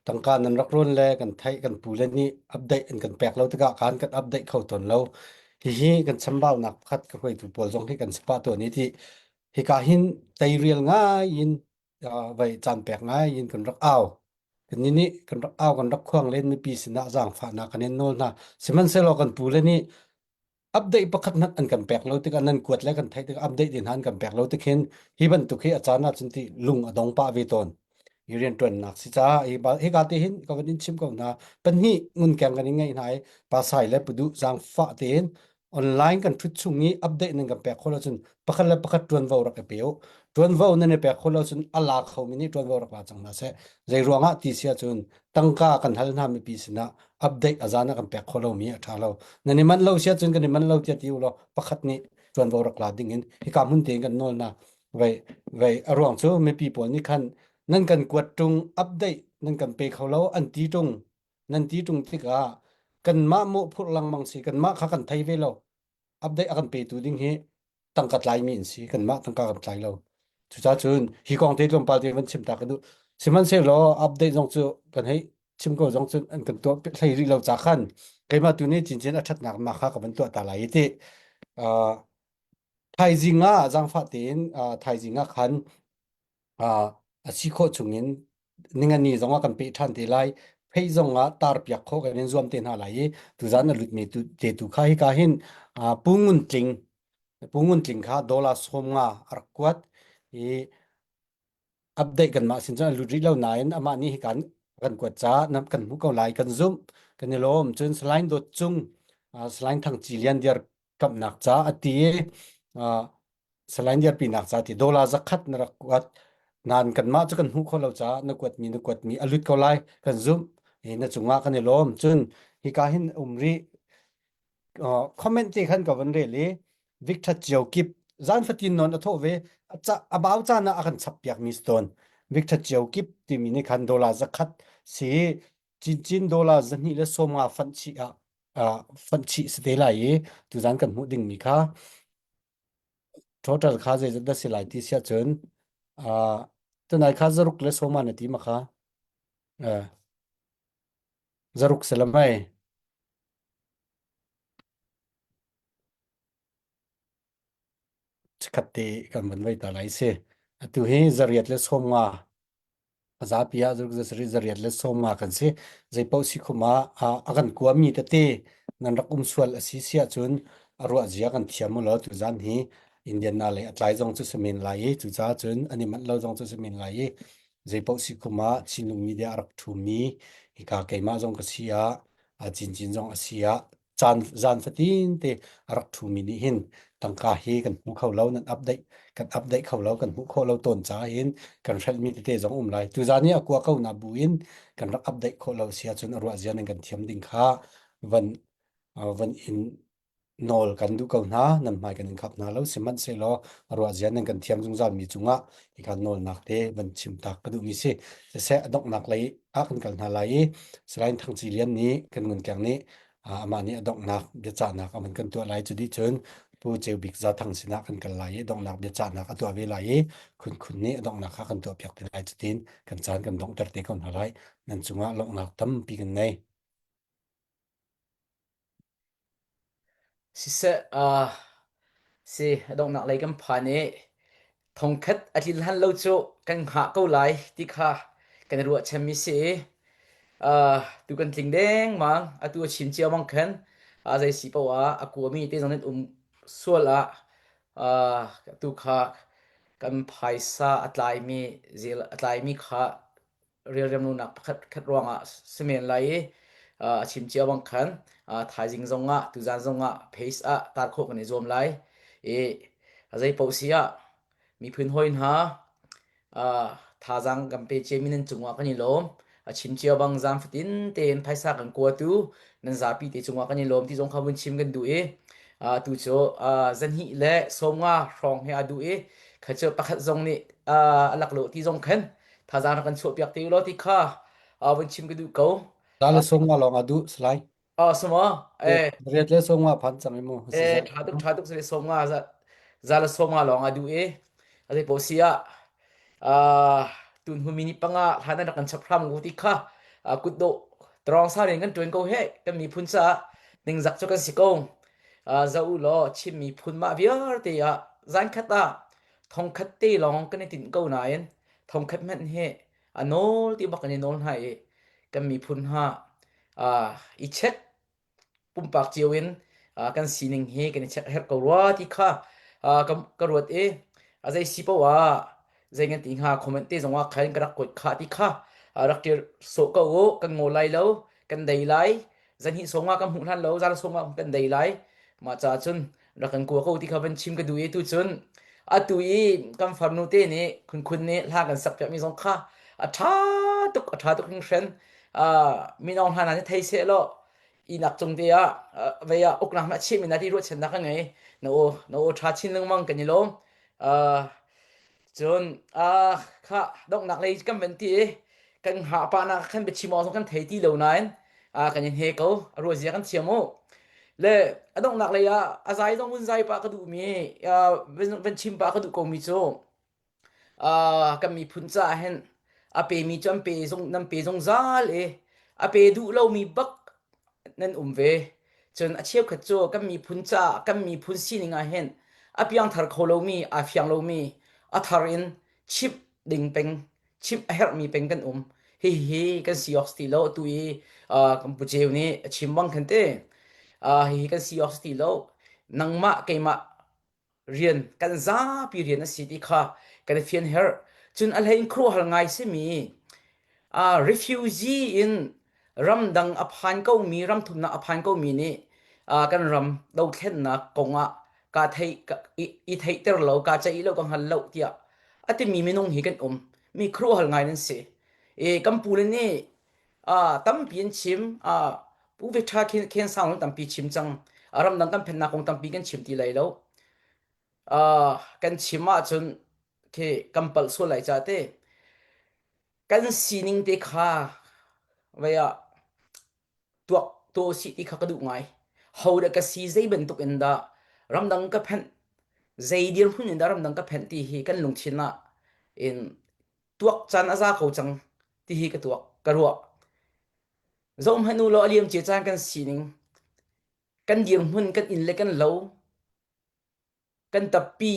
Tangka nan rak rawn le kan theih kan pu le nih update an kan pek lo tikah khan kan update kho tawn lo. Hihi kan chambaunak pakhat ka hruaitu pawl zong hi kan si pah tawn i ti hika hin teirial ngai in vai caan pek ngai in kan rak au. Kannih nih kan rak au kan rak khuang len mipi sinah zaangfahnak kan in nawl hna. Sihmanhsehlaw kan pu le nih update pakhat hmanh an kan pek lo tikah nan kuat le kan theih tikah update din han kan pek lo tik hin hi bantuk hi a caan ahcun ti lung a dong pah ve tawn. Hi rianṭuannak si caah hi hika te hin ka van in chim ko hna. Pahnih ngunkeng kan in ngeih hna i pasai le puduh zaangfah tein online kan ṭhut chung i update nan kan pek khawh ahcun pakhat le pakhat ṭuanvo rak i pe u. Ṭuanvo nan i pek khawh lo cun a la khomi nih ṭuanvo rak la cang hna seh. Zei ruangah ti si ahcun tangka kan hal hna mipi sinah update a zan ah kan pek khawh lomi a ṭha lo. Nan i manh lo si ahcun kan i manh lo tiah ti u law pakhat nih ṭuanvo rak la ding in hika hmun tein kan nawl hna. Vei vei a ruang cu mipi pawl nih khan nan kan kuat ṭung update nan kan pe kho lo an ti ṭung nan ti ṭung tikah kanmah mawhphurh lengmang si kanmah kha kan thei ve lo update a kan petu ding hi tangka tlaimi an si kanmah tangka kan tlai lo cucaah cun hi kong te tlawmpal te van chim ta ka duh sihmanhsehlaw update zong cu kan hei chim ko zong cu an kan tuah hlei rih lo ca khan keimah tu nih cincin a ṭhatnak ma kha ka van tuah ta lai i ti uh, thaizing ah zaangfah tein uh, thaizing ah khan a si khawh chungin ningani zongah kan peh ṭhan te lai phei zongah tar piak khawh kan in zuam te hna lai i tuzan a lutmi tu te tu kha hika hin Pu Ngun Tling Pu Ngun Tling kha dollar 50 a rak kuat i update kanmah sin cun a lut rih lo nain amah nih hikan kan kuat caah kan hmuh ko lai kan zumh kan i lawm cun Salain Dawt Cung Salain Thang Ci Lian diar kamhnak ca a ti i Salain dirpinak ca ti dollar zakhat na rak kuat nain kanmah cu kan hmuh khawh lo caah na kuatmi na kuatmi a lut ko lai kan zumh i na cungah kan i lawm cun hika hin um rih comment te khan ka van rel i Victor Cio Kip zan fatin non a thawh ve a bau caan ah a kan chap piak mi stone Victor Cio Kip timi nih khan dollar zakhat si cincin dollar zahnih le 50 fanh chih ah fanh chih si te lai i tuzan kan hmuh ding mi kha Total kha zeizat dah si lai ti siah cun uh, tunai kha zaruk le sawma na ti ma kha? Uh, zaruk si lamai. Chikkhat te kan van vei ta lai si. Atu hi zariat le 50 A zapi ah zariat le 50 kan si. Zeipaoh si khum ah a kan kuami tete nan rak um sual a si si ahcun a ruah zia kan thiam u law tuzan hi Indiana lei a tlai zong cu si men lai i cucaah cun an i manh lo zong cu si men lai i zeipaoh si khum ah Chinlung media a rak ṭhumi hika keimah zong ka si ah Cincin zong a si ah caan zan fatin te a rak ṭhumi nih hin tangka hi kan hmu kho lo nan update kan update kho lo kan hmuh khawh lo tawn caah hin kan hrelhmi tete zong um lai tuzan i a kua ko na bu in kan rak update khawh lo si ahcun a ruah zia nan kan thiam ding kha van van in nawl kan duh ko hna nan hmai kan in khap hna lo sihmanhsehlaw a ruah zia nan kan thiam zungzal mi cungah hika nawlnak te van chim tak ka duhmi si siseh a donghnak lei ah kan kal hna lai i Salai Thang Ci Lian nih kan ngunkeng nih amah nih a donghnak biacahnak a van kan tuah lai cu dih cun Pu Ceu Bik Za Thang sinah kan kal lai i donghnak biacahnak a tuah ve lai i Khun Khun nih a donghnak kha kan tuah piak te lai cutin kan caan kan donghter te ko hna lai nan cungah lawmhnak tampi kan ngei. Siseh, uh, si a donghnak lei kan phan i thongkhat a tlin hlan lo cu kan hngah ko lai ti kha kan i ruahchanmi si i uh, tu kan tling dengmang atu a chim cio bang khan uh, zei si paoh ah a kuami te zong nan um sual ah uh, tu kha kan phaisa a tlaimi zel a tlaimi kha relremlonak pakhat khat ruangah si men lai i a chim cia bang khan thaizing zongah tuzan zongah pace ah tar khawh kan i zuam lai i a zei paoh si ah miphun hawi hna thazaang kan pe ciami nan cungah kan i lawm a chim cia bang zan fatin tein phaisa kan kuatu nan zapi te cungah kan i lawm ti zong kha vun chim kan duh i tu cu zanhnih le 50 hrawng he a duh i kha cu pakhat zong nih a lak lo ti zong khan thazaang rak kan chuahpiak te u law ti kha vun chim ka duh ko. Dale sung nga lawng a duh Salai. Oh suma eh Riat le sawm nga phan cang i mu si eh za. tha tuk tha tuk sile 50 za za la 50 lawng a du i a zei po si ah ah tun hu mini panga hlan an rak kan chap hram ngu ti kha kut do trong sa rin kan tuan ko he kan miphun ca ningzak cu kan si ko za u law Chin miphun mah vialte ah zan khat ah thongkhat te lawng kan i tinh ko nain thongkhat hmanh hi a nawl ti bak kan i nawl hna i kan miphun ha i check pumpak cio in kan sining hi kan i check a herh ko rua ti kha ka, ka ruat i a zei si paoh ah zei ngan ti hnga comment te zong ah khan ka rak kuat kha ti kha rak tir sawh ko u kan ngaw lai lo kan dei lai zanhi sawng ah kan hmuh hlan lo zan sawng ah kan dei lai mah ca cun rak kan kua ko ti kha van chim ka duh i tu cun atu i kan farnu te nih khun khun nih hla kan sak piakmi zong kha a ṭha tuk a ṭha tuk hringhran minong hna nih thei seh law inak cung te ah vei ah uknak na chim ina ti ruahchannak ka ngei na aw na aw ṭha chin lengmang kan i lawm cun kha donghnak lei kan van ti i kan hngah pah nak khan biachim awk zong kan thei ti lo nain kan in he ko a ruazia kan thiam u le a donghnak lei ah a zai zong vun zai pah ka duh mi van chim pah ka duh ko mi cu kan miphun caah hin a pemi cu an pe zung nan pe zungzal i a pe duh lomi bak nan um ve. Cun a cheukhat cu kan miphun caah kan miphun sining ah hin a piangthar kho lomi aa fiang lomi a thar in chimh ding peng chimh a herhmi peng kan um. Hihi kan si awk si ti lo atu i kan pu Ceu nih a chim bang khan te hihi kan si awk si ti lo nangmah keimah rian kan zapi rian a si ti kha kan i fian herh. Cun a hlei in khuaruahhar ngai simi uh, refugee in ramdang a phan komi ramthumnak a phan komi nih uh, kan ram dothlennak kongah ka thei ka, i, i theihter lo ka ceih lo ka hngal lo tiah a timi minung hi kan um mi khuaruahhar ngai nan si e kan pu le nih uh, tampi an chim uh, Pu Ve Tha Khen, Khen Sang tampi chim cang ramdang kan phennak kong tampi kan chim ti lai lo uh, kan chim ahcun khi kan palh sual lai ca te kan sining te kha vei ah tuak to si ti kha ka duh ngai ho dah ka si zei bantuk in dah ramdang ka phenh zei dirhmun in dah ramdang ka phenh ti hi kan lungthin ah in tuak caan a za ko cang ti hi ka tuak ka ruah Zohhmanh u law a liamcia caan kan sining, kan dirhmun, kan inn le kan lo, kan tappi,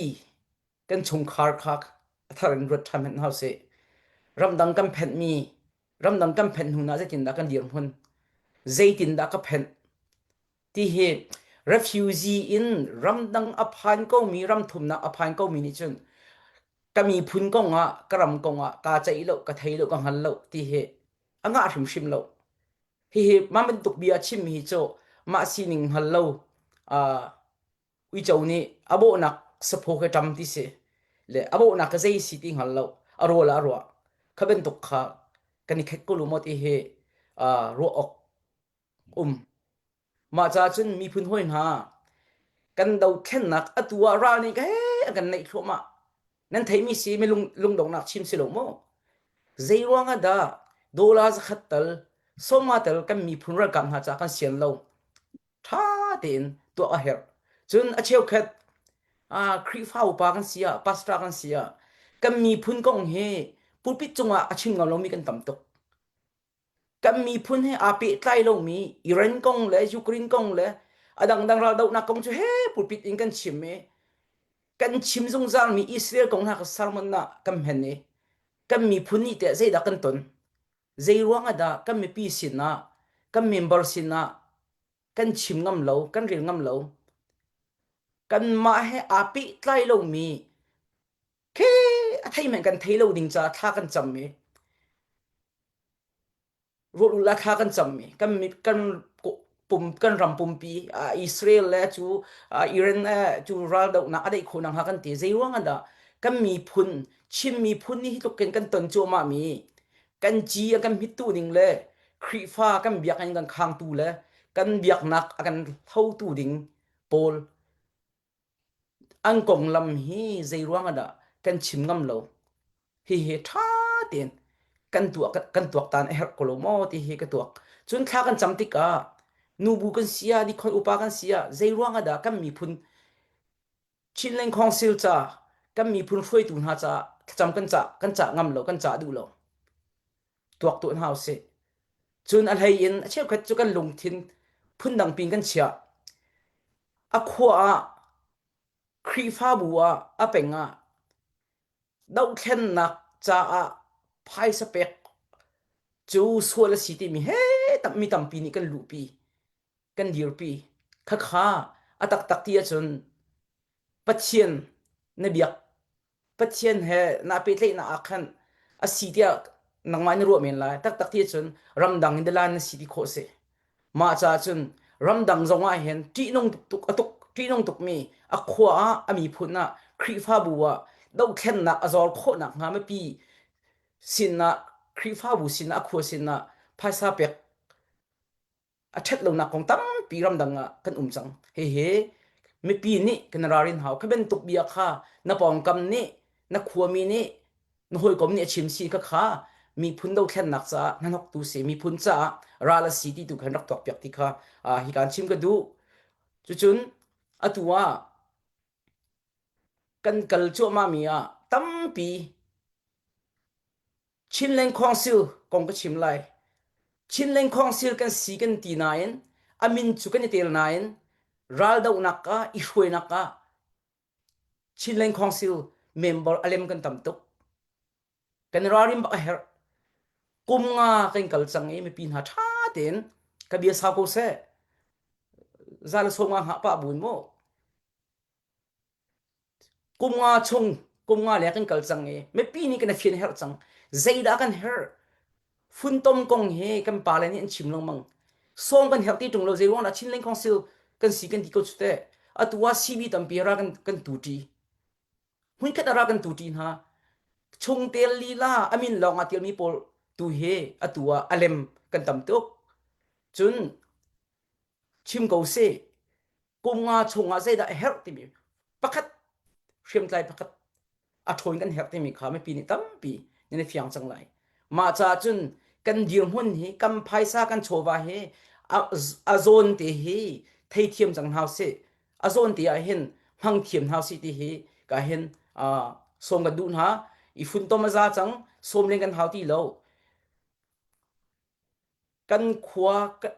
kan chungkhar kha a thar in ruat ṭhan hmanh hna usih. Ramdang kan phenhmi, ramdang kan phenh hnu ah zeitindah kan dirhmun, zeitindah ka phenh ti hi refugee in ramdang a phan komi, ramthumnak a phan komi nih cun ka miphun kong ah, ka ram kong ah kaa ceih lo, ka thei lo, ka hngal lo ti hi a ngah hrimhrim lo. Hihi mah bantuk bia a chimmi hi cu mah sining hngal lo uh, uico nih a bawhnak saphaw khi ṭam ti si le a bawhnak ka zei si ti hngal lo a rawl ah a ruah kha bantuk kha kan i khet ko lu maw ti hi uh, ruah awk um Mah caah cun miphun hawi hna kan dothlennak atu ah ral nih he a kan neih thluahmah. Nan theihmi si mi lung, lungdonghnak chim si lo maw? Zei ruang ah dah dollar zakhat tal sawma tal kan miphun ralkap hna caah kan sian lo? Ṭha tein tuah a herh. Cun a cheukhat ah Khrihfa upa kan si ah, pastor kan si ah, kan miphun kong hi pulpit cungah a chim ngam lomi kan tam tuk. Kan miphun he aa pehtlai lomi Iran kong le Ukraine kong le a dangdang raldohnak kong cu he pulpit in kan chim i kan chim zungzalmi Israel kong hna kha sermon ah kan hman i kan miphun nih teh zeidah kan ton? Zei ruang ah dah kan mipi sinah kan member sinah kan chim ngam lo, kan rel ngam lo? Kanmah he aa pehtlai lomi khi a thei men kan thei lo ding caah thla kan cam i rawl ul thla kan cam i kan kan pum kan ram pumpi Israel le cu Iran le cu raldohnak a daih khawh nakhnga kan ti zei ruang ah dah kan miphun Chin miphun nih hi tluk in kan ton cuahmah mi kan ci a kan hittu ding le Khrihfa kan biakinn kan khangtu le kan biaknak a kan hlotu ding pawl An konglam hi zei ruang ah dah kan chim ngam lo? Hihi ṭha tein kan tuah kan tuaktan a herh ko lo maw ti hi ka tuak. Cun thla kan cam tikah Nubu kan si ah, dikhon upa kan si ah, zei ruang ah dah kan miphun Chinland Council ca kan miphun hruaitu hna caah thlacam kan cah kan cah ngam lo, kan cah duh lo. Tuak tuah hna usih. Cun a hlei in a cheukhat cu kan lungthin phundang pin kan chiah. A khua ah Khrihfabu ah a peng ah dohthlennak caah phaisa pek cu sual a si timi he mi tampi nih kan luhpi kan dirpi khakha a taktak ti ahcun Pathian na biak Pathian he naa pehtlaihnak ah khan a si tiah nangmah na ruah men lai. Taktak ti ahcun ramdang in dalan na si ti khawh si. Mah caah cun ramdang zong ah hin ṭihnung tuk a tuk ṭihnung tukmi a khua ah a miphun ah Khrihfabu ah dohthlennak a zor khawhnak hnga mipi sinah Khrihfabu sinah a khua sinah phaisa pek a ṭhat lonak kong tampi ramdang ah kan um cang. Hihi mipi nih kan ralrin hau. Kha bantuk bia kha na pawngkam nih, na khuami nih, na hawikom nih a chim si kha kha miphun dothlennak caah hnahnoktu si, miphun caah ral a si ti tu khan rak tuakpiak ti kha hi kaan chim ka duh. Cucun atu ah kan kal cuahmah mi ah tampi Chinland Council kong ka chim lai. Chinland Council kan si kan ti nain a min cu kan i tel nain raldohnak ah i hruainak ah Chinland Council member a lem kan tam tuk. Kan ralrin bak a herh. Kum nga kan kal cang i mipi hna ṭha tein ka bia sau ko seh. Za le sawm nga hngah pah buin mu. Kum nga chung kum nga le kan kal cang i mipi nih kan i fian herh cang. Zeidah kan herh? Funtom kong hi kan pale nih an chim lengmang. Sawm kan herh ti ṭung lo zei ruang dah Chinland Council kan si kan ti ko cu teh. Atu ah CB tampi ra kan kan tuṭi. Hmunkhat ah ra kan tuṭi hna. Chungtel lila a min lawng ah tialmi pawl tu hi atu ah a lem kan tam tuk. Cun chim ko sih kum nga chungah zeidah a herh timi pakhat hriamtlai pakhat a ṭhawn kan herh timi kha mipi nih tampi nan i fiang cang lai. Mah caah cun kan dirhmun hi kan phaisa kan chawva hi a zawn te hi theithiam cang hna usih. A zawn te ah hin hmang thiam hna usih ti hi ka hin sawm kan duh hna. I funtom a za cang sawm len kan hau ti lo. Kan khua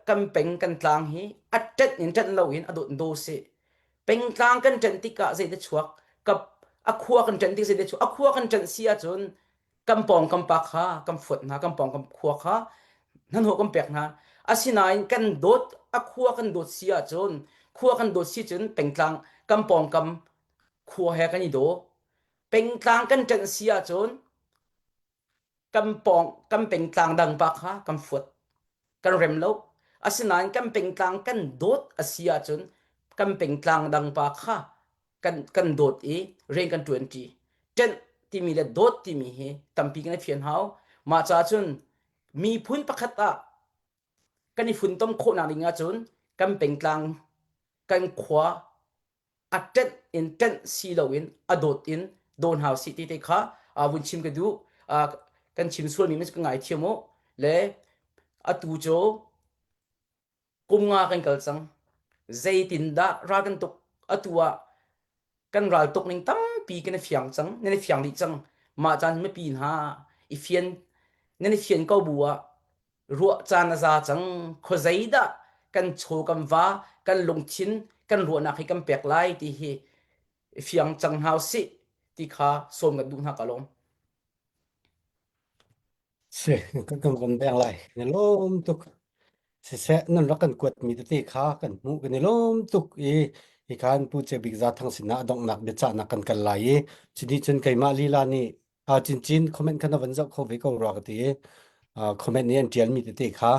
kan peng kan tlang hi a ṭenh in ṭenh loin a dawt in daw sih. Pengtlang kan ṭenh tikah zeidah chuak? Ka a khua kan ṭenh tik zeidah chuak? A khua kan ṭenh si ahcun kan pawng kan pa kha kan fuat hna, kan pawng kan khua kha hnahnawh kan pek hna. Asinain kan dawt a khua kan dawt si ahcun khua kan dawt si cun pengtlang kan pawngkam khua he kan i daw. Pengtlang kan ṭenh si ahcun kan pawng kan pengtlang dang pa kha kan fuat kan rem lo asinain kan pengtlang kan dawt a si ahcun kan pengtlang dang pa kha kan kan dawt i rian kan ṭuan ṭi ṭenh timi le dawt timi hi tampi kan i fian hau mah caah cun miphun pakhat ah kan i funtom khawhnak ding ahcun kan pengtlang kan khua a ṭenh in ṭenh si loin a dawt in daw hna usih ti te kha vun chim ka duh. Kan chim sualmi ka ngaithiam u. Le atu cu kum nga kan kal cang. Zeitindah ral kan tuk atu ah kan ral tuk ning tampi kan i fiang cang. Nan i fiang dih cang. Mah caan mipi hna i fian nan i fian ko bu ah ruah caan a za cang khuazei dah kan chaw kan va kan lungthin kan ruahnak hi kan pek lai ti hi fiang cang hna usih ti kha sawm kan duh hna ka lawm. Si, kan kan von beng lai. Kan i lawm tuk. Siseh, nan rak kan kuatmi tete kha kan hmuh kan i lawm tuk i hi khan Pu Ce Bik Za Thang sinah a donghnak biacahnak kan kal lai i cuti cun keimah lila nih Ah cincin comment kha na van zoh kho ve ko rua ka ti i comment nih an ṭialmi tete kha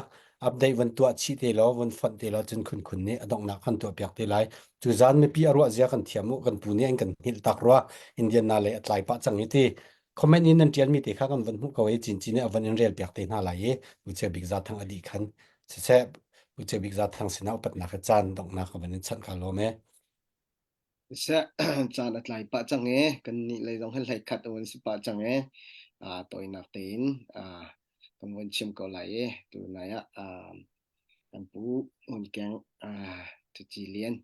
update van tuah chih te law van fonh te law cun khunkhun nih a donghnak kan tuah piak te lai. Cu zan mipi a ruah zia kan thiam u kan pu nih an kan hngilh tak rua Indiana lei a tlai pah cang i ti comment in nan ṭialmi te kha kan van hmuh ko i cincin nih a van in rel piak te hna lai i Uche Bik Za Thang a dih khan siseh Uche Bik Za Thang sinah upatnak he caan donghnak ka van in chanh ka lawm e. Siseh, caan a tlai pah cang i kannih lei zong hi hleikhat a vun si pah cang i aa tawinak tein aa kan vun chim ko lai i tunai ah aa Kan pu Ngun Keng Ṭhaci Lian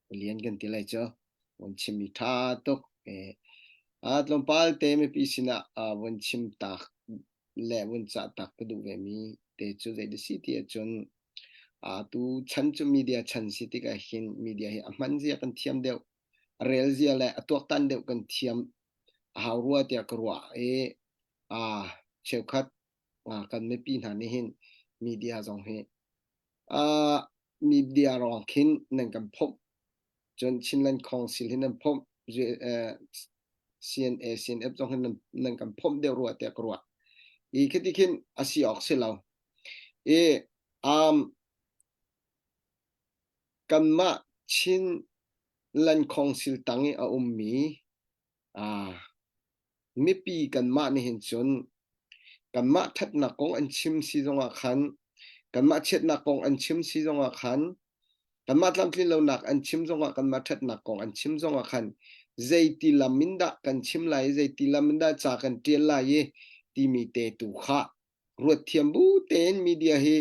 Lian kan ti lai cu vun chim i ṭha tuk. Tlawmpal te mipi sinah vun chim tak le vun cah tak ka duh vemi te cu zei dah si ti ahcun tu chan cu media chan si tikah hin media hi a hman zia kan thiam deuh, a rel zia le a tuaktan deuh kan thiam a hau rua tiah ka ruah i cheukhat kan mipi hna nih hin media zong hi media ruang khin nan kan phomh cun Chinland Council hi nan phomh CNA CNF zong hi nan kan phomh deuh rua tiah ka ruah i khiti khin a si awk si lo i um kanmah Chinland Council tang i a ummi Mipi kanmah nih hin cun kanmah ṭhatnak kong an chim si zongah khan kanmah chiatnak kong an chim si zongah khan kanmah tlamtlin lonak an chim zongah kanmah ṭhatnak kong an chim zongah khan zeiti lam in dah kan chim lai i zeiti lam in dah ca kan ṭial lai i timi te tu kha ruat thiam bu tein media hi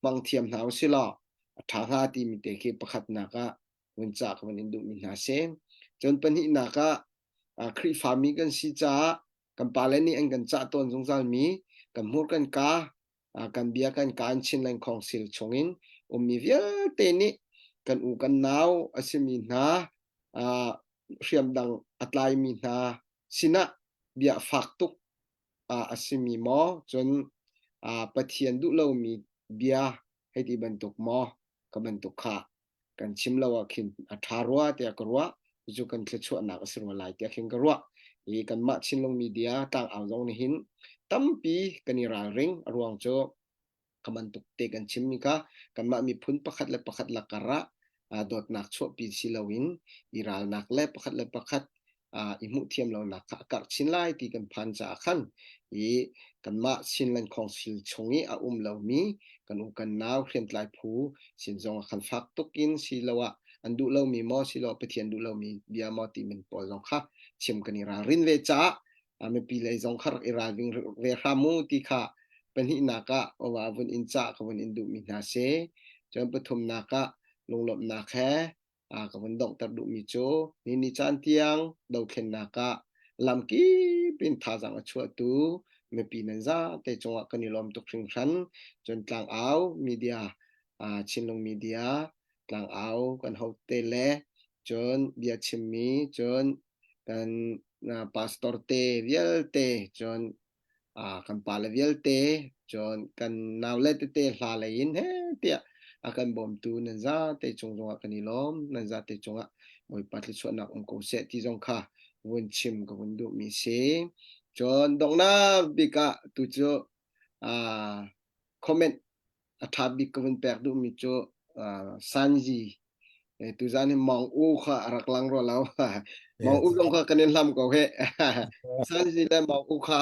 hmang thiam hna usih law a ṭha hnga timi te khi pakhatnak ah vun cah ka vun in duhmi hna si. Cun pahnihnak ah Khrihfami kan si caah kan pale nih an kan cah tawn zungzalmi kan hmur kan ka kan bia kan ka in Chinland Council chungin ummi vialte nih kan u kan nau a simi hna hriam dang a tlaimi hna sinah bia fak tuk a simi maw cun Pathian duh lomi bia hei ti bantuk maw ka bantuk kha kan chim lo ah khin a ṭha rua tiah ka ruah. Cucu kan thluachuahnak a si rua lai tiah khin ka ruah. I kanmah Chinlung media tlangau zong nih hin tampi kan i ralring. A ruang cu ka bantuk te kan chimmi kha kanmah miphun pakhat le pakhat lakar ah dawtnak chuahpi si loin i ralnak le pakhat le pakhat i hmuh thiam lonak kha a karh chin lai ti kan phan caah khan i kanmah Chinland Council chung i a um lomi kan u kan nau hriamtlai phu sin zong ah khan fak tuk in siloah an duh lomi maw siloah Pathian duh lomi bia maw ti min pawl zong kha chim kan i ralrin ve caah mipi lei zong kha rak i ralring ve hram mu ti kha pahnihnak ah awa vun in cah ka vun in duhmi hna si cun pathumnak ah lunglawmhnak he ka vun donghter duhmi cu ni ni caan tiang dothlennak ah lamkip in thazaang a chuahtu mipi nan zate cungah kan i lawm tuk hringhran. Cun tlangau media, Chinlung media, tlangau kan hote le cun bia chimmi cun kan pastor te vialte cun kan pale vialte cun kan naule tete hla lei in he tiah a kan bawmtu nan zate cung zongah kan i lawm nan zate cungah Bawipa thluachuahnak um ko seh ti zong kha vun chim ka vun duhmi si cun donghnak bik ah tu cu comment a ṭha bik ka vun pek duhmi cu Sanji tuzan hi Mong U kha a rak lang rua lo. Mong U zong kha kan in hlam ko he. Sanji le Mong U kha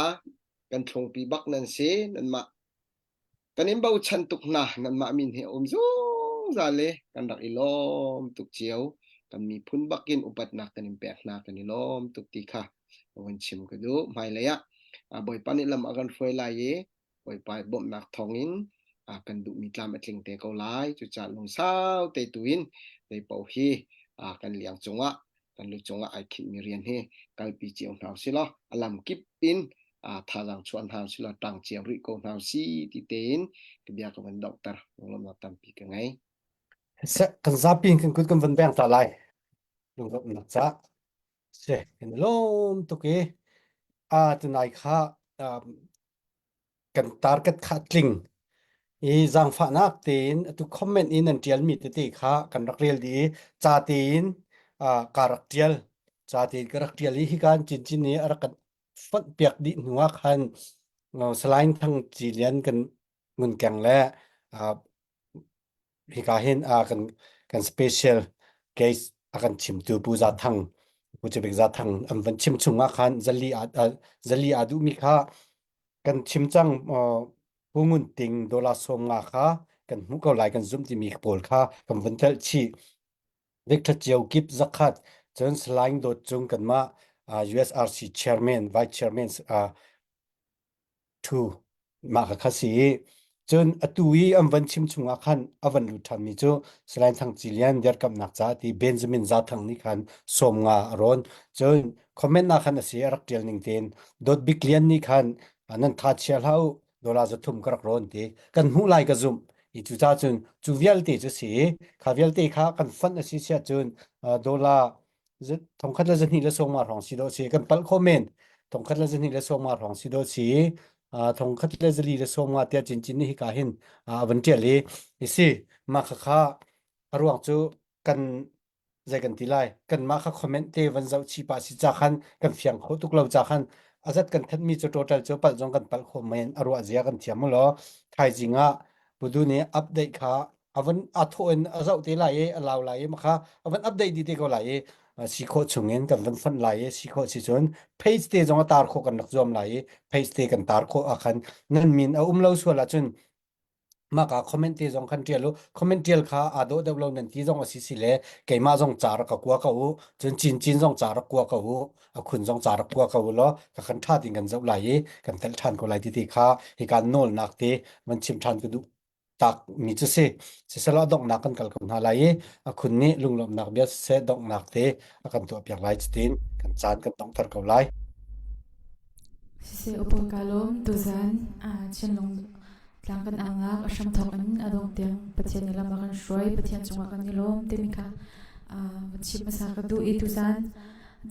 kan thlungpi bak nan si. Nanmah kan in bochan tuk hna. Nanmah min hi a um zungzal i kan rak i lawm tuk cio. Kan miphun bakin upatnak kan in pek hna kan i lawm tuk ti kha vun chim ka duh. Hmailei ah Bawipa nih lam a kan hruai lai i Bawipa bawmhnak thawngin kan duhmi tlam a tling te ko lai. Cucaah lungsau te tu in zeipaoh hi kan liang cungah kan lu cungah ai khinhmi rian hi kalpi cio hna usih law a lam kip in thazaang chuah hna usih law ṭang cio rih ko hna usih ti tein ka bia ka van donghter. Lunglawmhnak tampi ka ngei. Kan zapi in kan kut kan van beng ta lai. Lunglawmhnak ca. Si, kan lawm tuk i a tunai kha kan target kha tling i zaangfahnak tein atu comment in nan ṭialmi tete kha kan rak rel dih i ca tein ka rak ṭial ca tein ka rak ṭial i hika in cincin i a rak kan fonh piak dih hnu ah khan Salai Thang Ci Lian kan ngunkeng le hika hin kan kan special case a kan chimtu Pu Za Thang Pu Cibik Za Thang an van chim chung ah khan zali a zali a duhmi kha kan chim cang Pu Ngun Ting dollar 50 kha kan hmuh ko lai kan zumh timi pawl kha kan vun telh chih Victor Cio Kip zakhat cun Salai Dawt Cung kanmah USRC chairman vice chairman thu mah kha kha si i. Cun atu i an van chim chungah khan a van lut ṭhanmi cu Salai Thang Ci Lian dirkamhnak ca ti Benjamin Za Thang nih khan 50 a rawn. Cun comment ah khan a si a rak ṭial ning tein Dawt Bik Lian nih khan nan tha chia hlah u dollar 300 ka rak rawn ti kan hmuh lai ka zumh. I cucaah cun cu vialte cu si kha vialte kha kan fund a si siah cun dollar thongkhat le zahnih le sawma hrawng si dawh si kan palh kho men thongkhat le zahnih le sawma hrawng si dawh si thongkhat le zali le sawma tiah cincin nih hika hin a van ṭial i i si mah kha kha a ruang cu kan zei kan ti lai kan mah kha comment te van zoh chi pa si ca khan kan fiang kho tuk lo ca khan azat kan that mi cu total cu palh zong kan palh kho men a ruah zia kan thiam mu law thaizing ah Pudu nih update kha a van a thawh in a zoh te lai i a lau lai i makha a van update dih te ko lai i si khawh chung in kan van fonh lai i si khawh si cun page te zong a tar khawh kan rak zuam lai i page te kan tar khawh ah khan nan min a um lo sual ahcun maka comment te zong khan tial u comment tial kha aa dawh deuh lo nan ti zong a si si le keimah zong ca rak ka kua ko u cun cin cin zong ca rak kua ko u a khun zong ca rak kua ko u law ka kan ṭha tin kan zoh lai i kan telh ṭhan ko lai ti ti kha hi kan nawlnak te van chim ṭhan ka duh tak mi cu si siselaw donghnak kan kal ko hna lai i a khun nih lunglawmhnak bia siseh donghnak te a kan tuah piak lai cutin kan caan kan donghter ko lai. Siseh upa ka lawm tuzan Chinlung tlang kan angak a hramthawk in a dong tiang Pathian nih lam a kan hruai Pathian cungah kan i lawm timi kha van chim hmasa ka duh i tuzan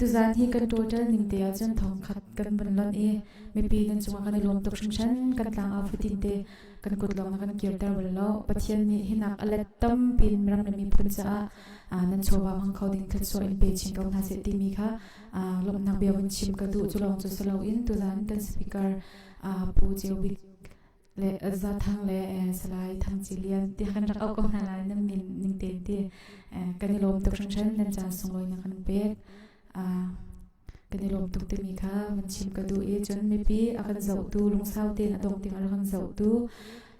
tuzan hi kan total ning te ahcun thong khat kan van lonh i mipi nan cungah kan i lawm tuk hringhran kan tlang au fatin te kan kut lawng na kan kirter bal lo. Pathian nih hinak a let tampi in ram le miphun caah nan chawva hmang kho ding thluachuah in pe chin ko hna seh timi kha lawmhnak bia vun chim ka duh. Cu lawng cu si loin tuzan kan speaker Pu Ceu Bik le Za Thang le Salai Thang Ci Lian ti kan rak auh ko hna lai nan min ning tein ti kan i lawm tuk hringhran nan caan sunglawi na kan pek. Kan i lawm tuk timi kha van chim ka duh i cun mipi a kan zohtu lungsau tein a dongh tiang a rak kan zohtu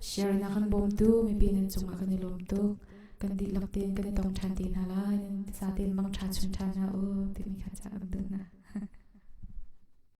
share in a kan bawmtu mipi nan cungah kan i lawm tuk. Kan dihlak tein kan i tong ṭhan te hna lai. Nan sa tein mang ṭha chun ṭhan hna u timi kha cah kan duh hna.